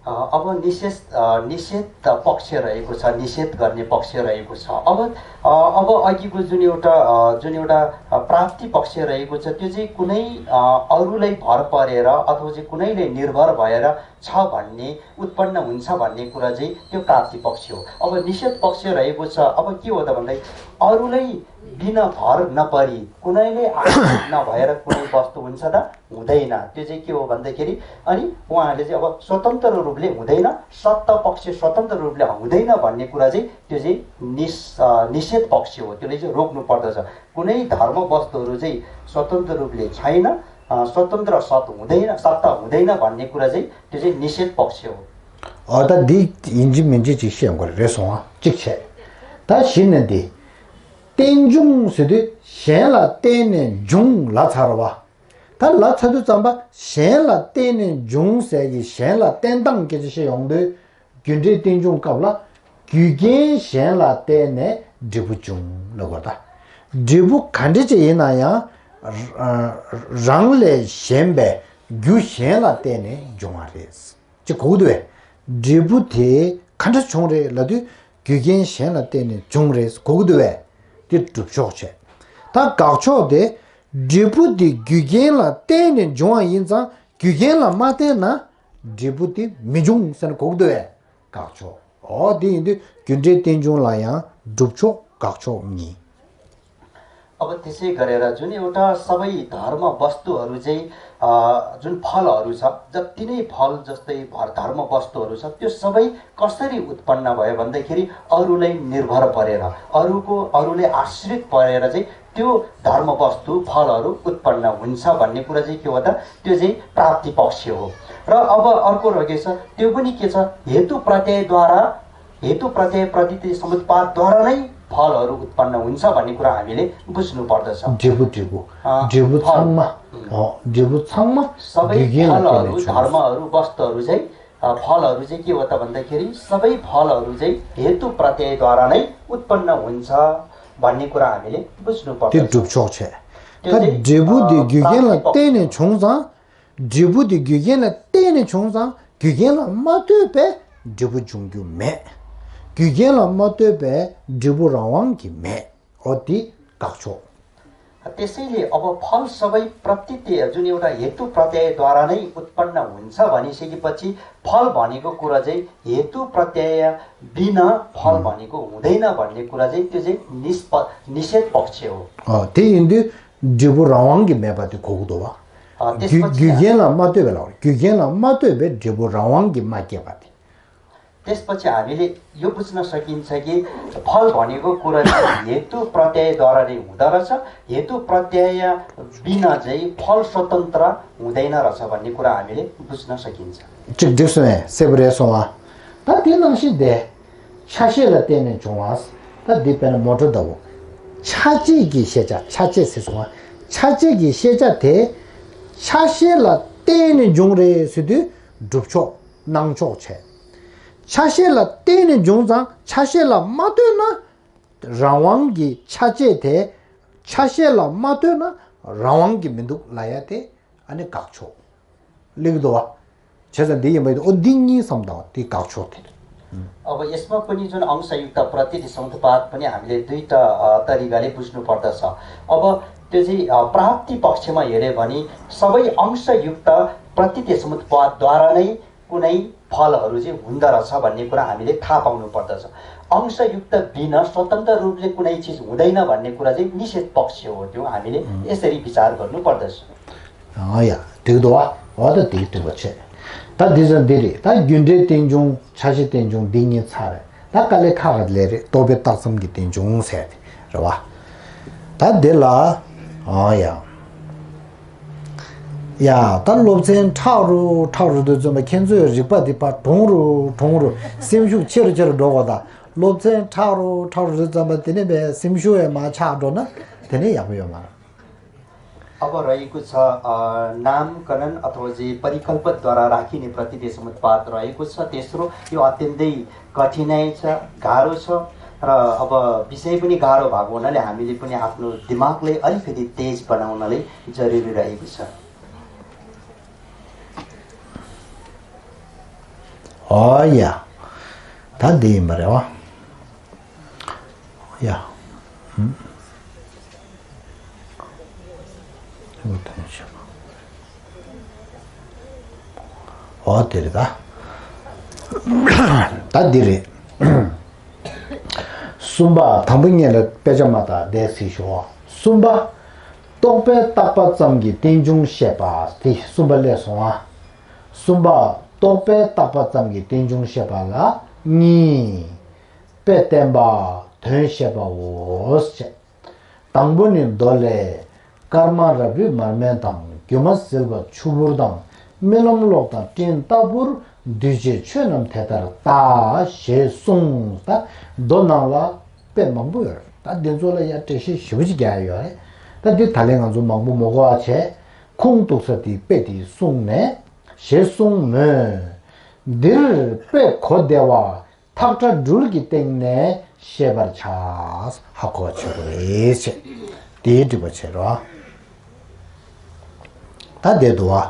अ, अब निषेध अ, निषेध पक्ष रहेको छ, निषेध गर्ने पक्ष रहेको छ। अब अ, अब अघिको जुन एउटा अ, जुन एउटा अ, प्राप्ति पक्ष रहेको छ, त्यो चाहिँ कुनै अ, अरूलाई भर परेर अथवा चाहिँ कुनैले निर्भर भएर छ भन्ने, उत्पन्न हुन्छ भन्ने कुरा चाहिँ त्यो प्राप्ति पक्ष हो। अब निषेध पक्ष रहेको छ। अब के हो त भन्दाखेरि अरूलाई बिना भर नपरी, कुनैले आश्रित नभएर कुनै वस्तु हुन्छ त? हुँदैन। त्यो चाहिँ के हो भन्दाखेरि अनि उहाँहरूले चाहिँ अब स्वतन्त्र रूपले हुँदैन, सत्ता पक्ष स्वतन्त्र रूपले हुँदैन भन्ने कुरा चाहिँ त्यो चाहिँ निष- अ, निषेध पक्ष हो। त्यसले चाहिँ रोक्नु पर्दछ। कुनै धर्म वस्तुहरू चाहिँ स्वतन्त्र रूपले छैन, अ, स्वतन्त्र सत हुँदैन, सत्ता हुँदैन भन्ने कुरा चाहिँ त्यो चाहिँ निषेध पक्ष हो। ཨོ་ད་འདི་ཡིན་གཅིག་མིན་གཅིག་ཅིག་བཤད་དགོས་རེད་སོང་ཨ། གཅིག་བྱས། ད་གཞི་ནས་འདི། རྟེན་འབྱུང་ཟེར་དུས་གཞན་ལ་བརྟེན་ནས་འབྱུང་ལབ་ཚར་བ། ད་ལབ་ཚར་དུས་ཙམ་པ་གཞན་ལ་བརྟེན་ནས་འབྱུང་ཟེར་གྱི་གཞན་ལ་བརྟེན་སྟངས་སྐད་ཆ་བཤད་ཡོང་དུས། རྒྱུ་འབྲས་རྟེན་འབྱུང་སྐབས་ལ་རྒྱུ་རྐྱེན་གཞན་ལ་བརྟེན་ནས་འབྲས་བུ་འབྱུང་ལབ་དགོས་ད། འབྲས་བུ་ག་འདྲ་ཅིག་ཡིན་ན་ཡང་རང་ལས་གཞན་པའི་རྒྱུ་གཞན་ལ་བརྟེན་ནས་འབྱུང་བ་རེད། ཅེས་གོ་གི་འདུག་བས། འབྲས་བུ་དེ་ག་འདྲ་བྱུང་རེད་ལབ་དུས་རྒྱུ་རྐྱེན་གཞན་ལ་བརྟེན་ནས་བྱུང་རེད་གོ་གི་འདུག་བས། དེ་སྒྲུབ་ཕྱོགས་བྱས། ད་དགག་ཕྱོགས་དེ། འབྲས་བུ་དེ་རྒྱུ་རྐྱེན་ལ་བརྟེན་ནས་འབྱུང་བ་ཡིན་ཙང་རྒྱུ་རྐྱེན་ལ་མ་བརྟེན་ན་འབྲས་བུ་དེ་མི་འབྱུང་ཟེར་ན་གོ་གི་འདུག་བས། དགག་ཕྱོགས། འོ་དེ་ཡིན་དུས་རྒྱུ་འབྲས་རྟེན་འབྱུང་ལ་ཡང་སྒྲུབ་ཕྱོགས་དགག་ཕྱོགས་གཉིས། अब त्यसै गरेर जुन एउटा सबै धर्म वस्तुहरू चाहिँ अ, जुन फलहरू छ, जति नै फल जस्तै भर- धर्म वस्तुहरू छ, त्यो सबै कसरी उत्पन्न भयो भन्दाखेरि अरूलाई निर्भर परेर, अरूको अरूलाई आश्रित परेर चाहिँ त्यो धर्म वस्तु फलहरू उत्पन्न हुन्छ भन्ने कुरा चाहिँ के हो त? त्यो चाहिँ प्राप्ति पक्ष हो। र अब अर्को रहेको छ, त्यो पनि के छ? हेतु प्रत्ययद्वारा, हेतु प्रत्यय प्रतीति समुत्पादद्वारा नै फलहरू उत्पन्न हुन्छ भन्ने कुरा हामीले बुझ्नु पर्दछ। འབྲས་བུ་འབྲས་བུ། अ, འབྲས་བུ फल। ཚང་མ། ཨོ། འབྲས་བུ་ཚང་མ་རྒྱུ་རྐྱེན་ལ་བརྟེན་ནས་བྱུང་བ། सबै फलहरू धर्महरू वस्तुहरू चाहिँ अ, फलहरू चाहिँ के हो त भन्दाखेरि सबै फलहरू चाहिँ हेतु प्रत्ययद्वारा नै उत्पन्न हुन्छ भन्ने कुरा हामीले बुझ्नुपर्छ। त्यो སྒྲུབ་ཕྱོགས་བྱས། ད་འབྲས་བུ་དེ་རྒྱུ་རྐྱེན་ལ་བརྟེན་ནས་བྱུང་ཙང་། འབྲས་བུ་དེ་རྒྱུ་རྐྱེན་ལ་བརྟེན་ནས་བྱུང་ཙང་རྒྱུ་རྐྱེན་ལ་མ་ལྟོས་པའི་འབྲས་བུ་འབྱུང་རྒྱུ་མེད། རྒྱུ་རྐྱེན་ལ་མ་ལྟོས་པའི་འབྲས་བུ་རང་དབང་གིས་མེད། འོ་དེ་དགག་ཕྱོགས། त्यसैले अब फल सबै प्रतीत्य जुन एउटा हेतु प्रत्ययद्वारा नै उत्पन्न हुन्छ भनिसकेपछि फल भनेको कुरा चाहिँ हेतु प्रत्यय बिना फल भनेको हुँदैन भन्ने कुरा चाहिँ त्यो चाहिँ निष्प निषेध पक्ष हो। अँ, त्यही हिन्दू འབྲས་བུ་རང་དབང་གིས་མེད་པ་དེ་གོ་གི་འདུག་བ། अ, རྒྱུ་त्यसपछि རྒྱུ་རྐྱེན་ལ་མ་ལྟོས་པའི་ལ་རྒྱུ་རྐྱེན་ལ་མ་ལྟོས་པའི་འབྲས་བུ་རང་དབང་གིས་མ་སྐྱེས་པ་དེ། त्यसपछि हामीले यो बुझ्न सकिन्छ कि फल भनेको कुरा चाहिँ हेतु प्रत्ययद्वारा नै हुँदो रहेछ। हेतु प्रत्यय बिना चाहिँ फल स्वतन्त्र हुँदैन रहेछ भन्ने कुरा हामीले बुझ्न सकिन्छ। ཅིག་འགྲིག་སོང་ངས་གསལ་པོ་རེད་སོང་ཨ། ད་དེ་ནང་བཞིན་དེ་ཆ་ཤས་ལ་བརྟེན་ནས་བྱུང་བ། ད་འདི་དཔེར་ན་མོ་ཊ་ལྟ་བུ། ཆ་བྱད་ཀྱི་ཤེས་བྱ་ཆ་བྱད་ཟེར་སོང་ཨ། ཆ་བྱད་ཀྱི་ཤེས་བྱ་དེ་ཆ་ཤས་ལ་བརྟེན་ནས་འབྱུང་རེད་ཟེར་དུས་སྒྲུབ་ཕྱོགས། སྣང་ཕྱོགས་བྱས། ཆ་ཤས་ལ་བརྟེན་ནས་འབྱུང་ཙང་ཆ་ཤས་ལ་མ་ལྟོས་ན་རང་དབང་གི་ཆ་བྱད་དེ་ཆ་ཤས་ལ་མ་ལྟོས་ན་རང་དབང་གི་མི་འདུག་ལབ་ཡ་དེ་ཨ་ནི་དགག་ཕྱོགས་ལེགས་འདུག་བ། བྱས་ཙང་འདི་ཡིན་པ་ཡིན་ཨོ་འདི་གཉིས་སམ་དང་དེ་དགག་ཕྱོགས་དེ་རེད། अब यसमा पनि जुन अंशयुक्त प्रतीतिसम्मत वाद पनि हामीले दुईटा अ, तरिकाले बुझ्नुपर्दछ। अब त्यो चाहिँ अ, प्राप्ति पक्षमा हेऱ्यो भने सबै अंशयुक्त प्रतीतिसम्मत वादद्वारा नै कुनै फलहरू चाहिँ हुँदो रहेछ भन्ने कुरा हामीले थाहा पाउनु पर्दछ। अंशयुक्त बिना स्वतन्त्र रूपले कुनै चिज हुँदैन भन्ने कुरा चाहिँ निषेध पक्ष हो। त्यो हामीले यसरी विचार गर्नु पर्दछ। ཨ་ཡ། འགྲིག་འདུག་བ། འོ་ད་དེ་འགྲིག་པ་བྱས། ད་འདི་ཙམ་འདི་རེད། ད་རྒྱུ་འབྲས་རྟེན་འབྱུང་ཆ་ཤས་རྟེན་འབྱུང་འདི་གཉིས་ཚར་རེད། ད་དཀའ་ལས་ཁག་ག་ལས་རེད། རྟོག་པས་བཏགས་ཙམ་གྱི་རྟེན་འབྱུང་ཟེར་དེ་རེད་བ། ད་འདི་ལ། ཨ་ཡ། ཡ་ད་སློབ་ཚན་ཁྲག་རུ་ཁྲག་རུ་དུ་འཛོམས་པ་ཁྱེད་ཚོས་རིག་པ་འདི་ཕར་གྲོང་རུ་གྲོང་རུ་སེམས་ཤུགས་ཆེ་རུ་ཆེ་རུ་འགྲོ་དགོས། ད་སློབ་ཚན་ཁྲག་རུ་ཁྲག་རུ་དུ་འཛོམས་པ་དེ་ནས་པའི་སེམས་ཤུགས་ཡང་མར་ཆག་འགྲོ་ན་དེ་ནས་ཡག་པོ་ཡོད་མ་རེད། अब रहेको छ अ, नामकरण अथवा चाहिँ परिकल्पकद्वारा राखिने प्रतिदेशमुत्पाद रहेको छ। तेस्रो, यो अत्यन्तै कठिनाइ छ, गाह्रो छ र अब विषय पनि गाह्रो भएको हुनाले हामीले पनि आफ्नो दिमागलाई अलिकति तेज बनाउनलाई जरुरी रहेको छ। ཨོ་ཡ། ད་འདི་ཡིན་པ་རེད་བ། ཡ། ཨོ་དེ་རེད་ད། ད་འདི་རེད། གསུམ་པ་དང་པོ་ཉིད་ལ་དཔེ་ཆ་མ་དག་བསྡད་སྲིད་ཤོག་གསུམ་པ། རྟོག་པས་བཏགས་པ་ཙམ་གྱི་རྟེན་འབྱུང་བཤད་པ་དེ་གསུམ་པ་སླེབས་སོང་ཨ། གསུམ་པ། རྟོག་པས་བཏགས་པ་ཙམ་གྱི་རྟེན་འབྱུང་བཤད་པ་ལ་གཉིས། དཔེ་བསྟན་པ། དོན་བཤད་པའོ། ཞེས། དང་པོ་ནི་མདོ་ལས། སྐར་མ་རབ་རིབ་མར་མེ་དང་། སྒྱུ་མ་ཟིལ་པ་ཆུ་བུར་དང་། རྨི་ལམ་གློག་དང་སྤྲིན་ལྟ་བུར། འདུས་བྱས་ཆོས་རྣམས་དེ་ལྟར་བལྟ། ཞེས་གསུངས། ད་མདོ་ནང་ལ་དཔེ་མང་པོ་ཡོད་རེད། ད་འདི་ཚོ་ལ་ཡ་འགྲེལ་བཤད་ཞེ་པོ་ཅིག་རྒྱག་ཡ་ཡོད་རེད། ད་འདི་ད་ལན་ང་ཚོ་མང་པོ་མ་གོ་བ་བྱས། ཁུངས་གཏུགས་ས་དེའི་དཔེ་དེ་གསུངས་ནས། ཞེས་གསུངས་མོད། འདིར་དཔེ་གོ་བདེ་བ། ཐག་ཁྲ་སྦྲུལ་གྱི་སྟེང་ནས་ཤེས་པར་བྱ། ཧ་གོ་བ་ཆོད་པ་རེད་ཅེས་དེའི་འགྲེལ་པ་བྱེད་རོགས། ད་དེ་འདུག་བ།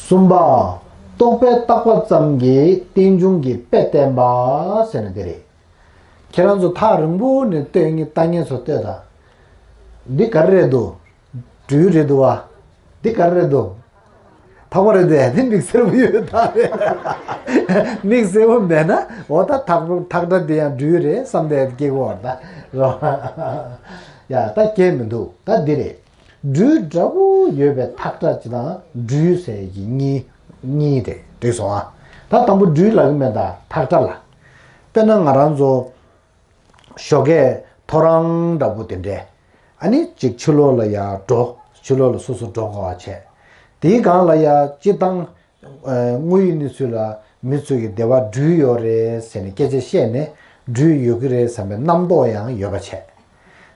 གསུམ་པ། རྟོག་པས་བཏགས་པ་ཙམ་གྱིས་རྟེན་འབྱུང་གི་དཔེ་བསྟན་པ་ཟེར་ན་དེ་རེད། ཁྱེད་རང་ཚོ་ཐག་རིང་པོ་ནས་ལྟོས་ངེས་ལྟ་ངན་ཚོ་ལྟོས་དང་། འདི་ག་རེ་རེད་འདུག་སྦྲུལ་རེད་འདུག་བ། འདི་ག་རེ་རེད་འདུག་ཐག་པ་རེད་འདུག་འདི་མིག་སེར་པོ་ཡོད་ད་རེད། མིག་སེར་པོ་མེད་ན་འོ་ད་ཐག་པ་ཐག་ཁྲ་འདི་ཡང་སྦྲུལ་རེད་བསམ་སྟེ་སྐྱེ་གོ་བ་ད་རོ། ཡ་ད་སྐྱེ་མི་འདུག་ད་འདི་རེད། སྦྲུལ་འདྲ་པོ་ཡོད་པའི་ཐག་ཁྲ་ཅིག་དང་སྦྲུལ་ཟེར་གྱི་གཉིས་གཉིས་རེད་འགྲིག་སོང་ཨ། ད་དང་པོ་སྦྲུལ་ལབ་ཀྱི་མེད་ད་ཐག་ཁྲ་ལ། དཔེར་ན་ང་རང་ཚོ་ཞོགས་ཀས་ཐོ་རངས་འདྲ་པོ་དེ་འདྲས་ཨ་ནི་གཅིག་ཕྱི་ལོགས་ལ་ཡར་འགྲོ་ཕྱི་ལོགས་ལ་སོ་སོ་འགྲོ་དགོས་པ་བྱས། དེའི་སྒང་ལ་ཡ་སྤྱིར་བཏང་དངོས་ཡོད་གནས་ཚུལ་ལ་མི་ཚོས་ཀྱི་སྡེ་བ་སྦྲུལ་ཡོད་རེད་ཟེར་ནས་སྐད་ཆ་བཤད་ནས་སྦྲུལ་ཡོད་ཀྱི་རེད་བསམ་པའི་རྣམ་རྟོག་ཡང་ཡོད་པ་བྱས།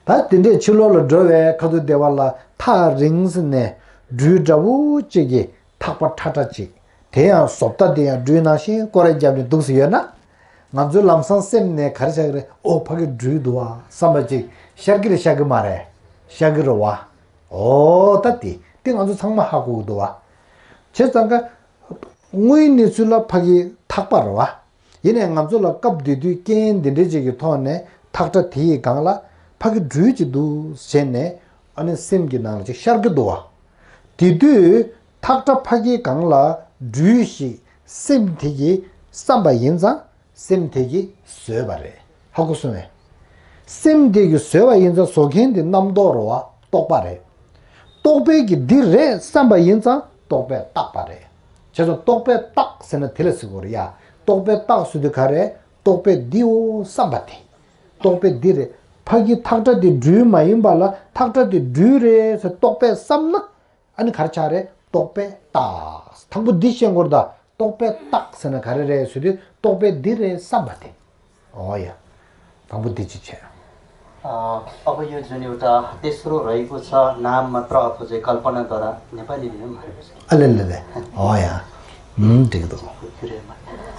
ད་དེ་འདྲས་ཕྱི་ལོགས་ལ་འགྲོ་བའི་ཁ་ཐུག་སྡེ་བ་ལ་ཐག་རིང་ཟིན་ནས་སྦྲུལ་འདྲ་པོ་གཅིག་གིས་ཐག་པ་ཁྲ་ཁྲ་གཅིག་དེ་ཡང་བཟོ་ལྟ་དེ་ཡང་སྦྲུལ་ནང་བཞིན་སྐོར་ར་བརྒྱབ་ནས་འདུག་སེ་ཡོད་ན། ང་ཚོའི་ལམ་སང་སེམས་ནས་ག་རེ་ཆགས་ཀྱི་རེད། ཨོ་ཕ་གི་སྦྲུལ་འདུག་ཨ་བསམ་པ་ཅིག་ཤར་གི་རེད་ཤར་གི་མ་རེད། ཤར་གི་རེད་བ། ཨོ་ད་དེ་དེ་ང་ཚོ་ཚང་མ་ཧ་གོ་གི་འདུག་བ། བྱས་ཙང་ཀ་དངོས་ཡོད་གནས་ཚུལ་ལ་ཕ་གི་ཐག་པ་རེད་བ། ཡིན་ནའི་ང་ཚོ་ལ་སྐབས་དེ་དུས་རྐྱེན་འདི་འདྲའི་ཅིག་གི་ཐོག་ནས་ཐག་ཁྲ་དེ་ཡི་སྒང་ལ་ཕ་གི་སྦྲུལ་ཅིག་འདུག་ཟེར་ནས་ཨ་ནི་སེམས་ཀྱི་ནང་ལ་ཅིག་ཤར་གི་འདུག་བ། དེ་དུས་ཐག་ཁྲ་ཕ་གིའི་སྒང་ལ་སྦྲུལ་ཞིག་སེམས་དེ་གིས་བསམ་པ་ཡིན་ཙང་། སེམས་དེ་གིས་བཟོས་པ་རེད། ཧ་གོ་སོང་ངས། སེམས་དེ་གིས་བཟོས་པ་ཡིན་ཙང་བཟོ་མཁན་དེ་རྣམ་རྟོག་རེད་བ། རྟོག་པ་རེད། རྟོག་པས་ཀྱི་འདི་རེད་བསམ་པ་ཡིན་ཙང་རྟོག་པས་བཏགས་པ་རེད། བྱས་ཙང་རྟོག་པས་བཏགས་ཟེར་ན་དེ་ལ་ཟེར་དགོས་རེད་ཡ། རྟོག་པས་བཏགས་ཟེར་དུས་ག་རེད། རྟོག་པས་འདིའོ་བསམ་པ་དེ། རྟོག་པས་འདི་རེད། ཕ་གི་ཐག་ཁྲ་དེ་སྦྲུལ་མ་ཡིན་པ་ལ་ཐག་ཁྲ་དེ་སྦྲུལ་རེད་ཟེར་རྟོག་པས་བསམ་ན། ཨ་ནི་ག་རེ་ཆགས་རེད། རྟོག་པས་བཏགས། དང་པོ་འདི་ཤེས་དགོས་རེད་ད། རྟོག་པས་བཏགས་ཟེར་ན་ག་རེ་རེད་ཟེར་དུས་རྟོག་པས་འདི་རེད་བསམ་པ་དེ། ཨོ་ཡ། དང་པོ་འདི་གཅིག་བྱས། अ, अब यो जुन एउटा तेस्रो रहेको छ, नाम मात्र अथवा चाहिँ कल्पनाद्वारा, नेपालीले पनि भनेको छ। ཨ་ལེ་ལེ་ལེ། ཨོ་ཡ། ཧུམ། འགྲིག་འདུག་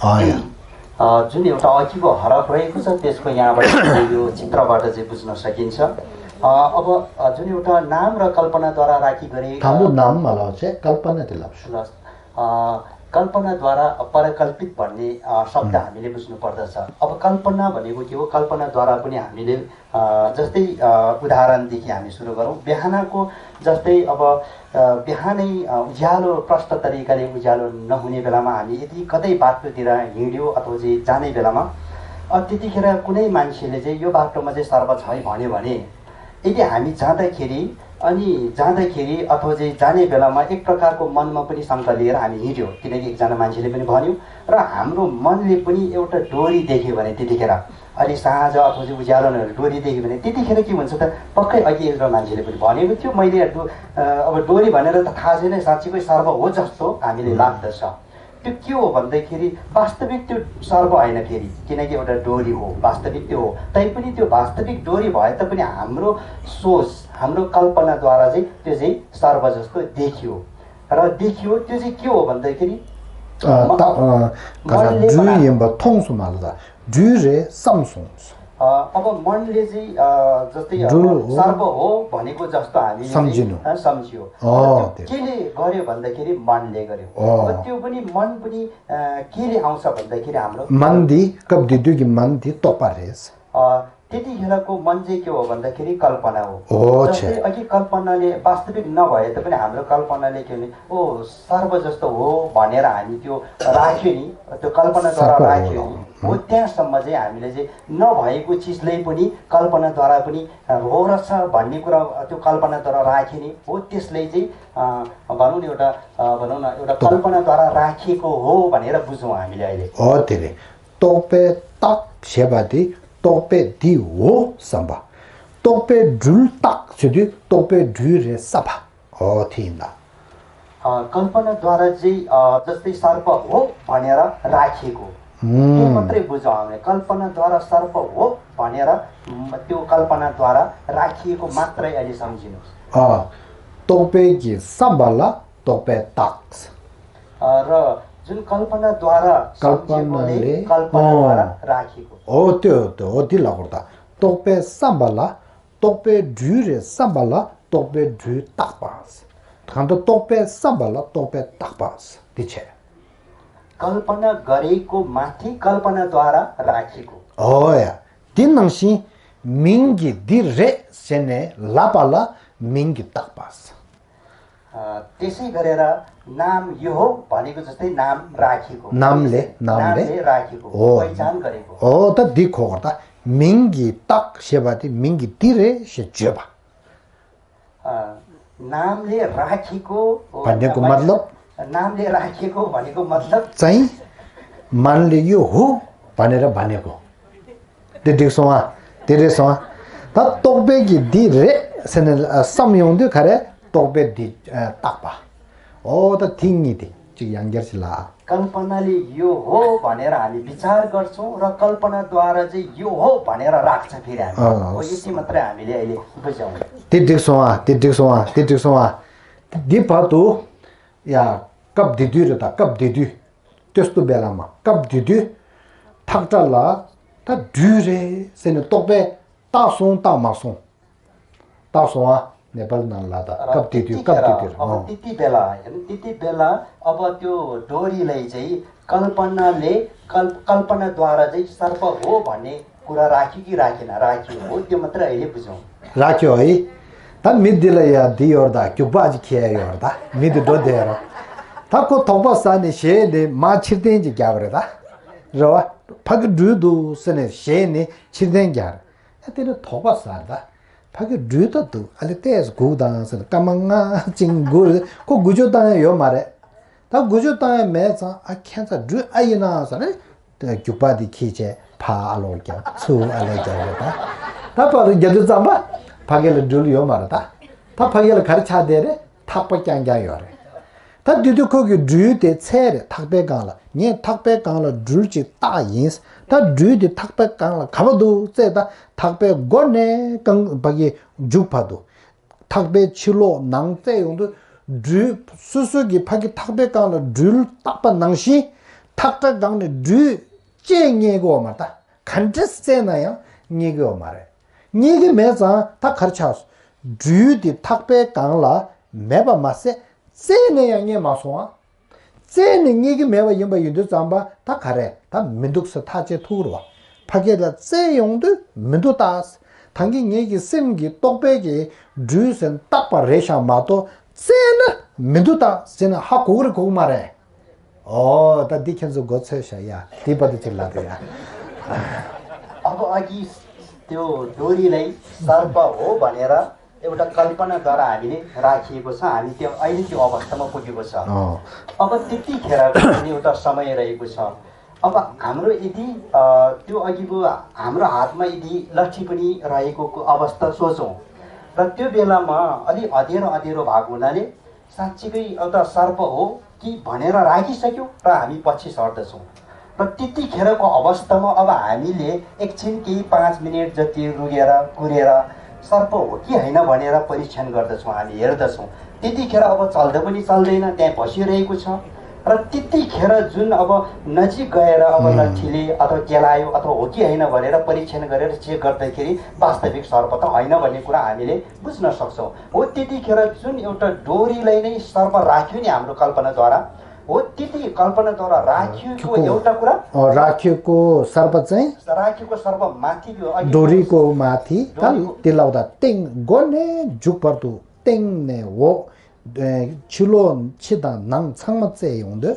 ཨོ་ཡ། अ, जुन एउटा अघिको हरफ रहेको छ, त्यसको यहाँबाट यो चित्रबाट चाहिँ बुझ्न सकिन्छ। अ, अब, अ, जुन एउटा नाम र कल्पनाद्वारा राखी गरे, དང་པོ་ནམ་མ་ལབ་བྱས་ཀལ་པ་ན་དེ་ལབ་ཤོག ल, अ, कल्पनाद्वारा परकल्पित भन्ने, अ, शब्द, अँ। हामीले बुझ्नु पर्दछ। अब कल्पना भनेको के हो? कल्पनाद्वारा पनि हामीले, अ, जस्तै, अ, उदाहरणदेखि हामी सुरु गरौँ। बिहानको जस्तै अब, अ, बिहानै, अ, उज्यालो, प्रष्ट तरिकाले उज्यालो नहुने बेलामा हामी यदि कतै बाटोतिर हिँड्यो अथवा चाहिँ जाने बेलामा, अ, त्यतिखेर कुनै मान्छेले चाहिँ यो बाटोमा चाहिँ सर्प छ है भन्यो भने, यदि हामी जाँदाखेरि, अनि जाँदाखेरि अथवा चाहिँ जाने बेलामा एक प्रकारको मनमा पनि शङ्का लिएर हामी हिँड्यो, किनकि एकजना मान्छेले पनि भन्यो र हाम्रो मनले पनि एउटा डोरी देख्यो भने त्यतिखेर, अलि साँझ अथवा चाहिँ उज्यालो नभएर डोरी देख्यो भने त्यतिखेर के हुन्छ त, पक्कै अघि एउटा मान्छेले पनि भनेको थियो, मैले डो-, अ, अब डोरी भनेर त थाहा छैन, साँच्चीकै सर्प हो जस्तो हामीले लाग्दछ। त्यो के हो भन्दाखेरि वास्तविक त्यो सर्प होइन फेरि, किनकि एउटा डोरी हो, वास्तविक त्यो हो। तैपनि त्यो वास्तविक डोरी भए तापनि हाम्रो सोच, हाम्रो कल्पनाद्वारा चाहिँ त्यो चाहिँ सर्प जस्तो देखियो। र देखियो, त्यो चाहिँ के हो भन्दाखेरि, अ, म-, त-, अ, कता मनले जुन बना- यिनबाट थोङ सुमाल त। སྦྲུལ་རེད་བསམ་སོང་། अ, अब मनले चाहिँ, अ, जस्तै अब སྦྲུལ हो। सर्प हो भनेको जस्तो हामीले चाहिँ, सम्झिनु। अ, सम्झियो। अँ, र त्यो त्यही। केले गर्यो भन्दाखेरि मनले गर्यो। अँ। अब त्यो पनि मन पनि, अ, केले आउँछ भन्दाखेरि हाम्रो मन འདི་སྐབས་དེ་དུས་ཀྱི་मन འདི་རྟོག་པ་རེད། अ, त्यतिखेरको मन चाहिँ के हो भन्दाखेरि कल्पना हो। हो, जस्तै छ। अघि कल्पनाले वास्तविक नभए तापनि हाम्रो कल्पनाले के भने, ओ, सर्प जस्तो हो भनेर हामी त्यो राख्यो नि, त्यो कल्पनाद्वारा सर्प हो। राख्यो नि। हो, त्यहाँसम्म चाहिँ हामीले चाहिँ नभएको चिजलाई पनि कल्पनाद्वारा पनि हो रहेछ भन्ने कुरा त्यो कल्पनाद्वारा राख्यो नि, हो, त्यसलाई चाहिँ, अ, भनौँ न, एउटा, अ, भनौँ न, एउटा कल्पनाद्वारा राखिएको हो भनेर बुझौँ हामीले अहिले। हो, त्यसले। རྟོག་པས་བཏགས་ཞེས་པ་དེ་རྟོག་པས་འདི་འོ་བསམ་པ། རྟོག་པས་སྦྲུལ་བཏགས་ཟེར་དུས་རྟོག་པས་སྦྲུལ་རེད་བསམ་པ། འོ་དེ་ཡིན་ད། अ, कल्पनाद्वारा चाहिँ, अ, जस्तै सर्प हो भनेर राखिएको। उम्। त्यो मात्रै बुझौँ हामीले। कल्पनाद्वारा सर्प हो भनेर, उम्, त्यो कल्पनाद्वारा राखिएको मात्रै अहिले सम्झिनुहोस्। अँ, རྟོག་པས་ཀྱི་བསམ་པ་ལ་རྟོག་པས་བཏགས། अ, र जुन कल्पनाद्वारा सम्झिएकोले कल्पनाले, कल्पनाद्वारा अँ। राखिएको। हो, त्यो, त्यो, हो, त्यो लाग्दो। རྟོག་པས་བསམ་པ་ལ་རྟོག་པས་སྦྲུལ་རེད་བསམ་པ་ལ་རྟོག་པས་སྦྲུལ་བཏགས་པ། གང་ལྟར་རྟོག་པས་བསམ་པ་ལ་རྟོག་པས་བཏགས་པ། འདི་བྱས། कल्पना गरेको माथि कल्पनाद्वारा राखिएको। हो ཡ། འདི་ནང་བཞིན་མིང་གི་འདི་རེད་ཟེར་ནས་ལབ་པ་ལ་མིང་གིས་བཏགས་པ། अ, त्यसै गरेर नाम यो हो भनेको जस्तै नाम राखिएको। नामले, नामले। नामले राखिएको, हो। पहिचान गरेको। हो, त འདི་གོ་དགོས་ད། མིང་གིས་བཏགས་ཞེས་པ་དེ་མིང་གི་འདི་རེད་ཞེས་བརྗོད་པ། अ, नामले राखिएको हो, भनेको मतलब? नामले राखिएको भनेको मतलब? चाहिँ मनले यो हो भनेर भनेको। དེ་འགྲིག་སོང་ཨ། དེ་རེད་སོང་ཨ། ད་རྟོག་པས་ཀྱི་འདི་རེད་ཟེར་ནས་ཨ་བསམ་ཡོང་དུས་ག་རེ་རྟོག་པས་འདི་ཨ་བཏགས་པ། ཨོ་ད་དེ་གཉིས་དེ་གཅིག་ཡང་བསྐྱར་ཞིག་ལ། कल्पनाले यो हो भनेर हामी विचार गर्छौँ र कल्पनाद्वारा चाहिँ यो हो भनेर राख्छ फेरि हामी। अँ। हो, यति मात्रै हामीले अहिले बुझ्यौँ। དེ་འགྲིག་སོང་ཨ། དེ་འགྲིག་སོང་ཨ། དེ་འགྲིག་སོང་ཨ། འདི་བར་དུ། ཡ། སྐབས་དེ་དུས་རེད་ད། སྐབས་དེ་དུས། ཏོས་ཏུ་བེ་ལ་མ། སྐབས་དེ་དུས། ཐག་ཁྲ་ལ། ད་སྦྲུལ་རེད་ཟེར་ནས་རྟོག་པས་བཏགས་སོང་བཏགས་མ་སོང་། བཏགས་སོང་ཨ། नेपाल ནང་ལ་ད་र སྐབས་དེ་དུས་त्यतिखेर, སྐབས་དེ་དུས་अब अँ। त्यति बेला, होइन, त्यति बेला अब त्यो डोरीलाई चाहिँ कल्पनाले, कल्-, कल्पनाद्वारा चाहिँ सर्प हो भन्ने कुरा राख्यो कि राखेन? राख्यो। हो, त्यो मात्र अहिले बुझौँ। राख्यो है। ད་མི་འདི་ལ་ཡ་འདི་ཡོད་རེད་ད། རྒྱུག་པ་ཅིག་ཁྱེར་ཡོད་རེད་ད། མི་འདི་འགྲོ་བསྡད་རེད། ད་ཁོ་དོགས་པ་ཟ་ནས་ཞེད་ནས་མར་ཕྱིར་འཐེན་ཅིག་རྒྱག་པ་རེད་ད། རེད་བ། ཕ་གི་སྦྲུལ་འདུག་ཟེར་ནས་ཞེད་ནས་ཕྱིར་འཐེན་རྒྱག་རེད། ཨ་དེ་ནི་དོགས་པ་ཟ་རེད་ད། ཕ་གི་སྦྲུལ་ད་འདུག་ཨ་ལེ་ཏོག་ཙམ་སྒུག་དང་ཟེར་ནས་སྐར་མ་ལྔ་ཅིག་སྒུག་རེད། ཁོ་འགུལ་སྐྱོད་བཏང་ཡ་ཡོད་མ་རེད། ད་འགུལ་སྐྱོད་བཏང་ཡ་མེད་ཙང་ཨ་ཁྱད་མཚར་སྦྲུལ་ཨ་ཡིན་ན་ཟེར་ནས་རྒྱུག་པ་དེ་ཁྱེར་བྱས་ཕར་ཨ་ལོག་རྒྱག་ཚུར་ཨ་ལོག་རྒྱག་རེད་ད། ད་ཕར་རྒྱག་དུས་ཙམ་པ་ཕ་གི་ལ་སྦྲུལ་ཡོད་མ་རེད་ད། ད་ཕ་གི་ལ་ག་རེ་ཆགས་བསྡད་རེད། ཐག་པ་རྐྱང་རྐྱང་ཡོད་རེད། ད་དེ་དུས་ཁོ་གི་སྦྲུལ་དེ་འཚོལ་རེད། ཐག་པའི་སྒང་ལ། ངས་ཐག་པའི་སྒང་ལ་སྦྲུལ་ཅིག་བཏགས་ཡིན། ད་སྦྲུལ་དེ་ཐག་པའི་སྒང་ལ་ག་པར་འདུག་བཙལ། ད་ཐག་པའི་མགོ་ནས་རྐང་ཕ་གི་མཇུག་བར་དུ། ཐག་པའི་ཕྱི་ལོགས་ནང་བཙལ་ཡོང་དུས་སྦྲུལ་སོ་སོ་གི་ཕ་གི་ཐག་པའི་སྒང་ལ་སྦྲུལ་བཏགས་པ་ནང་བཞིན་ཐག་པའི་སྒང་ནས་སྦྲུལ་ཅིག་རྙེད་ཀྱི་ཡོད་མ་རེད་ད། ག་འདྲས་བཙལ་ན་ཡང་རྙེད་ཀྱི་ཡོད་མ་རེད། རྙེད་ཀྱི་མེད་ཙང་ད་ག་རེ་ཆགས་སོང་། སྦྲུལ་དེ་ཐག་པའི་སྒང་ལ་མེད་པ་མ་ཟད་བཙལ་ནས་ཡང་རྙེད་མ་སོང་ཨ། བཙལ་ནས་རྙེད་ཀྱི་མེད་པ་ཡིན་པ་ཡིན་དུས་ཙམ་པ་ད་ག་རེ་ད་མི་འདུག་ཟེར་ཐག་བཅད་ཐུབ་རེད་བ། ཕ་གི་ལ་བཙལ་ཡོང་དུས་མི་འདུག་ད། ད་གིན་ངེད་ཀྱི་སེམས་ཀྱི་རྟོག་པའི་གི་སྦྲུལ་ཟེར་བཏགས་པ་རེད་ཤག་མ་གཏོགས་བཙལ་ན་མི་འདུག་ད་ཟེར་ན་ཧ་གོ་གི་རེད་གོ་གི་མ་རེད། ཨོ་ད་འདི་ཁྱེད་ཚོ་མགོ་ཚོས་ཤག་ཡ། དེའི་བར་དུ་ཅིག་ལབ་དང་ཡ། अब अघि त्यो डोरीलाई सर्प हो भनेर एउटा कल्पनाद्वारा हामीले राखिएको छ। हामी त्यो अहिले त्यो अवस्थामा पुगेको छ। अँ। अब त्यतिखेरको पनि एउटा समय रहेको छ। अब हाम्रो यदि, अ, त्यो अघिको हाम्रो हातमा यदि लट्ठी पनि रहेको को-, अवस्था सोचौँ र त्यो बेलामा अलि अँध्यारो अँध्यारो भएको हुनाले साँच्चीकै एउटा सर्प हो कि भनेर राखिसक्यौँ र हामी पछि सर्दछौँ। र त्यतिखेरको अवस्थामा अब हामीले एकछिन केही पाँच मिनट जति रुकेर कुरेर सर्प हो कि होइन भनेर परीक्षण गर्दछौँ, हामी हेर्दछौँ। त्यतिखेर अब चल्दा पनि चल्दैन, त्यहाँ बसिरहेको छ। र त्यतिखेर जुन अब नजिक गएर अब लट्ठीले अथवा केलायो अथवा हो कि होइन भनेर परीक्षण गरेर चेक गर्दाखेरि वास्तविक सर्प त होइन भन्ने कुरा हामीले बुझ्न सक्छौँ। हो, त्यतिखेर जुन एउटा डोरीलाई नै सर्प राख्यो नि हाम्रो कल्पनाद्वारा, हो, त्यति कल्पनाद्वारा राखिएको एउटा कुरा। अँ, राखिएको सर्प चाहिँ राखिएको सर्प माथि त्यो अघि डोरीको माथि, डोरीको ད་དེ་ལབ་ད་སྟེང་མགོ་ནས་མཇུག་བར་དུ་སྟེང་ནས་འོག་ཕྱི་ལོགས་ཕྱི་དང་ནང་ཚང་མ་བཙལ་ཡོང་དུས།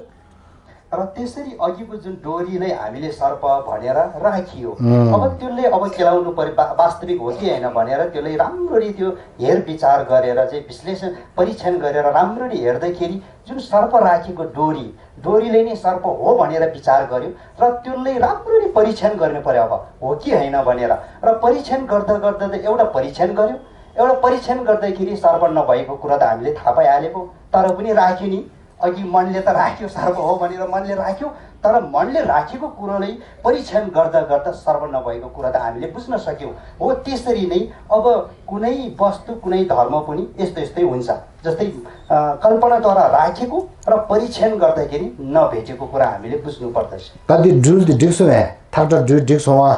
र त्यसरी अघिको जुन डोरीलाई हामीले सर्प भनेर राखियो। अब त्यसले अब केलाउनु पर्यो, वा-, वास्तविक हो कि होइन भनेर त्यसलाई राम्ररी त्यो हेरविचार गरेर चाहिँ विश्लेषण, परीक्षण गरेर राम्ररी हेर्दाखेरि जुन सर्प राखेको डोरी, डोरीले नै सर्प हो भनेर विचार गर्यो र त्यसलाई राम्ररी परीक्षण गर्नु पर्यो। अब हो कि होइन भनेर। र परीक्षण गर्दा गर्दा त एउटा परीक्षण गर्यो, एउटा परीक्षण गर्दाखेरि सर्प नभएको कुरा त हामीले थाहा पाइहालेको, तर पनि राख्यो नि। अघि मनले त राख्यो, सर्प हो भनेर मनले राख्यो, तर मनले राखेको कुरोलाई परीक्षण गर्दा गर्दा सर्प नभएको कुरा त हामीले बुझ्न सक्यौँ। हो, त्यसरी नै अब कुनै वस्तु, कुनै धर्म पनि यस्तो यस्तै हुन्छ। जस्तै, अ, कल्पनाद्वारा राखेको र परीक्षण गर्दाखेरि नभेटेको कुरा हामीले बुझ्नुपर्दछ। ད་འདི་སྦྲུལ་འདི་འགྲིག་སོང་ངས། ཐག་འདྲ་སྦྲུལ་འགྲིག་སོང་ཨ།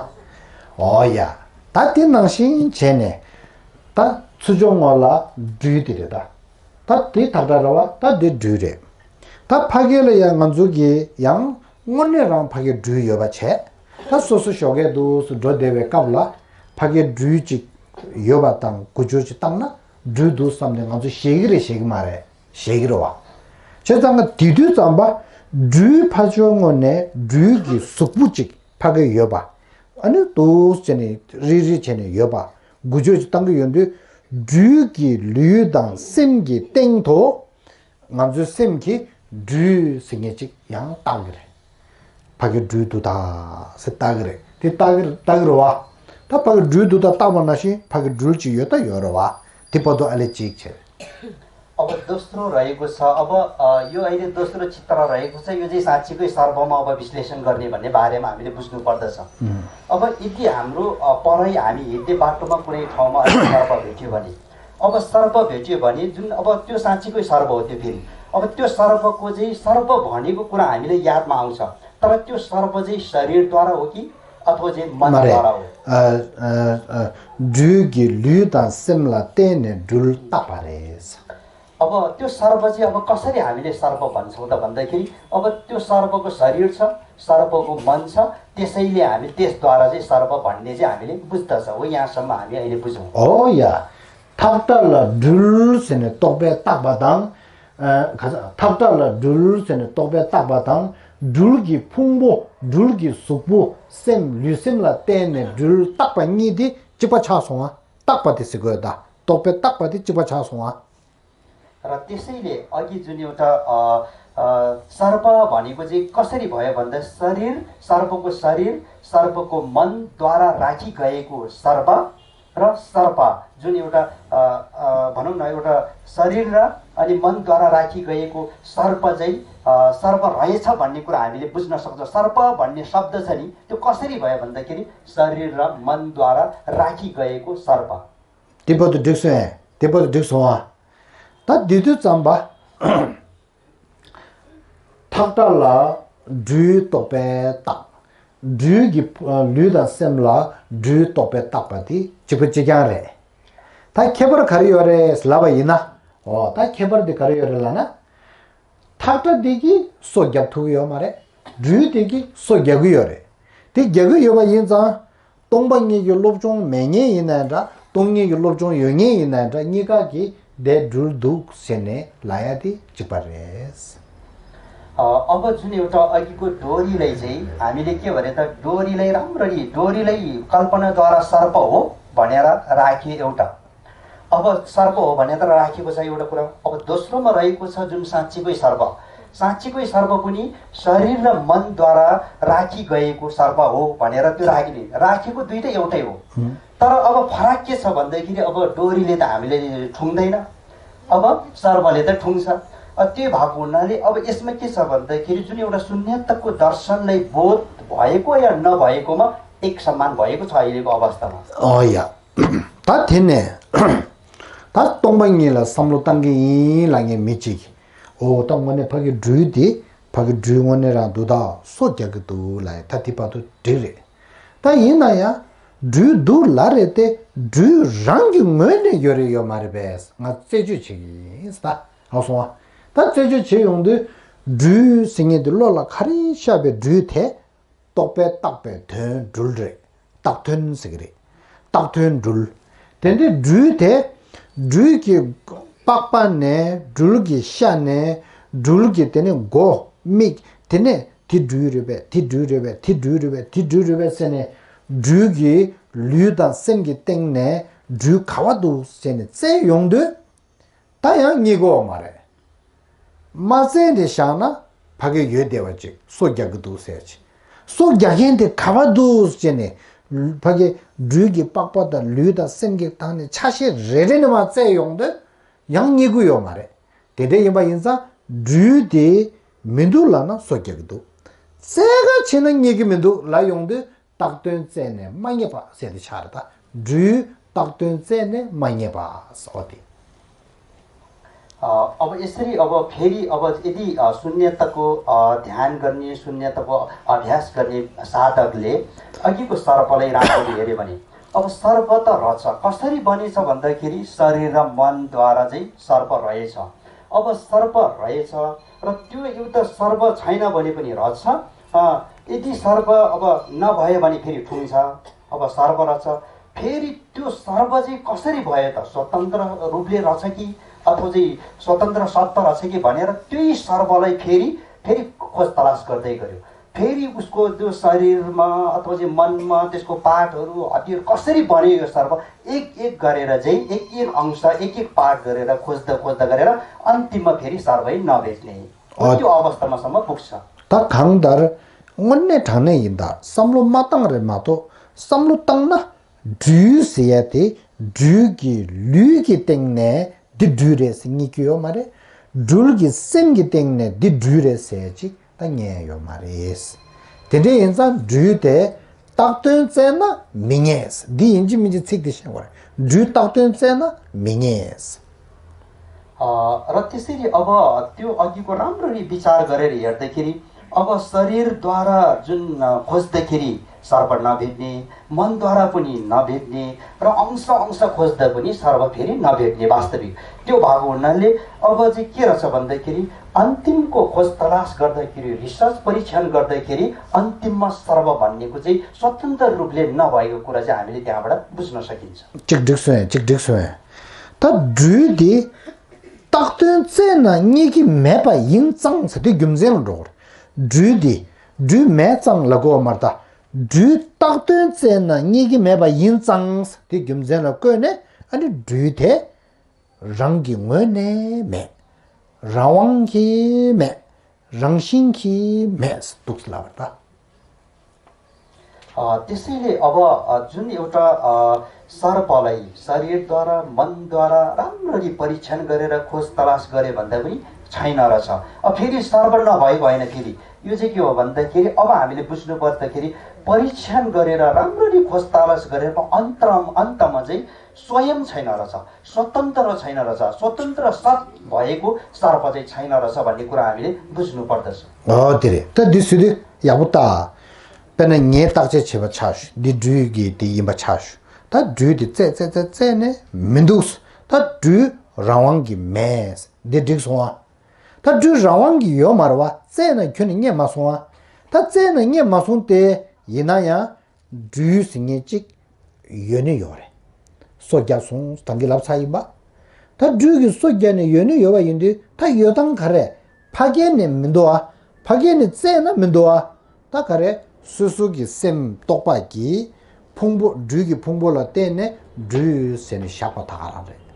ཨོ་ཡ། ད་དེ་ནང་བཞིན་བྱས་ནས་ད་ཚུར་ཕྱོགས་ངོས་ལ་སྦྲུལ་དེ་རེད་ད། ད་དེ་ཐག་འདྲ་རེད་བ། ད་དེ་སྦྲུལ་རེད། ད་ཕ་གི་ལ་ཡང་ང་ཚོ་གི་ཡང་དངོས་གནས་རང་ཕ་གི་སྦྲུལ་ཡོད་པ་བྱས། ད་སོ་སོ་ཞོགས་ཀས་འདུག་སེ་འགྲོ་བསྡད་པའི་སྐབས་ལ་ཕ་གི་སྦྲུལ་ཅིག་ཡོད་པ་དང་འགུལ་སྐྱོད་ཅིག་བཏང་ན་སྦྲུལ་འདུག་བསམ་ནས་ང་ཚོ་ཞེད་ཀྱི་རེད་ཞེད་ཀྱི་མ་རེད། ཞེད་ཀྱི་རེད་བ། བྱས་ཙང་ང་དེ་དུས་ཙམ་པ་སྦྲུལ་ཕར་ཕྱོགས་ངོས་ནས་སྦྲུལ་གྱི་གཟུགས་པོ་ཅིག་ཕ་གི་ཡོད་པ། ཨ་ནི་འདུག་བྱས་ནས་རིལ་རིལ་བྱས་ནས་ཡོད་པ། འགུལ་སྐྱོད་ཅིག་བཏང་གི་ཡོད་དུས་སྦྲུལ་གྱི་ལུས་དང་སེམས་ཀྱི་སྟེང་དུ། ང་ཚོའི་སེམས་ཀྱིས་སྦྲུལ་ཟེར་མཁན་ཅིག་ཡང་བཏགས་ཀྱི་རེད། ཕ་གི་སྦྲུལ་འདུག་ད་ཟེར་བཏགས་ཀྱི་རེད། དེ་བཏགས་ཀྱི་བཏགས་ཀྱི་རེད་བ། ད་ཕ་གི་སྦྲུལ་འདུག་ད་བཏགས་པ་ནང་བཞིན་ཕ་གི་སྦྲུལ་ཅིག་ཡོད་ད་ཡོད་རེད་བ། དེ་བར་དུ་ཨ་ལས་གཅིག་བྱས། अब दोस्रो रहेको छ, अब, अ, यो अहिले दोस्रो चित्र रहेको छ, यो चाहिँ साँच्चीकै सर्पमा अब विश्लेषण गर्ने भन्ने बारेमा हामीले बुझ्नु पर्दछ। अब यदि हाम्रो, अ, परै हामी हिँड्ने बाटोमा कुनै ठाउँमा सर्प भेट्यो भने, अब सर्प भेट्यो भने जुन, अब त्यो साँच्चीकै सर्प हो त्यो फेरि। अब त्यो सर्पको चाहिँ सर्प भनेको कुरा हामीलाई यादमा आउँछ, तर त्यो सर्प चाहिँ शरीरद्वारा हो कि अथवा चाहिँ मन मरे। द्वारा हो। अ, अ, अ, ड्रुइकी लुइदान सेमला तेने ड्रुल तापारेस। अब त्यो सर्प चाहिँ अब कसरी हामीले सर्प भन्छौँ त भन्दाखेरि, अब त्यो सर्पको शरीर छ, सर्पको मन छ, त्यसैले हामी, त्यसद्वारा चाहिँ सर्प भन्ने चाहिँ हामीले बुझ्दछ। हो, यहाँसम्म हामी अहिले बुझौँ। हो या। ཐག་ཁྲ་ལ་སྦྲུལ་ཟེར་ནས་རྟོག་པས་བཏགས་པ་དང་། ཨ། ཁ་ས། ཐག་ཁྲ་ལ་སྦྲུལ་ཟེར་ནས་རྟོག་པས་བཏགས་པ་དང་། སྦྲུལ་གྱི་ཕུང་པོ། སྦྲུལ་གྱི་གཟུགས་པོ། སེམས། ལུས་སེམས་ལ་བརྟེན་ནས་སྦྲུལ་བཏགས་པ་གཉིས་དེ་གཅིག་པ་ཆགས་སོང་ང་། བཏགས་པ་དེ་ཟེར་དགོས་ད། རྟོག་པས་བཏགས་པ་དེ་གཅིག་པ་ཆགས་སོང་ང་། र त्यसैले अघि जुन एउटा, अ, अ, सर्प भनेको चाहिँ कसरी भयो भन्दा, शरीर, सर्पको शरीर, सर्पको मनद्वारा राखी गएको सर्प र सर्प जुन एउटा, अ, अ, भनौँ न, एउटा शरीर र अनि मनद्वारा राखी गएको सर्प चाहिँ, अ, सर्प रहेछ भन्ने कुरा हामीले बुझ्न सक्छौँ। सर्प भन्ने शब्द छ नि, त्यो कसरी भयो भन्दाखेरि शरीर र मनद्वारा राखी गएको सर्प। དེ་བར་དུ་འགྲིག་སོང་ཨེ། དེ་བར་དུ་འགྲིག་སོང་ཨ། ད་འདི་དུས་ཙམ་པ། ཐག་ཁྲ་ལ་སྦྲུལ་རྟོག་པས་བཏགས། སྦྲུལ་གྱི་ལུས་དང་སེམས་ལ་སྦྲུལ་རྟོག་པས་བཏགས་པ་དེ་གཅིག་པ་གཅིག་རྐྱང་རེད། ད་ཁྱད་པར་ག་རེ་ཡོད་རེད་ལབ་པ་ཡིན་ན། འོ་ད་ཁྱད་པར་དེ་ག་རེ་ཡོད་རེད་ལབ་ན། ཐག་ཁྲ་དེ་གིས་སོ་རྒྱག་ཐུབ་ཀྱི་ཡོད་མ་རེད། སྦྲུལ་དེ་གིས་སོ་རྒྱག་གི་ཡོད་རེད། དེ་རྒྱག་གི་ཡོད་པ་ཡིན་ཙང་། སྟོང་པ་ཉིད་ཀྱི་སློབ་སྦྱོང་མེད་མཁན་ཡིན་ནའི་འདྲ། སྟོང་ཉིད་ཀྱི་སློབ་སྦྱོང་ཡོད་མཁན་ཡིན་ནའི་འདྲ། གཉིས་ཀ་གིས་དེ་སྦྲུལ་འདུག་ཟེར་ནས་ལབ་ཡ་དེ་གཅིག་པ་རེད། अ, अब जुन एउटा अघिको डोरीलाई चाहिँ हामीले के भने त, डोरीलाई राम्ररी, डोरीलाई कल्पनाद्वारा सर्प हो भनेर राख्यो एउटा। अब सर्प हो भनेर राखेको छ एउटा कुरा। अब दोस्रोमा रहेको छ जुन साँच्चीकै सर्प, साँच्चीकै सर्प पनि शरीर र मनद्वारा राखी गएको सर्प हो भनेर त्यो राखिने, राखेको दुइटै एउटै हो। तर अब फरक के छ भन्दाखेरि, अब डोरीले त हामीले ठुङ्दैन, अब सर्पले त ठुङ्छ। अ, त्यो भएको हुनाले अब यसमा के छ भन्दाखेरि, जुन एउटा शून्यताको दर्शनलाई बोध भएको या नभएकोमा एक समान भएको छ अहिलेको अवस्थामा। अँ या। ད་དེ་ནས་ད་སྟོང་པ་ཉིད་ལ་བསམ་བློ་བཏང་གི་ཡིན་ལབ་མཁན་མི་གཅིག་གིས། འོ་ད་དངོས་གནས་ཕ་གི་སྦྲུལ་དེ་ཕ་གི་སྦྲུལ་དངོས་གནས་རང་འདུག་ད། སོ་རྒྱག་གི་འདུག་ལབ་ཡ། ད་དེ་བར་དུ་འགྲིག་རེད། ད་ཡིན་ན་ཡང་སྦྲུལ་འདུག་ལབ་རེད་དེ། སྦྲུལ་རང་གི་ངོས་ནས་ཡོད་རེད་ཡོད་མ་རེད་པས་ང་རྩད་གཅོད་བྱེད་ཀྱི་ཡིན་ད། ཨ་སོང་ཨ། ད་རྩད་གཅོད་བྱེད་ཡོང་དུས། སྦྲུལ་ཟེར་མཁན་དེ་བློ་ལ་ག་རེ་ཤར་བའི་སྦྲུལ་དེ། རྟོག་པས་བཏགས་པའི་དོན་སྦྲུལ་རེད། བཏགས་དོན་ཟེར་གི་རེད། བཏགས་དོན་སྦྲུལ། དེ་འདྲའི་སྦྲུལ་དེ་སྦྲུལ་གྱི་པགས་པ་ནས། སྦྲུལ་གྱི་ཤ་ནས། སྦྲུལ་གྱི་དེ་ནས་མགོ་མིག་དེ་ནས་དེ་སྦྲུལ་རེད་པས། དེ་སྦྲུལ་རེད་པས། དེ་སྦྲུལ་རེད་པས། དེ་སྦྲུལ་རེད་པས་ཟེར་ནས། སྦྲུལ་གྱི་ལུས་དང་སེམས་ཀྱི་སྟེང་ནས་སྦྲུལ་ག་བ་འདུག་ཟེར་ནས་བཙལ་ཡོང་དུས། ད་ཡང་རྙེད་གི་ཡོད་མ་རེད། མ་བཙལ་ནས་བཞག་ན་ཕ་གི་ཡོད་བསྡད་པ་ཅིག་སོ་རྒྱག་གི་འདུག་ཟེར་ཅིག་སོ་རྒྱག་མཁན་དེ་ག་བ་འདུག་ཟེར་ནས། ཕ་གི་སྦྲུལ་གྱི་པགས་པ་དང་ལུས་དང་སེམས་ཀྱི་སྟེང་ནས་ཆ་ཤས་རེ་རེ་ནས་མར་བཙལ་ཡོང་དུས་ཡང་རྙེད་གི་ཡོད་མ་རེད། དེ་འདྲ་ཡིན་པ་ཡིན་ཙང་སྦྲུལ་དེ་མི་འདུག་ལབ་ན་སོ་རྒྱག་གི་འདུག་བཙལ་ག་ཕྱིན་ན་རྙེད་གི་མི་འདུག་ལབ་ཡོང་དུས། བཏགས་དོན་བཙལ་ནས་མ་རྙེད་པ་ཟེར་དེ་ཆགས་རེད་ད། སྦྲུལ་བཏགས་དོན་བཙལ་ནས་མ་རྙེད་པ་ཟེར་བ་དེ། अ, अब यसरी, अब फेरि, अब यदि, अ, शून्यताको, अ, ध्यान गर्ने, शून्यताको अभ्यास गर्ने साधकले अघिको सर्पलाई राम्ररी हेऱ्यो भने, अब सर्प त रहेछ, कसरी बनेछ भन्दाखेरि शरीर र मनद्वारा चाहिँ सर्प रहेछ। अब सर्प रहेछ र त्यो एउटा सर्प छैन भने पनि रहेछ। अ, यदि सर्प अब नभए भने फेरि ठुङ्छ। अब सर्प रहेछ, फेरि त्यो सर्प चाहिँ कसरी भयो त? स्वतन्त्र रूपले रहेछ कि अथवा चाहिँ स्वतन्त्र सत्ता रहेछ कि भनेर त्यही सर्पलाई फेरि, फेरि खोज तलास गर्दै गयो। फेरि उसको त्यो शरीरमा अथवा चाहिँ मनमा त्यसको पार्टहरू, हड्डीहरू कसरी बन्यो यो सर्प, एक एक गरेर चाहिँ, एक एक अंश, एक एक पार्ट गरेर खोज्दा खोज्दा गरेर अन्तिममा फेरि सर्पै नभेट्ने, त्यो अवस्थामासम्म पुग्छ। ད་གང་ལྟར་དངོས་གནས་དྲང་གནས་ཡིན་ད། བསམ་བློ་མ་བཏང་རེད་མ་གཏོགས། བསམ་བློ་བཏང་ན། སྦྲུལ་ཟེར་ཡ་དེ་སྦྲུལ་གྱི་ལུས་ཀྱི་སྟེང་ནས་འདི་སྦྲུལ་རེད་ཟེར་རྙེད་ཀྱི་ཡོད་མ་རེད། སྦྲུལ་གྱི་སེམས་ཀྱི་སྟེང་ནས་འདི་སྦྲུལ་རེད་ཟེར་ཅིག་ད་རྙེད་ཡོད་མ་རེད། དེ་འདྲ་ཡིན་ཙང་སྦྲུལ་དེ་བཏགས་དོན་བཙལ་ན་མི་རྙེད། འདི་ཡིན་གཅིག་མིན་གཅིག་ཚིག་དེ་ཤེས་དགོས་རེད། སྦྲུལ་བཏགས་དོན་བཙལ་ན་མི་རྙེད། अ, र त्यसरी अब त्यो अघिको राम्ररी विचार गरेर हेर्दाखेरि, अब शरीरद्वारा जुन, अ, खोज्दाखेरि सर्प नभेट्ने, मनद्वारा पनि नभेट्ने र अंश अंश खोज्दा पनि सर्प फेरि नभेट्ने वास्तविक। त्यो भएको हुनाले अब चाहिँ के रहेछ भन्दाखेरि अन्तिमको खोज तलास गर्दाखेरि, रिसर्च परीक्षण गर्दाखेरि अन्तिममा सर्प भन्नेको चाहिँ स्वतन्त्र रूपले नभएको कुरा चाहिँ हामीले त्यहाँबाट बुझ्न सकिन्छ। चिक ढिक सुए, चिक ढिक सुए। ད་སྦྲུལ་འདི་བཏགས་དོན་བཙལ་ན་རྙེད་ཀྱི་མེད་པ་ཡིན་ཙང་ཟེར་དུས་རྒྱུ་མཚན་ལ་འགྲོ་གི་རེད། སྦྲུལ་འདི་སྦྲུལ་མེད་ཙང་ལབ་དགོས་པ་མ་རེད་ད། སྦྲུལ་བཏགས་དོན་བཙལ་ན་རྙེད་ཀྱི་མེད་པ་ཡིན་ཙང་དེ་རྒྱུ་མཚན་ལ་བཀོད་ནས། ཨ་ནི་སྦྲུལ་དེ་རང་གི་ངོས་ནས་མེད། རང་དབང་གིས་མེད། རང་བཞིན་གྱིས་མེད་འདུག་ལབ་པ་རེད་ད། अ, त्यसैले अब, अ, जुन एउटा, अ, सर्पलाई शरीरद्वारा, मनद्वारा राम्ररी परीक्षण गरेर खोज तलास गरे भन्दा पनि छैन रहेछ। अब फेरि सर्प नभएको होइन, फेरि यो चाहिँ के हो भन्दाखेरि, अब हामीले बुझ्नु पर्दाखेरि परीक्षण गरेर राम्ररी खोज तलास गरेर अन्त अन्तमा चाहिँ स्वयं छैन रहेछ, स्वतन्त्र छैन रहेछ। स्वतन्त्र सत भएको सर्प चाहिँ छैन रहेछ भन्ने कुरा हामीले बुझ्नु पर्दछ। ཨོ་དེ་རེད། ད་འདི་སུ་དེ་ཡག་པོ་ལྟ། དཔེར་ན་ངས་བརྟག་དཔྱད་བྱས་པ་ཆགས་ཞུ། འདི་སྦྲུལ་གྱི་དེ་ཡིན་པ་ཆགས་ཞུ། ད་སྦྲུལ་དེ་བཙལ་བཙལ་བཙལ་བཙལ་ནས་མི་འདུག་ད་སྦྲུལ་རང་དབང་གིས་མེད། འདི་འགྲིག་སོང་ཨ། ད་སྦྲུལ་རང་དབང་གིས་ཡོད་མ་རེད་བ། བཙལ་ན་ཁྱོན་ནས་རྙེད་མ་སོང་ཨ། ད་བཙལ་ན་རྙེད་མ་སོང་སྟེ། ཡིན་ན་ཡང་སྦྲུལ་ཟེར་མཁན་གཅིག་ཡོད་ནི་ཡོད་རེད། སོ་བརྒྱབ་སོང་། ད་གིན་ལབ་ཚར་ཡིན་པ། ད་སྦྲུལ་གྱིས་སོ་བརྒྱབ་ནས་ཡོད་ནི་ཡོད་པ་ཡིན་དུས། ད་ཡོད་སྟངས་ག་རེ། ཕ་གི་ནས་མི་འདུག་ཨ། ཕ་གི་ནས་བཙལ་ན་མི་འདུག་ཨ། ད་ག་རེ། སོ་སོ་གི་སེམས་རྟོག་པ་གིས་ཕུང་པོ། སྦྲུལ་གྱི་ཕུང་པོ་ལ་བརྟེན་ནས་སྦྲུལ་ཟེར་ནས་བཞག་པ་ད་ག་རང་རེད།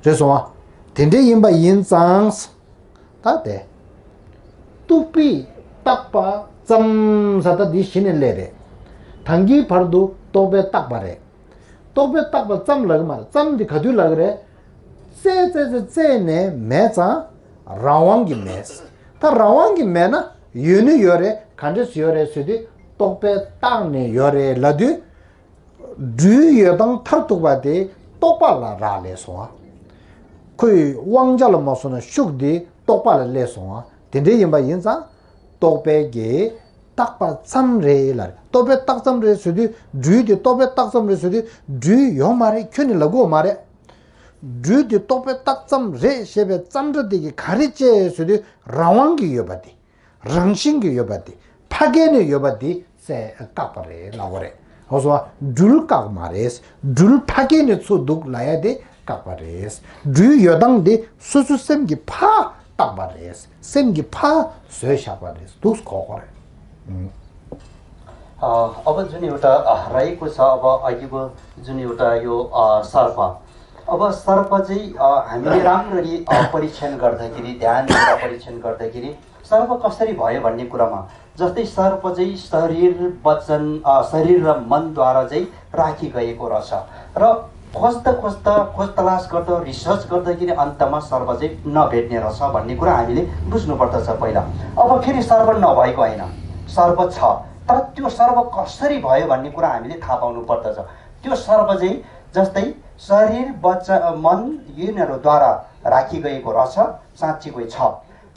རེད་སོང་ཨ། དེ་འདྲ་ཡིན་པ་ཡིན་ཙང་། ད་དེ། རྟོག་པས་བཏགས་པ་ཙམ་ཟེར། ད་འདི་གཞི་ནས་སླེབས་རེད། ད་གིན་བར་དུ་རྟོག་པས་བཏགས་པ་རེད། རྟོག་པས་བཏགས་པ་ཙམ་ལབ་ཀྱི་མ་རེད། ཙམ་འདི་ག་དུས་ལབ་ཀྱི་རེད། བཙལ་བཙལ་བཙལ་བཙལ་ནས་མེད་ཙང་རང་དབང་གིས་མེད། ད་རང་དབང་གིས་མེད་ན་ཡོད་ནི་ཡོད་རེད། ག་འདྲས་ཡོད་རེད་ཟེར་དུས། རྟོག་པས་བཏགས་ནས་ཡོད་རེད་ལབ་དུས། སྦྲུལ་ཡོད་སྟངས་མཐར་ཐུག་པ་དེ་རྟོག་པ་ལ་རག་ལས་སོང་ཨ། ཁོའི་དབང་ཆ་ལ་མ་སོང་ན་ཤུགས་དེ་རྟོག་པ་ལ་སླེབས་སོང་ཨ། དེ་འདྲ་ཡིན་པ་ཡིན་ཙང་། རྟོག་པས་ཀྱིས་བཏགས་པ་ཙམ་རེད་ལབ་རེད། རྟོག་པས་བཏགས་ཙམ་རེད་ཟེར་དུས། སྦྲུལ་དེ་རྟོག་པས་བཏགས་ཙམ་རེད་ཟེར་དུས། སྦྲུལ་ཡོད་མ་རེད། ཁྱོན་ནས་ལབ་དགོས་མ་རེད། སྦྲུལ་དེ་རྟོག་པས་བཏགས་ཙམ་རེད་ཞེས་པའི་ཙམ་སྒྲ་དེ་གིས་ག་རེ་བྱས་ཟེར་དུས། རང་དབང་གིས་ཡོད་པ་དེ། རང་བཞིན་གྱིས་ཡོད་པ་དེ། ཕ་གི་ནས་ཡོད་པ་དེ་བཙལ། བཀག་པ་རེད་ལབ་པ་རེད། འོ་སོ། སྦྲུལ་བཀག་མ་རེད། སྦྲུལ་ཕ་གི་ནས་ཚུར་འདུག་ལབ་ཡ་དེ་བཀག་པ་རེད། སྦྲུལ་ཡོད་སྟངས་དེ་སོ་སོའི་སེམས་ཀྱིས་ཕར་བཏགས་པ་རེད། སེམས་ཀྱིས་ཕར་བཟོས་བཞག་པ་རེད། འདུག་གོ་གོ་རེད། ཨང་། अ, अब जुन एउटा, अ, रहेको छ, अब अघिको जुन एउटा यो, अ, सर्प, अब सर्प चाहिँ, अ, हामीले राम्ररी, अ, परीक्षण गर्दाखेरि, ध्यानद्वारा परीक्षण गर्दाखेरि सर्प कसरी भयो भन्ने कुरामा, जस्तै सर्प चाहिँ शरीर, वचन, अ, शरीर र मनद्वारा चाहिँ राखी गएको रहेछ र खोज्दा खोज्दा, खोज तलास गर्दा, रिसर्च गर्दाखेरि अन्तमा सर्प चाहिँ नभेट्ने रहेछ भन्ने कुरा हामीले बुझ्नुपर्दछ पहिला। अब फेरि सर्प नभएको होइन, सर्प छ, तर त्यो सर्प कसरी भयो भन्ने कुरा हामीले थाहा पाउनु पर्दछ। त्यो सर्प चाहिँ जस्तै शरीर, वचन, मन यिनीहरूद्वारा राखी गएको रहेछ, साँच्चीकै छ।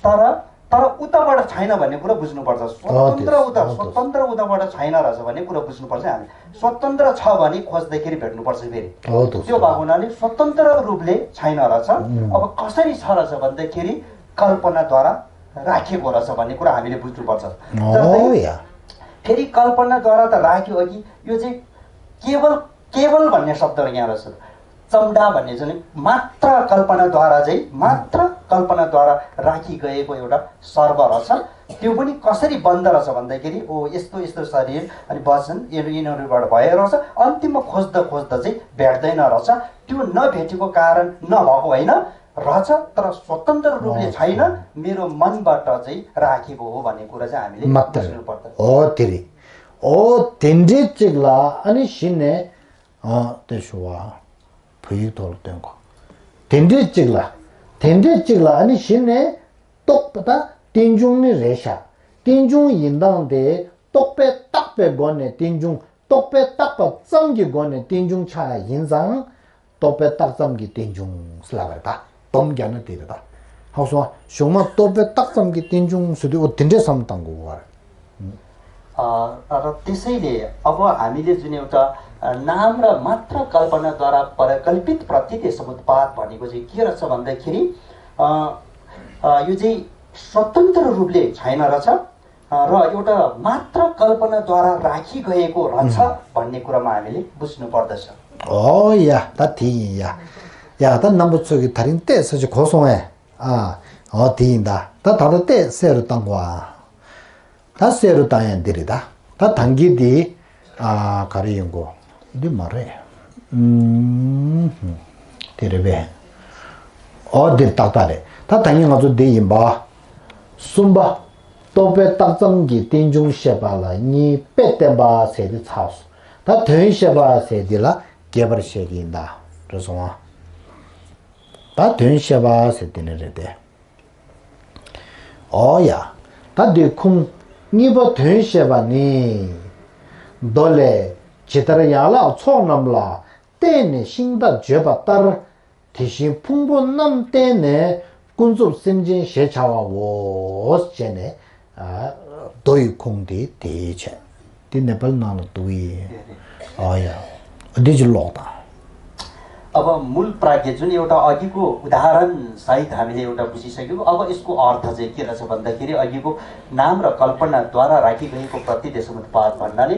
तर, तर उताबाट छैन भन्ने कुरा बुझ्नुपर्छ। स्वतन्त्र उता, स्वतन्त्र उताबाट छैन रहेछ भन्ने कुरा बुझ्नुपर्छ हामी। स्वतन्त्र छ भने खोज्दाखेरि भेट्नुपर्छ फेरि। त्यो भएको हुनाले स्वतन्त्र रूपले छैन रहेछ। अब कसरी छ रहेछ भन्दाखेरि कल्पनाद्वारा राखिएको रहेछ भन्ने कुरा हामीले बुझ्नुपर्छ। जस्तै, फेरि कल्पनाद्वारा त राख्यो अघि, यो चाहिँ केवल, केवल भन्ने शब्दहरू यहाँ रहेछ। चम्डा भन्ने चाहिँ मात्र कल्पनाद्वारा चाहिँ, मात्र कल्पनाद्वारा राखी गएको एउटा सर्प रहेछ। त्यो पनि कसरी बन्द रहेछ भन्दाखेरि, ओ, यस्तो यस्तो शरीर अनि वचन यिनीहरूबाट भएर रहेछ। अन्तिममा खोज्दा खोज्दा चाहिँ भेट्दैन रहेछ। त्यो नभेटेको कारण नभएको होइन, रहेछ, तर स्वतन्त्र रूपले छैन, मेरो मनबाट चाहिँ राखेको हो भन्ने कुरा चाहिँ हामीले बुझ्नुपर्छ। हो तेरी। हो तेन्ड्रे चिग्ला अनि सिन्ने, अ, त्यसो वा, भुइक थोल तेन्को। तेन्ड्रे चिग्ला, तेन्ड्रे चिग्ला अनि सिन्ने तोक पता तेन्जुङ नि रेशा। तेन्जुङ यिन्दाङ दे तोक पे तक पे गोने तेन्जुङ རྟོག་པས་བཏགས་པ་ཙམ་གྱི་སྒོ་ནས་རྟེན་འབྱུང་ཆགས་ཡ་ཡིན་ཙང་། རྟོག་པས་བཏགས་ཙམ་གྱི་རྟེན་འབྱུང་ཟེར་ལབ་པ་རེད་ད། སྡོམ་རྒྱག་ན་དེ་རེད་ད། ཧ་གོ་སོང་ང་། གཞུང་མ་རྟོག་པས་བཏགས་ཙམ་གྱི་རྟེན་འབྱུང་ཟེར་དུས། འོ་དེ་འདྲས་བསམ་བློ་བཏང་དགོས་པ་རེད། अ, र त्यसैले अब हामीले जुन एउटा, अ, नाम र मात्र कल्पनाद्वारा परिकल्पित प्रतीति समुत्पाद भनेको चाहिँ के रहेछ भन्दाखेरि, अ, अ, यो चाहिँ स्वतन्त्र रूपले छैन रहेछ, अ, र एउटा मात्र कल्पनाद्वारा राखिगएको रहेछ भन्ने कुरामा हामीले बुझ्नुपर्दछ। ཨོ་ཡ། ད་དེ་ཡིན་ཡ། ཡ་ད་རྣམ་པ་ཚོ་གི་ད་རིང་ཏོག་ཙམ་ཅིག་གོ་སོང་ངས། ཨ། ཨོ་དེ་ཡིན་ད། ད་ད་ལྟ་ཏོག་ཙམ་གསལ་རུ་བཏང་གོ་ཨ། ད་གསལ་རུ་བཏང་ཡ་འདི་རེད་ད། ད་ཐང་གི་འདི། ཨ། ག་རེ་ཡིན་གོ། འདི་མ་རེད། ཨུམ། དེ་རེད་པས། ཨོ་འདིར་ཏག་ཏག་རེད། ད་ད་ངས་ང་ཚོ་འདི་ཡིན་པ། གསུམ་པ། རྟོག་པས་རྟགས་ཙམ་གྱི་རྟེན་འབྱུང་བཤད་པ་ལ་གཉིས་དཔེ་བསྟན་པ་ཟེར་འདི་ཚར་སོང་། ད་དོན་བཤད་པ་ཟེར་འདི་ལ་རྒྱས་པར་བཤད་ཀྱི་ཡིན་ད། རེད་སོང་ཨ། ད་དོན་བཤད་པ་ཟེར་འདི་ནི་རེད་དེ། ཨོ་ཡ། ད་འདི་ཁུངས། གཉིས་པ་དོན་བཤད་པ་ནི། མདོ་ལས། ཇི་ལྟར་ཡན་ལག་ཚོགས་རྣམས་ལ། བརྟེན་ནས་ཤིང་རྟ་བརྗོད་པ་ལྟར། དེ་བཞིན་ཕུང་པོ་རྣམས་བརྟེན་ནས། ཀུན་རྫོབ་སེམས་ཅན་ཞེས་བྱ་བའོ། ཞེས་ནས། ཨ། མདོ་ཡི་ཁུངས་དེ་དེའི་ཆེད། འདི་ནེ་པཱལ་ནང་ལ་འདུག་ཡིན། ཨ་ཡ། འདི་ཅི་ལོག་དང་། अब मूल प्राज्ञ जुन एउटा अघिको उदाहरण सहित हामीले एउटा बुझिसक्यौँ। अब यसको अर्थ चाहिँ के रहेछ भन्दाखेरि, अघिको नाम र कल्पनाद्वारा राखिएको प्रतीति समुत्पाद भन्नाले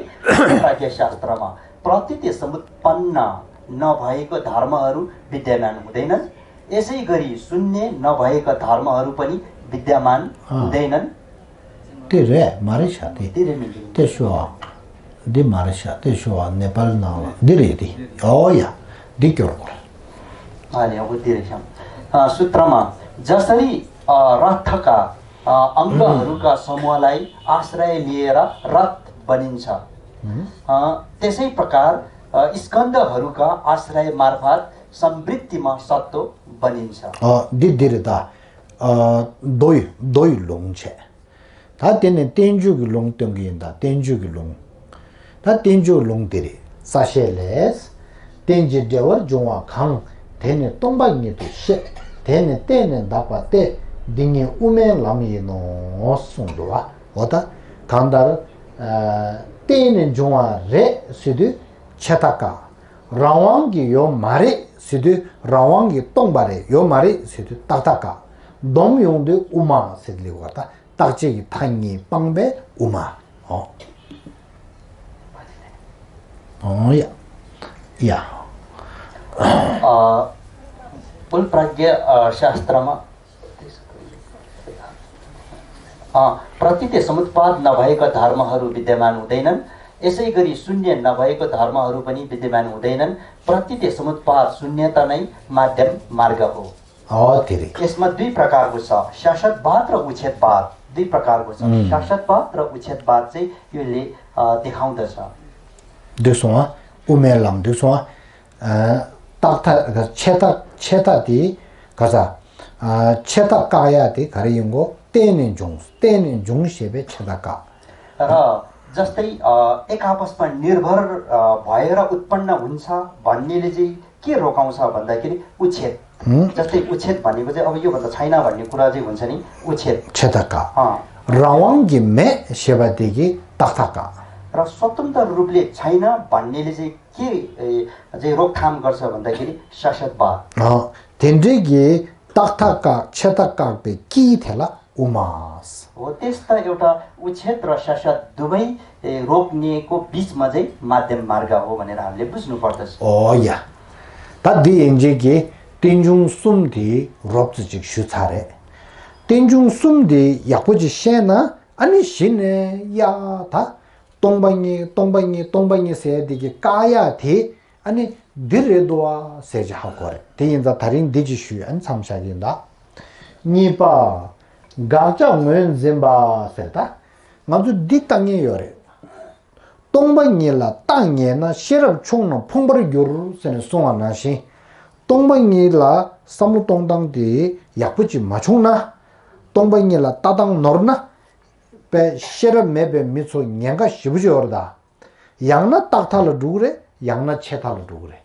प्राज्ञ शास्त्रमा प्रतीति समुत्पन्न नभएको धर्महरू विद्यमान हुँदैनन्। यसै गरी शून्य नभएका धर्महरू पनि विद्यमान अँ। हुँदैनन्। དེ་རེད་མ་རེད་ཤག་དེ། དེ་རེད་མི་འདུག་དེ་ཤོ་ཨ། འདི་མ་རེད་ཤག་དེ་ཤོ་ཨ། ནེ་པཱལ་ནང་ལ་འདི་རེད་དེ། ཨོ་ཡ། འདི་སྐྱོར་དགོས། अँ, नि अब दे रहेछौँ। अँ, सूत्रमा जसरी, अँ, रथका, अँ, अङ्गहरूका समूहलाई आश्रय लिएर रथ बनिन्छ, अँ, त्यसै प्रकार, अँ, स्कन्धहरूका आश्रय मार्फत समृद्धिमा सत्त्व बनिन्छ। अँ, འདི་འདི་རེད་ད། ཨ། མདོ་ཡི་མདོ་ཡི་ལུང་བྱས། ད་དེ་ནས་བསྟན་བཅོས་ཀྱི་ལུང་སྟོན་གྱི་ཡིན་ད། བསྟན་བཅོས་ཀྱི་ལུང་། ད་བསྟན་བཅོས་ལུང་འདི་རེད། རྩ་ཤེ་ལས། རྟེན་ཅིང་འབྲེལ་བར་འབྱུང་བ་གང་། དེ་ནི་སྟོང་པ་ཉིད་དུ་ཤེས། དེ་ནི་བརྟེན་ནས་འདག་པ་སྟེ། འདི་ཉིད་དབུ་མའི་ལམ་ཡིན་ནོ། གསུངས་འདུག་བ། འོ་ད། གང་ལྟར། ཨ། བརྟེན་ནས་འབྱུང་བ་རེད་ཟེར་དུས་ཆད་ལྟ་བཀག་རང་དབང་གི་ཡོད་མ་རེད་ཟེར་དུས་རང་དབང་གི་སྟོང་པ་རེད། ཡོད་མ་རེད་ཟེར་དུས་རྟག་མཐའ་བཀག་སྡོམ་ཡོང་དུས་དབུ་མ་ཟེར་ལེ་བ་ད། རྟག་ཆད་ཀྱི་མཐའ་གཉིས་སྤངས་པའི་དབུ་མ། ཨོ། ཨོ་ཡ། ཡ། अ, मूल प्राज्ञ, अ, शास्त्रमा, अ, प्रतीति समुत्पाद नभएका धर्महरू विद्यमान हुँदैनन्। यसै गरी शून्य नभएको धर्महरू पनि विद्यमान हुँदैनन्। प्रतीति समुत्पाद शून्यता नै माध्यम मार्ग हो। अ, धेरै। यसमा दुई प्रकारको छ, शाश्वतवाद र उच्छेदवाद। दुई प्रकारको छ। उम्। शाश्वतवाद र उच्छेदवाद चाहिँ यसले, अ, देखाउँदछ। दुई सोवा, उमेर लाम दुई सोवा। ཨ། རྟག་མཐའ། ཆད་མཐའ། ཆད་མཐའ་དེ་ག་ས། ཨ། ཆད་མཐའ་བཀག་ཡ་དེ་ག་རེ་ཡིན་གོ། བརྟེན་ནས་འབྱུང་། བརྟེན་ནས་འབྱུང་ཞེས་པའི་ཆད་མཐའ་བཀག र जस्तै, अ, एक आपसमा निर्भर, अ, भएर उत्पन्न हुन्छ भन्नेले चाहिँ के रोकाउँछ भन्दाखेरि उच्छेद। हुँ? जस्तै उच्छेद भनेको चाहिँ अब योभन्दा छैन भन्ने कुरा चाहिँ हुन्छ नि, उच्छेद। छेदक का। अँ। रवांगी में सेवा देगी तख्ता का। र स्वतन्त्र रूपले छैन भन्नेले चाहिँ के, ए, चाहिँ रोकथाम गर्छ भन्दाखेरि शाश्वतवाद। अँ, तेन्द्रेगी तख्ता का छेदक का पे की थेला उमास। हो, त्यस्ता एउटा उच्छेद र शाश्वत दुवै, ए, रोक्नेको बीचमा चाहिँ माध्यम मार्ग हो भनेर हामीले बुझ्नुपर्दछ। ཨོ་ཡ། ད་འདི་ཡིན་རྗེས་ཀྱི་རྟེན་འབྱུང་གསུམ་དེ་རོབ་ཙམ་ཅིག་ཞུ་ཚར་རེད། རྟེན་འབྱུང་གསུམ་དེ་ཡག་པོ་ཅིག་ཤེས་ན་ཨ་ནི་གཞི་ནས་ཡ་ད། སྟོང་པ་ཉིད་སྟོང་པ་ཉིད་སྟོང་པ་ཉིད་ཟེར་དེ་གི་བཀག་ཡ་དེ་ཨ་ནི་འདི་རེད་འདུག་བ་ཟེར་ཅིག་ཧ་གོ་རེད། དེ་ཡིན་ཙང་ད་རིང་འདི་ཅིག་ཞུས་ཨ་ནི་མཚམས་བཞག་གི་ཡིན་ད། གཉིས་པ། དགག་བྱ་ངོས་འཛིན་པ་ཟེར་ད། ང་ཚོ་འདི་ལྟ་ངེས་ཡོད་རེད། སྟོང་པ་ཉིད་ལ་བརྟགས་ངེས་ན་ཤེས་རབ་ཆུང་ན་ཕོངས་པར་འགྱུར་ཟེར་ནས་གསུངས་པ་ནང་བཞིན། སྟོང་པ་ཉིད་ལ་བསམ་བློ་གཏོང་སྟངས་དེ་ཡག་པོ་ཅིག་མ་བྱུང་ན། སྟོང་པ་ཉིད་ལ་ལྟ་སྟངས་ནོར་ན། པའི་ཤེས་རབ་མེད་པའི་མི་ཚོ་ཉེན་ཁ་ཞེ་པོ་ཅིག་ཡོད་རེད་ད། ཡང་ན་རྟག་མཐའ་ལ་འགྲོ་གི་རེད། ཡང་ན་ཆད་མཐའ་ལ་འགྲོ་གི་རེད།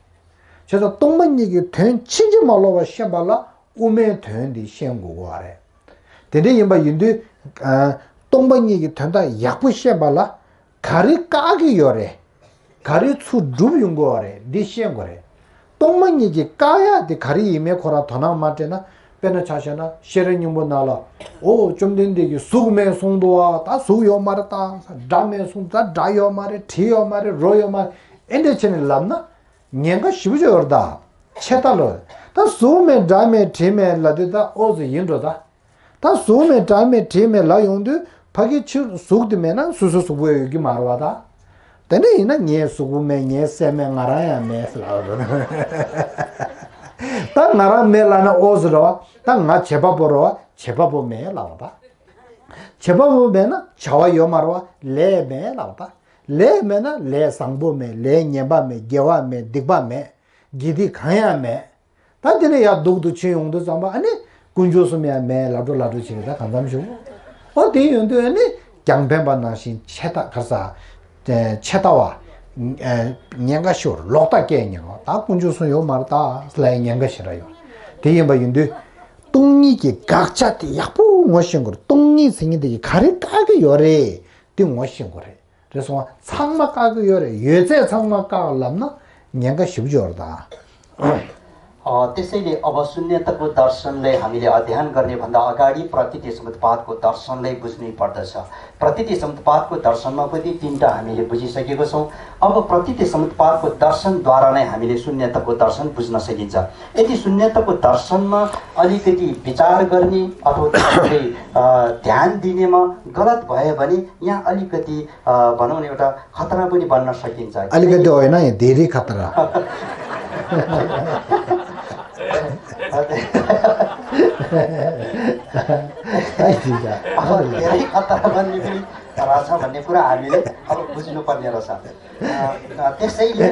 བྱས་ཙང་སྟོང་པ་ཉིད་ཀྱི་དོན་ཕྱིན་ཅི་མ་ལོག་པ་ཤེས་པ་ལ་དབུ་མའི་དོན་འདི་ཤེས་དགོས་ཀྱི་རེད། དེ་འདྲ་ཡིན་པ་ཡིན་དུས། ཨ། སྟོང་པ་ཉིད་ཀྱི་དོན་དག་ཡག་པོ་ཤེས་པ་ལ། ག་རེ་བཀག་གི་ཡོད་རེད། ག་རེ་ཚུར་སྒྲུབ་ཡོང་གི་ཡོད་རེད། འདི་ཤེས་དགོས་རེད། སྟོང་པ་ཉིད་ཀྱི་བཀག་ཡག་དེ་ག་རེ་ཡིན་མིན་ཁོ་རང་དོ་སྣང་མ་སྤྲད་ན། དཔེར་ན་ཆ་བཞག་ན་ཤེས་རབ་སྙིང་པོ་ནང་ལ། འོ་བཅོམ་ལྡན་འདས་ཀྱིས་གཟུགས་མེད་གསུངས་འདུག་བ། ད་གཟུགས་ཡོད་མ་རེད། ད་སྒྲ་མེད་གསུངས། ད་སྒྲ་ཡོད་མ་རེད། དྲི་ཡོད་མ་རེད། རོ་ཡོད་མ་རེད། ཨེ་འདྲ་བྱས་ནས་ལབ་ན་ཉེན་ཁ་ཞེ་པོ་ཅིག་ཡོད་རེད་ད། ཆད་ལྟ་ལོ། ད་གཟུགས་མེད་སྒྲ་མེད་དྲི་མེད་ལབ་དུས་ད་ཨོ་ཙི་ཡིན་འགྲོ་ད། ད་གཟུགས་མེད་སྒྲ་མེད་དྲི་མེད་ལབ་ཡོང་དུས་ཕ་གི་ཕྱིར་གཟུགས་དེ་མེད་ན་སོ་སོ་གཟུགས་པོ་ཡོད་ཀྱི་མ་རེད་བ་ད། དེ་འདྲ་ཡིན་ན་ངའི་གཟུགས་པོ་མེད། ངའི་སེམས་མེད། ང་རང་ཡང་མེད་ལབ་རེད། ད་ང་རང་མེད་ལབ་ན་ཨོ་ཙི་རེད་བ། ད་ང་བྱེད་པ་པོ་རེད་བ། བྱེད་པ་པོ་མེད་ལབ་བ་ད། བྱེད་པ་པོ་མེད་ན་བྱ་བ་ཡོད་མ་རེད་བ། ལས་མེད་ལབ་བ་ད། ལས་མེད་ན་ལས་བཟང་པོ་མེད། ལས་ངན་པ་མེད། དགེ་བ་མེད། སྡིག་པ་མེད། དགེ་སྡིག་གང་ཡང་མེད། ད་དེ་ནས་ཡར་སྡུག་ཏུ་ཕྱིན་ཡོང་དུས་ཙམ་པ་ཨ་ནི་དཀོན་མཆོག་གསུམ་ཡང་མེད་ལབ་འགྲོ་ལབ་འགྲོ་བྱེད་ཀྱི་ད་གང་འཚམ་བྱུང་། ཨོ་དེ་ཡོང་དུས་ཨ་ནི་རྒྱང་འཕེན་པ་ནང་བཞིན་ཆད་ལྟ་ག་རེ་ཟ། ཆད་ལྟ་བ། ཉེན་ཁ་ཤོར་ལོག་ལྟ་སྐྱེ་ཉེན་ཁ། ད་དཀོན་མཆོག་གསུམ་ཡོད་མ་རེད་ད་ལབ་ཡ་ཉེན་ཁ་ཞེ་དྲག་ཡོད། དེ་ཡིན་པ་ཡིན་དུས་སྟོང་ཉིད་ཀྱི་དགག་བྱ་དེ་ཡག་པོ་ངོ་ཤེས་དགོས་རེད། སྟོང་ཉིད་ཟེར་མཁན་དེ་གིས་ག་རེ་བཀག་གི་ཡོད་རེད་དེ་ངོ་ཤེས་དགོས་རེད། རེད་སོང་ང་། ཚང་མ་བཀག་གི་ཡོད་རེད། ཡོད་ཚད་ཚང་མ་བཀག་ལབ་ན་ཉེན་ཁ་ཞེ་པོ་ཅིག་ཡོད་རེད་ད། अ, त्यसैले अब शून्यताको दर्शनलाई हामीले अध्ययन गर्नेभन्दा अगाडि प्रतीति समुत्पादको दर्शनलाई बुझ्नै पर्दछ। प्रतीति समुत्पादको दर्शनमा पनि तिनवटा हामीले बुझिसकेको छौँ। अब प्रतीति समुत्पादको दर्शनद्वारा नै हामीले शून्यताको दर्शन बुझ्न सकिन्छ। यदि शून्यताको दर्शनमा अलिकति विचार गर्ने अथवा त्यसलाई, अ, ध्यान दिनेमा गलत भयो भने यहाँ अलिकति, अ, भनौँ न, एउटा खतरा पनि बन्न सकिन्छ। अलिकति होइन, यहाँ धेरै खतरा। अब धेरै खतरा बन्ने पनि रहेछ भन्ने कुरा हामीले अब बुझ्नुपर्ने रहेछ। अ, अ, त्यसैले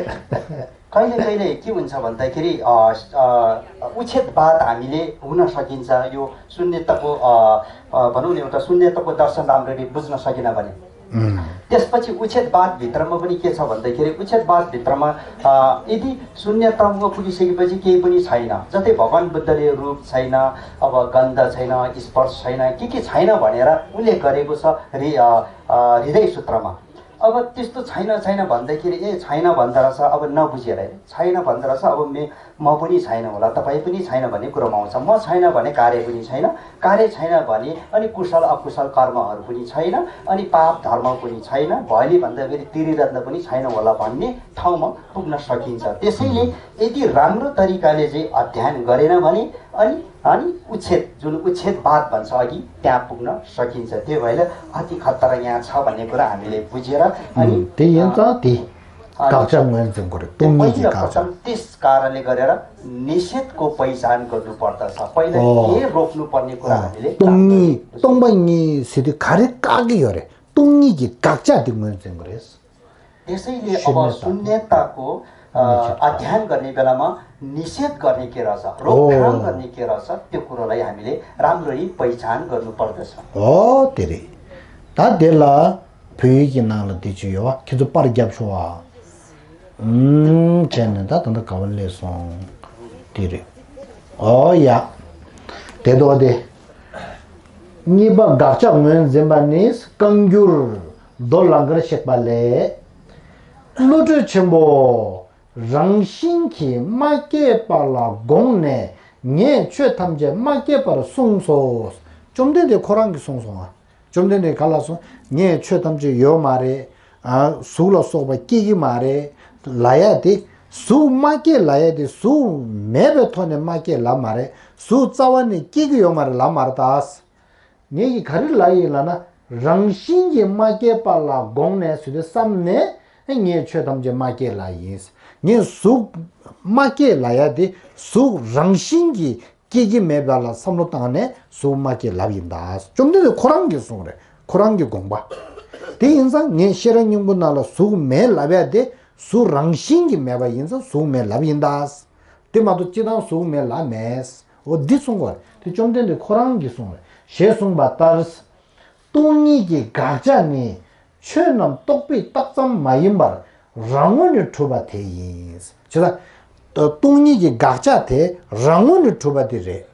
कहिले कहिले के हुन्छ भन्दाखेरि, अ, अ, उच्छेदवाद हामीले हुन सकिन्छ। यो शून्यताको, अ, अ, भनौँ न, एउटा शून्यताको दर्शन राम्ररी बुझ्न सकिन भने। उम्। त्यसपछि उच्छेदवादभित्रमा पनि के छ भन्दाखेरि, उच्छेदवादभित्रमा, अ, यदि शून्यतामा पुगिसकेपछि केही पनि छैन, जस्तै भगवान बुद्धले रूप छैन, अब गन्ध छैन, स्पर्श छैन, के के छैन भनेर उल्लेख गरेको छ हृ-, अ, अ, हृदय सूत्रमा। अब त्यस्तो छैन, छैन भन्दाखेरि, ए, छैन भन्दो रहेछ, अब नबुझेर, होइन, छैन भन्दो रहेछ, अब मे-, म पनि छैन होला, तपाईँ पनि छैन भन्ने कुरोमा आउँछ। म छैन भने कार्य पनि छैन, कार्य छैन भने अनि कुशल अकुशल कर्महरू पनि छैन, अनि पाप धर्म पनि छैन, भएन भन्दाखेरि त्रिरत्न पनि छैन होला भन्ने ठाउँमा पुग्न सकिन्छ। त्यसैले यदि राम्रो तरिकाले चाहिँ अध्ययन गरेन भने अनि, अनि उच्छेद, जुन उच्छेदवाद भन्छ अघि, त्यहाँ पुग्न सकिन्छ। त्यो भएर अति खतरा यहाँ छ भन्ने कुरा हामीले बुझेर अनि, उम्, त्यही हो नि त, त्यही। अ, དགག་བྱ་ངོས་འཛིན་དགོས་རེད། སྟོང་ཉིད་ཀྱི་དགག་བྱ། पहिलो प्रथम त्यस कारणले गरेर निषेधको पहिचान गर्नुपर्दछ। पहिला, अँ। के रोक्नुपर्ने कुरा अँ, हामीले स्टोङ नि, जान्नुपर्दछ। स्टोङ बाई नि सिधै खारे कागे हो रे। स्टोङ नि कि काग्चा दिगो जुन को रेस। त्यसैले अब शून्यता। शून्यताको, अ, निषेध। अध्ययन गर्ने बेलामा निषेध गर्ने के रहेछ, रोकथाम, अँ। गर्ने के रहेछ, त्यो कुरोलाई हामीले राम्ररी पहिचान गर्नुपर्दछ। हो, तेरे। ता देला, भुइँकी नाला दिचु यो, खिचु पर ग्याप छुवा। उम्, ཁྱེད་ནི་ད་ད་ད་ག་བ་ལས་སོང་། དེ་རེད། ཨོ་ཡ། དེ་དོ་དེ། གཉིས་པ་དགག་བྱ་ངོས་འཛིན་པ་ནི་རྐང་འགྱུར་མདོ་ལང་ཀར་གཤེགས་པ་ལས། བློ་གྲོས་ཆེན་པོ་རང་བཞིན་གྱིས་མ་སྐྱེས་པ་ལ་དགོངས་ནས་ངས་ཆོས་ཐམས་ཅད་མ་སྐྱེས་པར་གསུངས་སོ། བཅོམ་ལྡན་འདས་ཁོ་རང་གིས་གསུངས་སོང་ང་། བཅོམ་ལྡན་འདས་ག་ལ་སོང་། ངས་ཆོས་ཐམས་ཅད་ཡོད་མ་རེད། ཨ། གཟུགས་ལ་སོགས་པ་སྐྱེ་གི་མ་རེད་ལབ་ཡ་དེ། གཟུགས་མ་སྐྱེས་ལབ་ཡ་དེ་གཟུགས་མེད་པའི་ཐོག་ནས་མ་སྐྱེས་ལབ་མ་རེད། གཟུགས་རྩ་བ་ནས་སྐྱེ་གི་ཡོད་མ་རེད་ལབ་མ་རེད་ད། ངས་ཀྱིས་ག་རེ་ལབ་ཡིན་ལབ་ན། རང་བཞིན་གྱིས་མ་སྐྱེས་པ་ལ་དགོངས་ནས་ཟེར་དུས་བསམ་ནས་ངས་ཆོས་ཐམས་ཅད་མ་སྐྱེས་ལབ་ཡིན། ངས་གཟུགས་མ་སྐྱེས་ལབ་ཡ་དེ་གཟུགས་རང་བཞིན་གྱིས་སྐྱེ་གི་མེད་པ་ལ་བསམ་བློ་བཏང་ནས་གཟུགས་མ་སྐྱེས་ལབ་ཡིན་ད། བཅོམ་ལྡན་འདས་ཁོ་རང་གིས་གསུངས་རེད། ཁོ་རང་གི་དགོངས་པ། དེ་ཡིན་ཙང་ངས་ཤེས་རབ་སྙིང་པོ་ནང་ལ་གཟུགས་མེད་ལབ་ཡ་དེ་གཟུགས་རང་བཞིན་གྱིས་མེད་པ་ཡིན་ཙང་གཟུགས་མེད་ལབ་ཡིན་ད། དེ་མ་གཏོགས་སྤྱིར་བཏང་གཟུགས་མེད་ལབ་མེད། འོ་འདི་གསུངས་པ་རེད། དེ་བཅོམ་ལྡན་འདས་ཁོ་རང་གིས་གསུངས་རེད། ཞེས་གསུངས་པ་ལྟར། སྟོང་ཉིད་ཀྱི་དགག་བྱ་ནི་ཆོས་རྣམས་རྟོག་པས་བཏགས་ཙམ་མ་ཡིན་པར་རང་ངོས་ནས་གྲུབ་པ་དེ་ཡིན། ཅེས་དང་། སྟོང་ཉིད་ཀྱི་དགག་བྱ་དེ་རང་ངོས་ནས་གྲུབ་པ་དེ་རེད།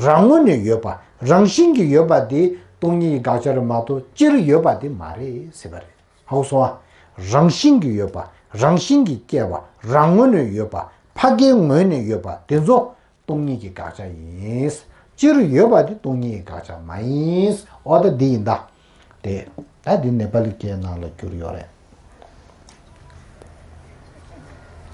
རང་ངོས་ནས་ཡོད་པ། རང་བཞིན་གྱིས་ཡོད་པ་དེ་སྟོང་ཉིད་ཀྱི་དགག་བྱ་རེད་མ་གཏོགས་སྤྱིར་ཡོད་པ་དེ་མ་རེད་ཟེར་བ་རེད། ཧ་གོ་སོང་ཨ། རང་བཞིན་གྱིས་ཡོད་པ། རང་བཞིན་གྱིས་སྐྱེ་བ། རང་ངོས་ནས་ཡོད་པ། ཕ་གིའི་ངོས་ནས་ཡོད་པ་དེ་ཚོ་སྟོང་ཉིད་ཀྱི་དགག་བྱ་ཡིན། སྤྱིར་ཡོད་པ་དེ་སྟོང་ཉིད་ཀྱི་དགག་བྱ་མ་ཡིན། འོ་ད་འདི་ཡིན་ད། དེ། ད་འདི་ནེ་པ་ལི་སྐད་ནང་ལ་བསྒྱུར་ཡོད་རེད།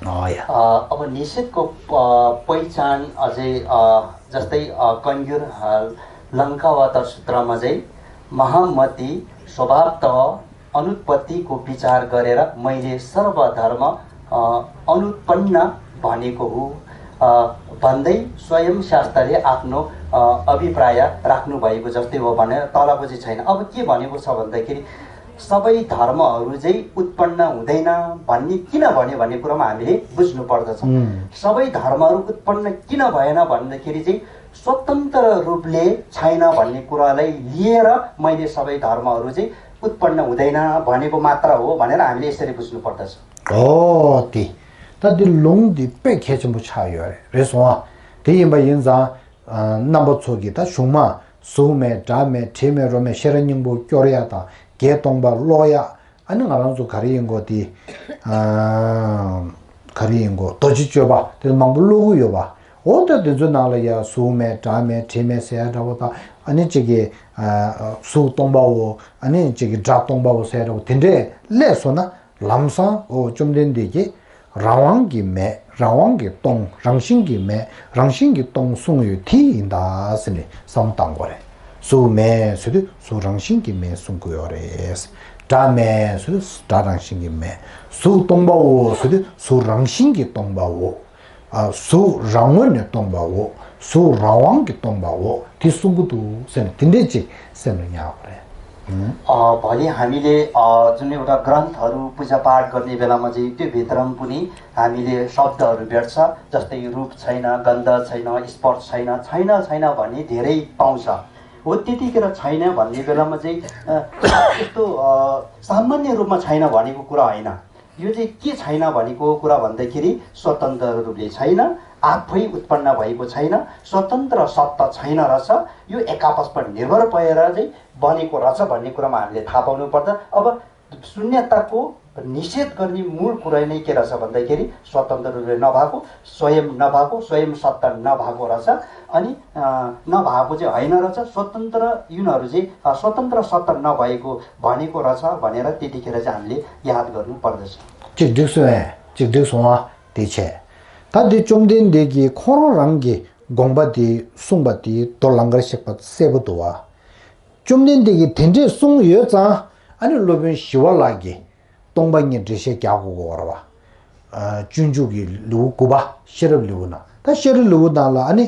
ཨ་ཡ། अ, अब निषेधको, अ, पहिचान अझै, अ, जस्तै, अ, कन्युर, अ, लङ्कावतर सूत्रमा चाहिँ महामति स्वभावतः अनुत्पत्तिको विचार गरेर मैले सर्वधर्म, अ, अनुत्पन्न भनेको हो, अ, भन्दै स्वयं शास्त्रले आफ्नो, अ, अभिप्राय राख्नुभएको जस्तै हो भनेर तलको चाहिँ छैन। अब के भनेको छ भन्दाखेरि सबै धर्महरू चाहिँ उत्पन्न हुँदैन भन्ने किन भन्यो भन्ने कुरामा हामीले बुझ्नु पर्दछ। सबै धर्महरू उत्पन्न किन भएन भन्दाखेरि चाहिँ स्वतन्त्र रूपले छैन भन्ने कुरालाई लिएर मैले सबै धर्महरू चाहिँ उत्पन्न हुँदैन भनेको मात्र हो भनेर हामीले यसरी बुझ्नु पर्दछ। ཨོ་དེ། ད་འདི་ལུང་འདི་དཔེ་གལ་ཆེན་པོ་ཆགས་ཡོད་རེད། རེད་སོང་ཨ། དེ་ཡིན་པ་ཡིན་ཙང་། རྣམ་པ་ཚོ་གིས་ད་གཞུང་མ་གཟུགས་མེད་སྒྲ་མེད་དྲི་མེད་རོ་མེད་ཤེས་རབ་སྙིང་པོ་སྐྱོར་ཡ་དང་བརྒྱད་སྟོང་པ་ཀློག་ཡ། ཨ་ནི་ང་རང་ཚོ་ག་རེ་ཡིན་གོ་དེ། ག་རེ་ཡིན་གོ་རྡོ་རྗེ་གཅོད་པ་དེ་མང་པོ་ཀློག་གི་ཡོད་པ། འོ་ད་དེ་ཚོའི་ནང་ལ་ཡ་གཟུགས་མེད་སྒྲ་མེད་དྲི་མེད་ཟེར་ཡ་འདྲ་བོ་དང་ཨ་ནི་གཅིག་གི་གཟུགས་སྟོང་པའོ། ཨ་ནི་གཅིག་གི་སྒྲ་སྟོང་པའོ་ཟེར་ཡ་འདྲ་བོ་དེ་འདྲས་སླེབས་སོང་ན་ལམ་སང་འོ་བཅོམ་ལྡན་འདས་ཀྱིས། རང་དབང་གིས་མེད། རང་དབང་གིས་སྟོང་། རང་བཞིན་གྱིས་མེད། རང་བཞིན་གྱིས་སྟོང་གསུངས་ཡོད་དེ་ཡིན་ད་ཟེར་ནས་བསམ་བློ་བཏང་དགོས་རེད། གཟུགས་མེད་ཟེར་དུས་གཟུགས་རང་བཞིན་གྱིས་མེད་གསུང་གི་ཡོད་རེད། སྒྲ་མེད་ཟེར་དུས་སྒྲ་རང་བཞིན་གྱིས་མེད། གཟུགས་སྟོང་པའོ་ཟེར་དུས་གཟུགས་རང་བཞིན་གྱིས་སྟོང་པའོ། ཨ། གཟུགས་རང་ངོས་ནས་སྟོང་པའོ། གཟུགས་རང་དབང་གིས་སྟོང་པའོ། དེ་གསུང་གི་འདུག་ཟེར་ནས་དེ་འདྲས་ཅིག་སེམས་ལ་ཉར་དགོས་རེད། अ, भोलि हामीले, अ, जुन एउटा ग्रन्थहरू पूजापाठ गर्ने बेलामा चाहिँ त्यो भित्रमा पनि हामीले शब्दहरू भेट्छ, जस्तै रूप छैन, गन्ध छैन, स्पर्श छैन, छैन, छैन भन्ने धेरै पाउँछ। हो, त्यतिखेर छैन भन्ने बेलामा चाहिँ, अ, यस्तो, अ, सामान्य रूपमा छैन भनेको कुरा होइन। यो चाहिँ के छैन भनेको कुरा भन्दाखेरि स्वतन्त्र रूपले छैन, आफै उत्पन्न भएको छैन, स्वतन्त्र सत्ता छैन रहेछ, यो एकापसमा निर्भर भएर चाहिँ बनेको रहेछ भन्ने कुरामा हामीले थाहा पाउनुपर्छ। अब शून्यताको निषेध गर्ने मूल कुरा नै के रहेछ भन्दाखेरि स्वतन्त्र रूपले नभएको, स्वयं नभएको, स्वयं सत्ता नभएको रहेछ। अनि, अ, नभएको चाहिँ होइन रहेछ, स्वतन्त्र यिनीहरू चाहिँ, अ, स्वतन्त्र सत्ता नभएको भनेको रहेछ भनेर त्यतिखेर चाहिँ हामीले याद गर्नुपर्दछ। ཅིག་འགྲིག་སོང་ཨེ། ཅིག་འགྲིག་སོང་ཨ། དེ་བྱས། ད་འདི་བཅོམ་ལྡན་འདས་ཀྱིས་ཁོང་རང་རང་གི་དགོངས་པ་དེ་གསུངས་པ་དེ་མདོ་ལང་ཀར་གཤེགས་པ་གསལ་པོ་འདུག་བ། བཅོམ་ལྡན་འདས་ཀྱིས་དེ་འདྲས་གསུངས་ཡོད་ཙང་ཨ་ནི་སློབ་དཔོན་ཞི་བ་ལྷ་གིས་སྟོང་པ་ཉིད་འགྲེལ་བཤད་རྒྱག་དགོས་ཀྱི་ཡོད་རེད་བ། ཨ། སྤྱོད་འཇུག་གི་ལེའུ་དགུ་པ་ཤེས་རབ་ལེའུ་ནང་། ད་ཤེས་རབ་ལེའུ་ནང་ལ་ཨ་ནི་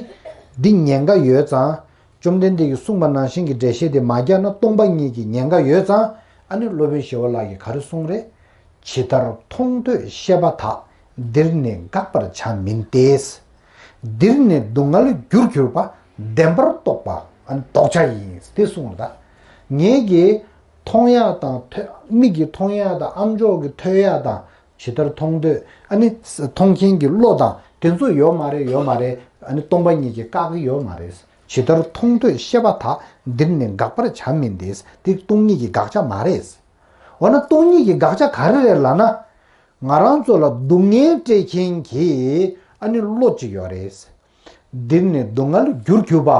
འདི་ཉེན་ཁ་ཡོད་ཙང་། བཅོམ་ལྡན་འདས་ཀྱིས་གསུངས་པ་ནང་བཞིན་གྱི་འགྲེལ་བཤད་དེ་མ་རྒྱག་ན་སྟོང་པ་ཉིད་ཀྱི་ཉེན་ཁ་ཡོད་ཙང་། ཨ་ནི་སློབ་དཔོན་ཞི་བ་ལྷ་གིས་ག་རེ་གསུངས་རེད། ཇི་ལྟར་མཐོང་ཐོས་ཤེས་པ་དག་འདིར་ནི་དགག་པར་བྱ་མིན་ཏེ། འདིར་ནི་སྡུག་བསྔལ་རྒྱུར་གྱུར་པ་བདེན་པར་རྟོག་པ་ལྡོག་བྱ་ཡིན། དེ་གསུངས་རེད་ད། ངེད་ཀྱིས་མཐོང་ཡག་དང་ཐོས། མིག་གིས་མཐོང་ཡག་དང་ཨ་མཆོག་གིས་ཐོས་ཡག་དང་། ཇི་ལྟར་མཐོང་ཐོས། ཨ་ནི་མཐོང་མཁན་གྱི་བློ་དང་དེ་ཚོ་ཡོད་མ་རེད། ཡོད་མ་རེད། ཨ་ནི་སྟོང་པ་ཉིད་ཀྱིས་བཀག་གི་ཡོད་མ་རེད། ཇི་ལྟར་མཐོང་ཐོས་ཤེས་པ་དག་འདིར་ནི་དགག་པར་བྱ་མིན་ཏེ། དེ་སྟོང་ཉིད་ཀྱི་དགག་བྱ་མ་རེད། འོ་ན་སྟོང་ཉིད་ཀྱི་དགག་བྱ་ག་རེ་རེད་ལབ་ན། ང་རང་ཚོ་ལ་སྡུག་བསྔལ་སྤྲད་མཁན་གྱི་ཨ་ནི་བློ་གཅིག་ཡོད་རེད། འདིར་ནི་སྡུག་བསྔལ་རྒྱུར་གྱུར་པ།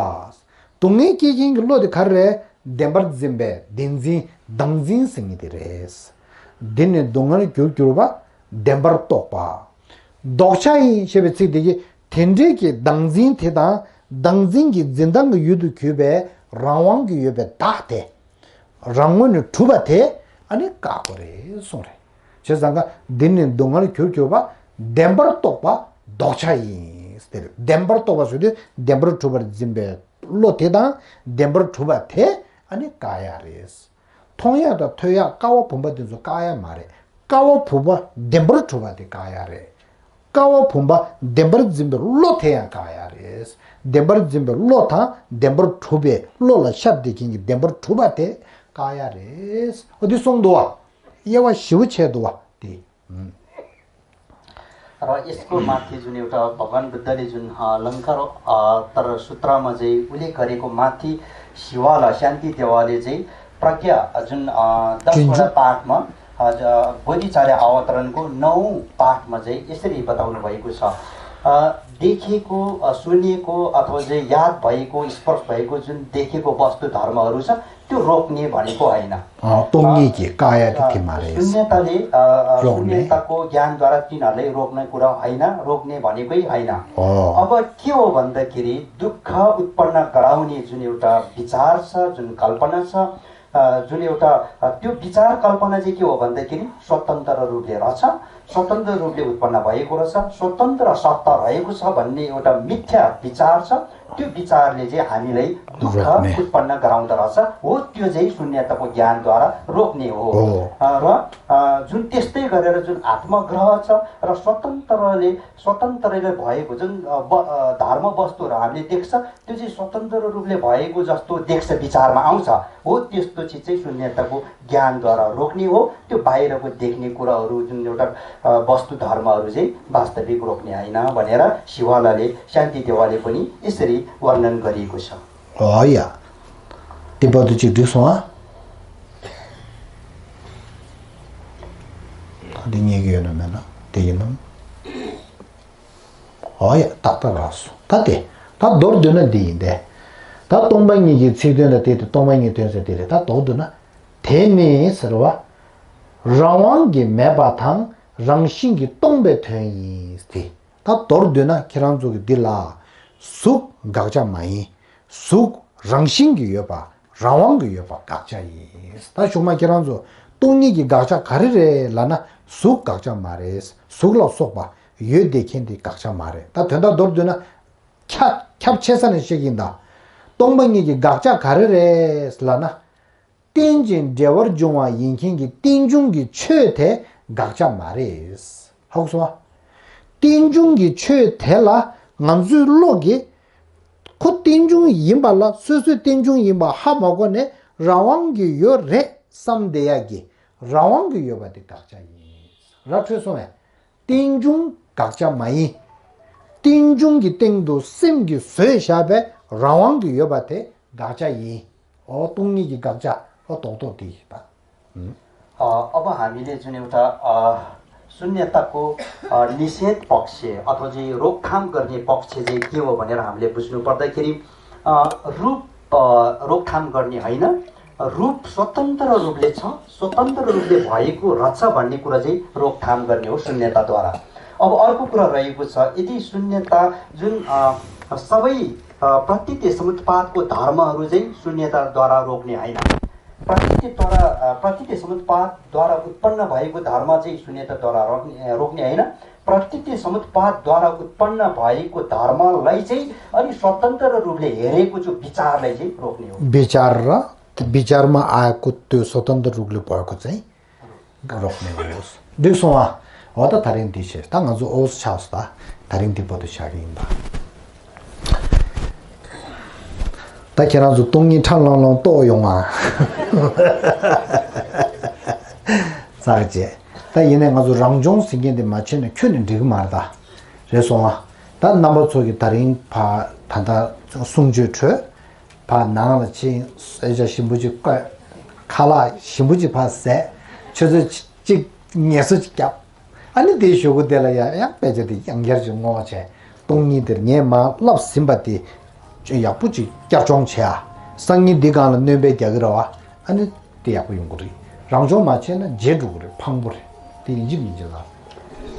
སྡུག་བསྔལ་སྐྱེད་མཁན་གྱི་བློ་དེ་ག་རེ་རེད། བདེན་པར་འཛིན་པའི་བདེན་འཛིན་བདག་འཛིན་ཟེར་མཁན་དེ་རེད། འདིར་ནི་སྡུག་བསྔལ་རྒྱུར་གྱུར་པ། བདེན་པར་རྟོག་པ། ལྡོག་བྱ་ཡིན་ཞེས་པའི་ཚིག་དེ་གིས་དེ་འདྲའི་གི་བདག་འཛིན་དེ་དང་བདག་འཛིན་གྱི་འཛིན་སྟངས་ཀྱི་ཡུལ་དུ་གྱུར་པའི་རང་དབང་གི་ཡོད་པའི་བདག་དེ། རང་ངོས་ནས་གྲུབ་པ་དེ་ཨ་ནི་བཀག་དགོས་རེད་གསུངས་རེད། བྱས་ཙང་ཀ་འདི་ནི་སྡུག་བསྔལ་གྱུར་གྱུར་པ། བདེན་པར་རྟོག་པ་ལྡོག་བྱ་ཡིན། དེ་བདེན་པར་རྟོག་པ་ཟེར་དུས་བདེན་པར་གྲུབ་པར་འཛིན་པའི་བློ་དེ་དང་བདེན་པར་གྲུབ་པ་དེ་ཨ་ནི་བཀག་ཡ་རེད། མཐོང་ཡག་དང་ཐོས་ཡག་ཀ་བ་བུམ་པ་དེ་ཚོ་བཀག་ཡ་མ་རེད། ཀ་བ་བུམ་པ་བདེན་པར་གྲུབ་པ་དེ་བཀག་ཡ་རེད། ཀ་བ་བུམ་པ་བདེན་པར་འཛིན་པའི་བློ་དེ་ཡང་བཀག་ཡ་རེད། བདེན་པར་འཛིན་པའི་བློ་དང་བདེན་པར་གྲུབ་པའི་བློ་ལ་ཤར་བསྡད་མཁན་གྱི་བདེན་པར་གྲུབ་པ་དེ་བཀག་ཡ་རེད། འོ་དེ་གསུངས་འདུག་བ། དབྱེ་བ་ཞེ་པོ་ཕྱེ་འདུག་བ་དེ། ཨུམ། र यसको माथि जुन एउटा भगवान बुद्धले जुन, अ, लङ्कार, अ, तर सूत्रमा चाहिँ उल्लेख गरेको माथि शिवाला शान्ति देवाले चाहिँ प्रज्ञा, अ, जुन, अ, दसवटा पाठमा आज बोधिचार्य अवतरणको नौ पाठमा चाहिँ यसरी बताउनु भएको छ। अ, देखेको, अ, सुनेको अथवा चाहिँ याद भएको, स्पर्श भएको, जुन देखेको वस्तु धर्महरू छ, त्यो रोक्ने भनेको होइन। अँ, तोङ्गी के काया अ, के मारे। शून्यताले, अ, अ, रोक्ने। शून्यताको ज्ञानद्वारा तिनीहरूलाई रोक्ने कुरा होइन, रोक्ने भनेकै होइन। हो। अब के हो भन्दाखेरि दुःख उत्पन्न गराउने जुन एउटा विचार छ, जुन कल्पना छ, अ, जुन एउटा, अ, त्यो विचार कल्पना चाहिँ के हो भन्दाखेरि स्वतन्त्र रूपले रहेछ, स्वतन्त्र रूपले उत्पन्न भएको रहेछ, स्वतन्त्र सत्ता रहेको छ भन्ने एउटा मिथ्या विचार छ। त्यो विचारले चाहिँ हामीलाई दुःख रोक्ने। उत्पन्न गराउँदो रहेछ। हो, त्यो चाहिँ शून्यताको ज्ञानद्वारा रोक्ने हो। हो। अ, र, अ, जुन त्यस्तै गरेर जुन आत्मग्रह छ र स्वतन्त्रले, स्वतन्त्रले भएको जुन, अ, ब-, अ, धर्म वस्तुहरू हामीले देख्छ, त्यो चाहिँ स्वतन्त्र रूपले भएको जस्तो देख्छ, विचारमा आउँछ। हो, त्यस्तो चिज चाहिँ शून्यताको ज्ञानद्वारा रोक्ने हो। त्यो बाहिरको देख्ने कुराहरू, जुन एउटा, अ, वस्तु धर्महरू चाहिँ वास्तविक रोक्ने होइन भनेर शिवालयले, शान्ति देवालयले पनि यसरी वर्णन गरिएको छ। हो या। त्यो पद चाहिँ ठिक छ, अँ? त्यो ཉན་གི་ཡོད་ན་མེད་ན་དེ་ཡིན་ནམ། ཨོ་ཡ། ཏག་ཏག་རག་སོང་། ད་དེ། ད་མདོར་བསྡུས་ན་འདི་ཡིན་ཏེ། ད་སྟོང་པ་ཉིད་ཀྱི་ཚིག་དོན་ལ་བལྟས་ཏེ་སྟོང་པ་ཉིད་དོན་ཟེར་དེ་རེད། ད་མདོར་བསྡུས་ན། དེ་ནི་ཟེར་བ། རང་དབང་གིས་མེད་པ་དང་རང་བཞིན་གྱིས་སྟོང་པའི་དོན་ཡིན་ཏེ། ད་མདོར་བསྡུས་ན་ཁྱེད་རང་ཚོ་གི་འདི་ལ། གཟུགས་དགག་བྱ་མ་ཡིན། གཟུགས་རང་བཞིན་གྱིས་ཡོད་པ། རང་དབང་གིས་ཡོད་པ་དགག་བྱ་ཡིན། ད་གཞུག་མ་ཁྱེད་རང་ཚོ་སྟོང་ཉིད་ཀྱི་དགག་བྱ་ག་རེ་རེད་ལབ་ན། གཟུགས་དགག་བྱ་མ་རེད། གཟུགས་ལ་སོགས་པ་ཡོད་དེ་མཁན་དེ་དགག་བྱ་མ་རེད། ད་དོན་དག་མདོར་བསྡུས་ན། ཁྱབ་ཁྱབ་ཆེ་ས་ནས་བཤད་ཀྱིན་གདའ། སྟོང་པ་ཉིད་ཀྱི་དགག་བྱ་ག་རེ་རེད་ལབ་ན། རྟེན་ཅིང་འབྲེལ་བར་འབྱུང་བ་ཡིན་མཁན་གྱི་རྟེན་འབྱུང་གི་ཆོས་དེ་དགག་བྱ་མ་རེད། ཧ་གོ་སོང་ཨ། རྟེན་འབྱུང་གི་ཆོས་དེ་ལ་ང་ཚོའི་བློ་གིས། ཁོ་རྟེན་འབྱུང་ཡིན་པ་ལ་སོ་སོའི་རྟེན་འབྱུང་ཡིན་པ་ཧ་མ་གོ་ནས་རང་དབང་གིས་ཡོད་རེད་བསམ་བསྡད་ཡག་གི་རང་དབང་གིས་ཡོད་པ་དེ་དགག་བྱ་ཡིན། ར་འཕྲོད་སོང་བས། རྟེན་འབྱུང་དགག་བྱ་མ་ཡིན། རྟེན་འབྱུང་གི་སྟེང་དུ་སེམས་ཀྱིས་བཟོས་བཞག་པའི་རང་དབང་གིས་ཡོད་པ་དེ་དགག་བྱ་ཡིན། ཨོ་སྟོང་ཉིད་ཀྱི་དགག་བྱ་ཨོ་རྡོག་རྡོག་དེ་ཡིན་པ། ཨ། अब हामीले जुन एउटा, अ, शून्यताको, अ, निषेध पक्ष अथवा चाहिँ रोकथाम गर्ने पक्ष चाहिँ के हो भनेर हामीले बुझ्नु पर्दाखेरि, अ, रूप, अ, रोकथाम गर्ने होइन, रूप स्वतन्त्र रूपले छ, स्वतन्त्र रूपले भएको रहेछ भन्ने कुरा चाहिँ रोकथाम गर्ने हो शून्यताद्वारा। अब अर्को कुरा रहेको छ, यदि शून्यता जुन, अ, सबै, अ, प्रतीत्य समुत्पादको धर्महरू चाहिँ शून्यताद्वारा रोक्ने होइन। प्रतीत्यद्वारा, अ, प्रतीत्य समुत्पादद्वारा उत्पन्न भएको धर्म चाहिँ शून्यताद्वारा रोक्ने, अ, रोक्ने होइन। प्रतीत्य समुत्पादद्वारा उत्पन्न भएको धर्मलाई चाहिँ अनि स्वतन्त्र रूपले हेरेको जो विचारलाई चाहिँ रोक्ने हो। विचार र विचारमा आएको त्यो स्वतन्त्र रूपले भएको चाहिँ रोक्ने हो। འགྲིག་སོང་ཨ། འོ་ད་ད་རིང་འདི་བྱས། ད་ང་ཚོ་ཨོ་ཆགས་སོང་། ད་ད་རིང་འདི་བར་དུ་བྱ་གི་ཡིན་པ། ད་ཁྱེད་རང་ཚོ་སྟོང་ཉིད་ཁྲ་ལོང་ལོང་རྟོགས་ཡོང་ཨ། ཙག་བྱས། ད་ཡིན་ནའི་ང་ཚོ་རང་སྦྱོང་ཟེར་མཁན་དེ་མ་བྱས་ན་ཁྱོན་ནས་འགྲིག་གི་མ་རེད་ད། རེད་སོང་ཨ། ད་རྣམ་པ་ཚོ་གི་ད་རིང་ཕ་ད་ལྟ་གསུང་ཆོས་གྲོལ། ཕར་ནང་ལ་ཕྱིན། ས་ཆ་ཞིམ་པོ་ཅིག་བསྐོལ། ཁ་ལག་ཞིམ་པོ་ཅིག་ཕར་བཟས། ཆུ་ཚོད་ཅིག་ངལ་གསོ་ཅིག་བརྒྱབ། ཨ་ནི་དེའི་གཞུག་གུ་དེ་ལ་ཡང་ཡང་དཔེ་ཆ་དེ་ཡང་བསྐྱར་ཅིག་བསྔོག་བྱས། སྟོང་ཉིད་དེར་ངས་མར་བསླབས་ཟིན་པ་དེ་ཡག་པོ་ཅིག་བསྐྱར་སྦྱོང་བྱས་ཨ། སང་ཉིན་འདི་སྒང་ལ་སྣོན་པ་རྒྱག་གི་རེད་བ། ཨ་ནི་དེ་ཡག་པོ་ཡོང་གི་རེད། རང་སྦྱོང་མ་བྱས་ན་བརྗེད་འགྲོ་གི་རེད། ཕངས་པོ་རེད། དེ་ཡིན་གཅིག་མིན་གཅིག་ལ།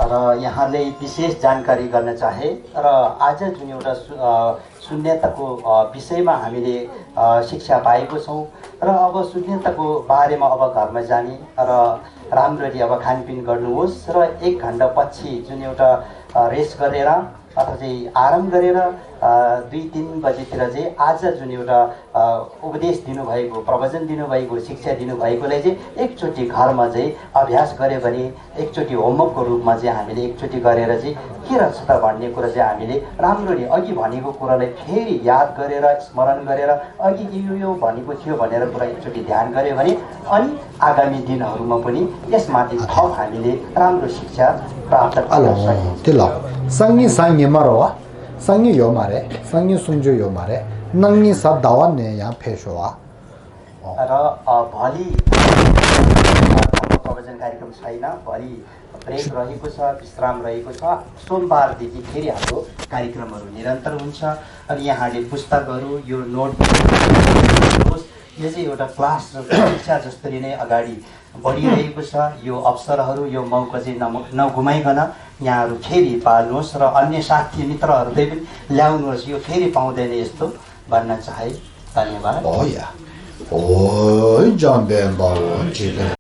र यहाँले विशेष जानकारी गर्न चाहे र आज जुन एउटा सु- अ, शून्यताको, अ, विषयमा हामीले, अ, शिक्षा पाएको छौँ र अब शून्यताको बारेमा अब घरमा जाने र राम्ररी अब खानपिन गर्नुहोस् र एक घन्टा पछि जुन एउटा, अ, रेस्ट गरेर अथवा चाहिँ आराम गरेर, अ, दुई तिन बजीतिर चाहिँ आज जुन एउटा, अ, उपदेश दिनुभएको, प्रवचन दिनुभएको, शिक्षा दिनुभएकोलाई चाहिँ एकचोटि घरमा चाहिँ अभ्यास गऱ्यो भने एकचोटि होमवर्कको रूपमा चाहिँ हामीले एकचोटि गरेर चाहिँ के रहेछ त भन्ने कुरा चाहिँ हामीले राम्ररी अघि भनेको कुरालाई फेरि याद गरेर, स्मरण गरेर, अघि यो यो भनेको थियो भनेर कुरा एकचोटि ध्यान गऱ्यो भने अनि आगामी दिनहरूमा पनि यसमाथि थप हामीले राम्रो शिक्षा प्राप्त गर्न सकिन्छ। ल। सङ्गी सङ्गी मरो सङ्गी यो मारे सङ्गी सुन्जो यो मारे नङ्गी स दवा ने यहाँ फेसो र, अ, भोलि प्रवचन कार्यक्रम छैन, भरि ब्रेक रहेको छ, विश्राम रहेको छ। सोमबारदेखि फेरि हाम्रो कार्यक्रमहरू निरन्तर हुन्छ। अनि यहाँले पुस्तकहरू, यो नोट यो चाहिँ एउटा क्लास र शिक्षा जस्तरी नै अगाडि बढिरहेको छ। यो अवसरहरू, यो मौका चाहिँ नम- नगुमाइकन यहाँहरू फेरि पाल्नुहोस् र अन्य साथी मित्रहरूलाई पनि ल्याउनुहोस्। यो फेरि पाउँदैन यस्तो भन्न चाहे। धन्यवाद। 哦呀，哦，讲明白了，这个。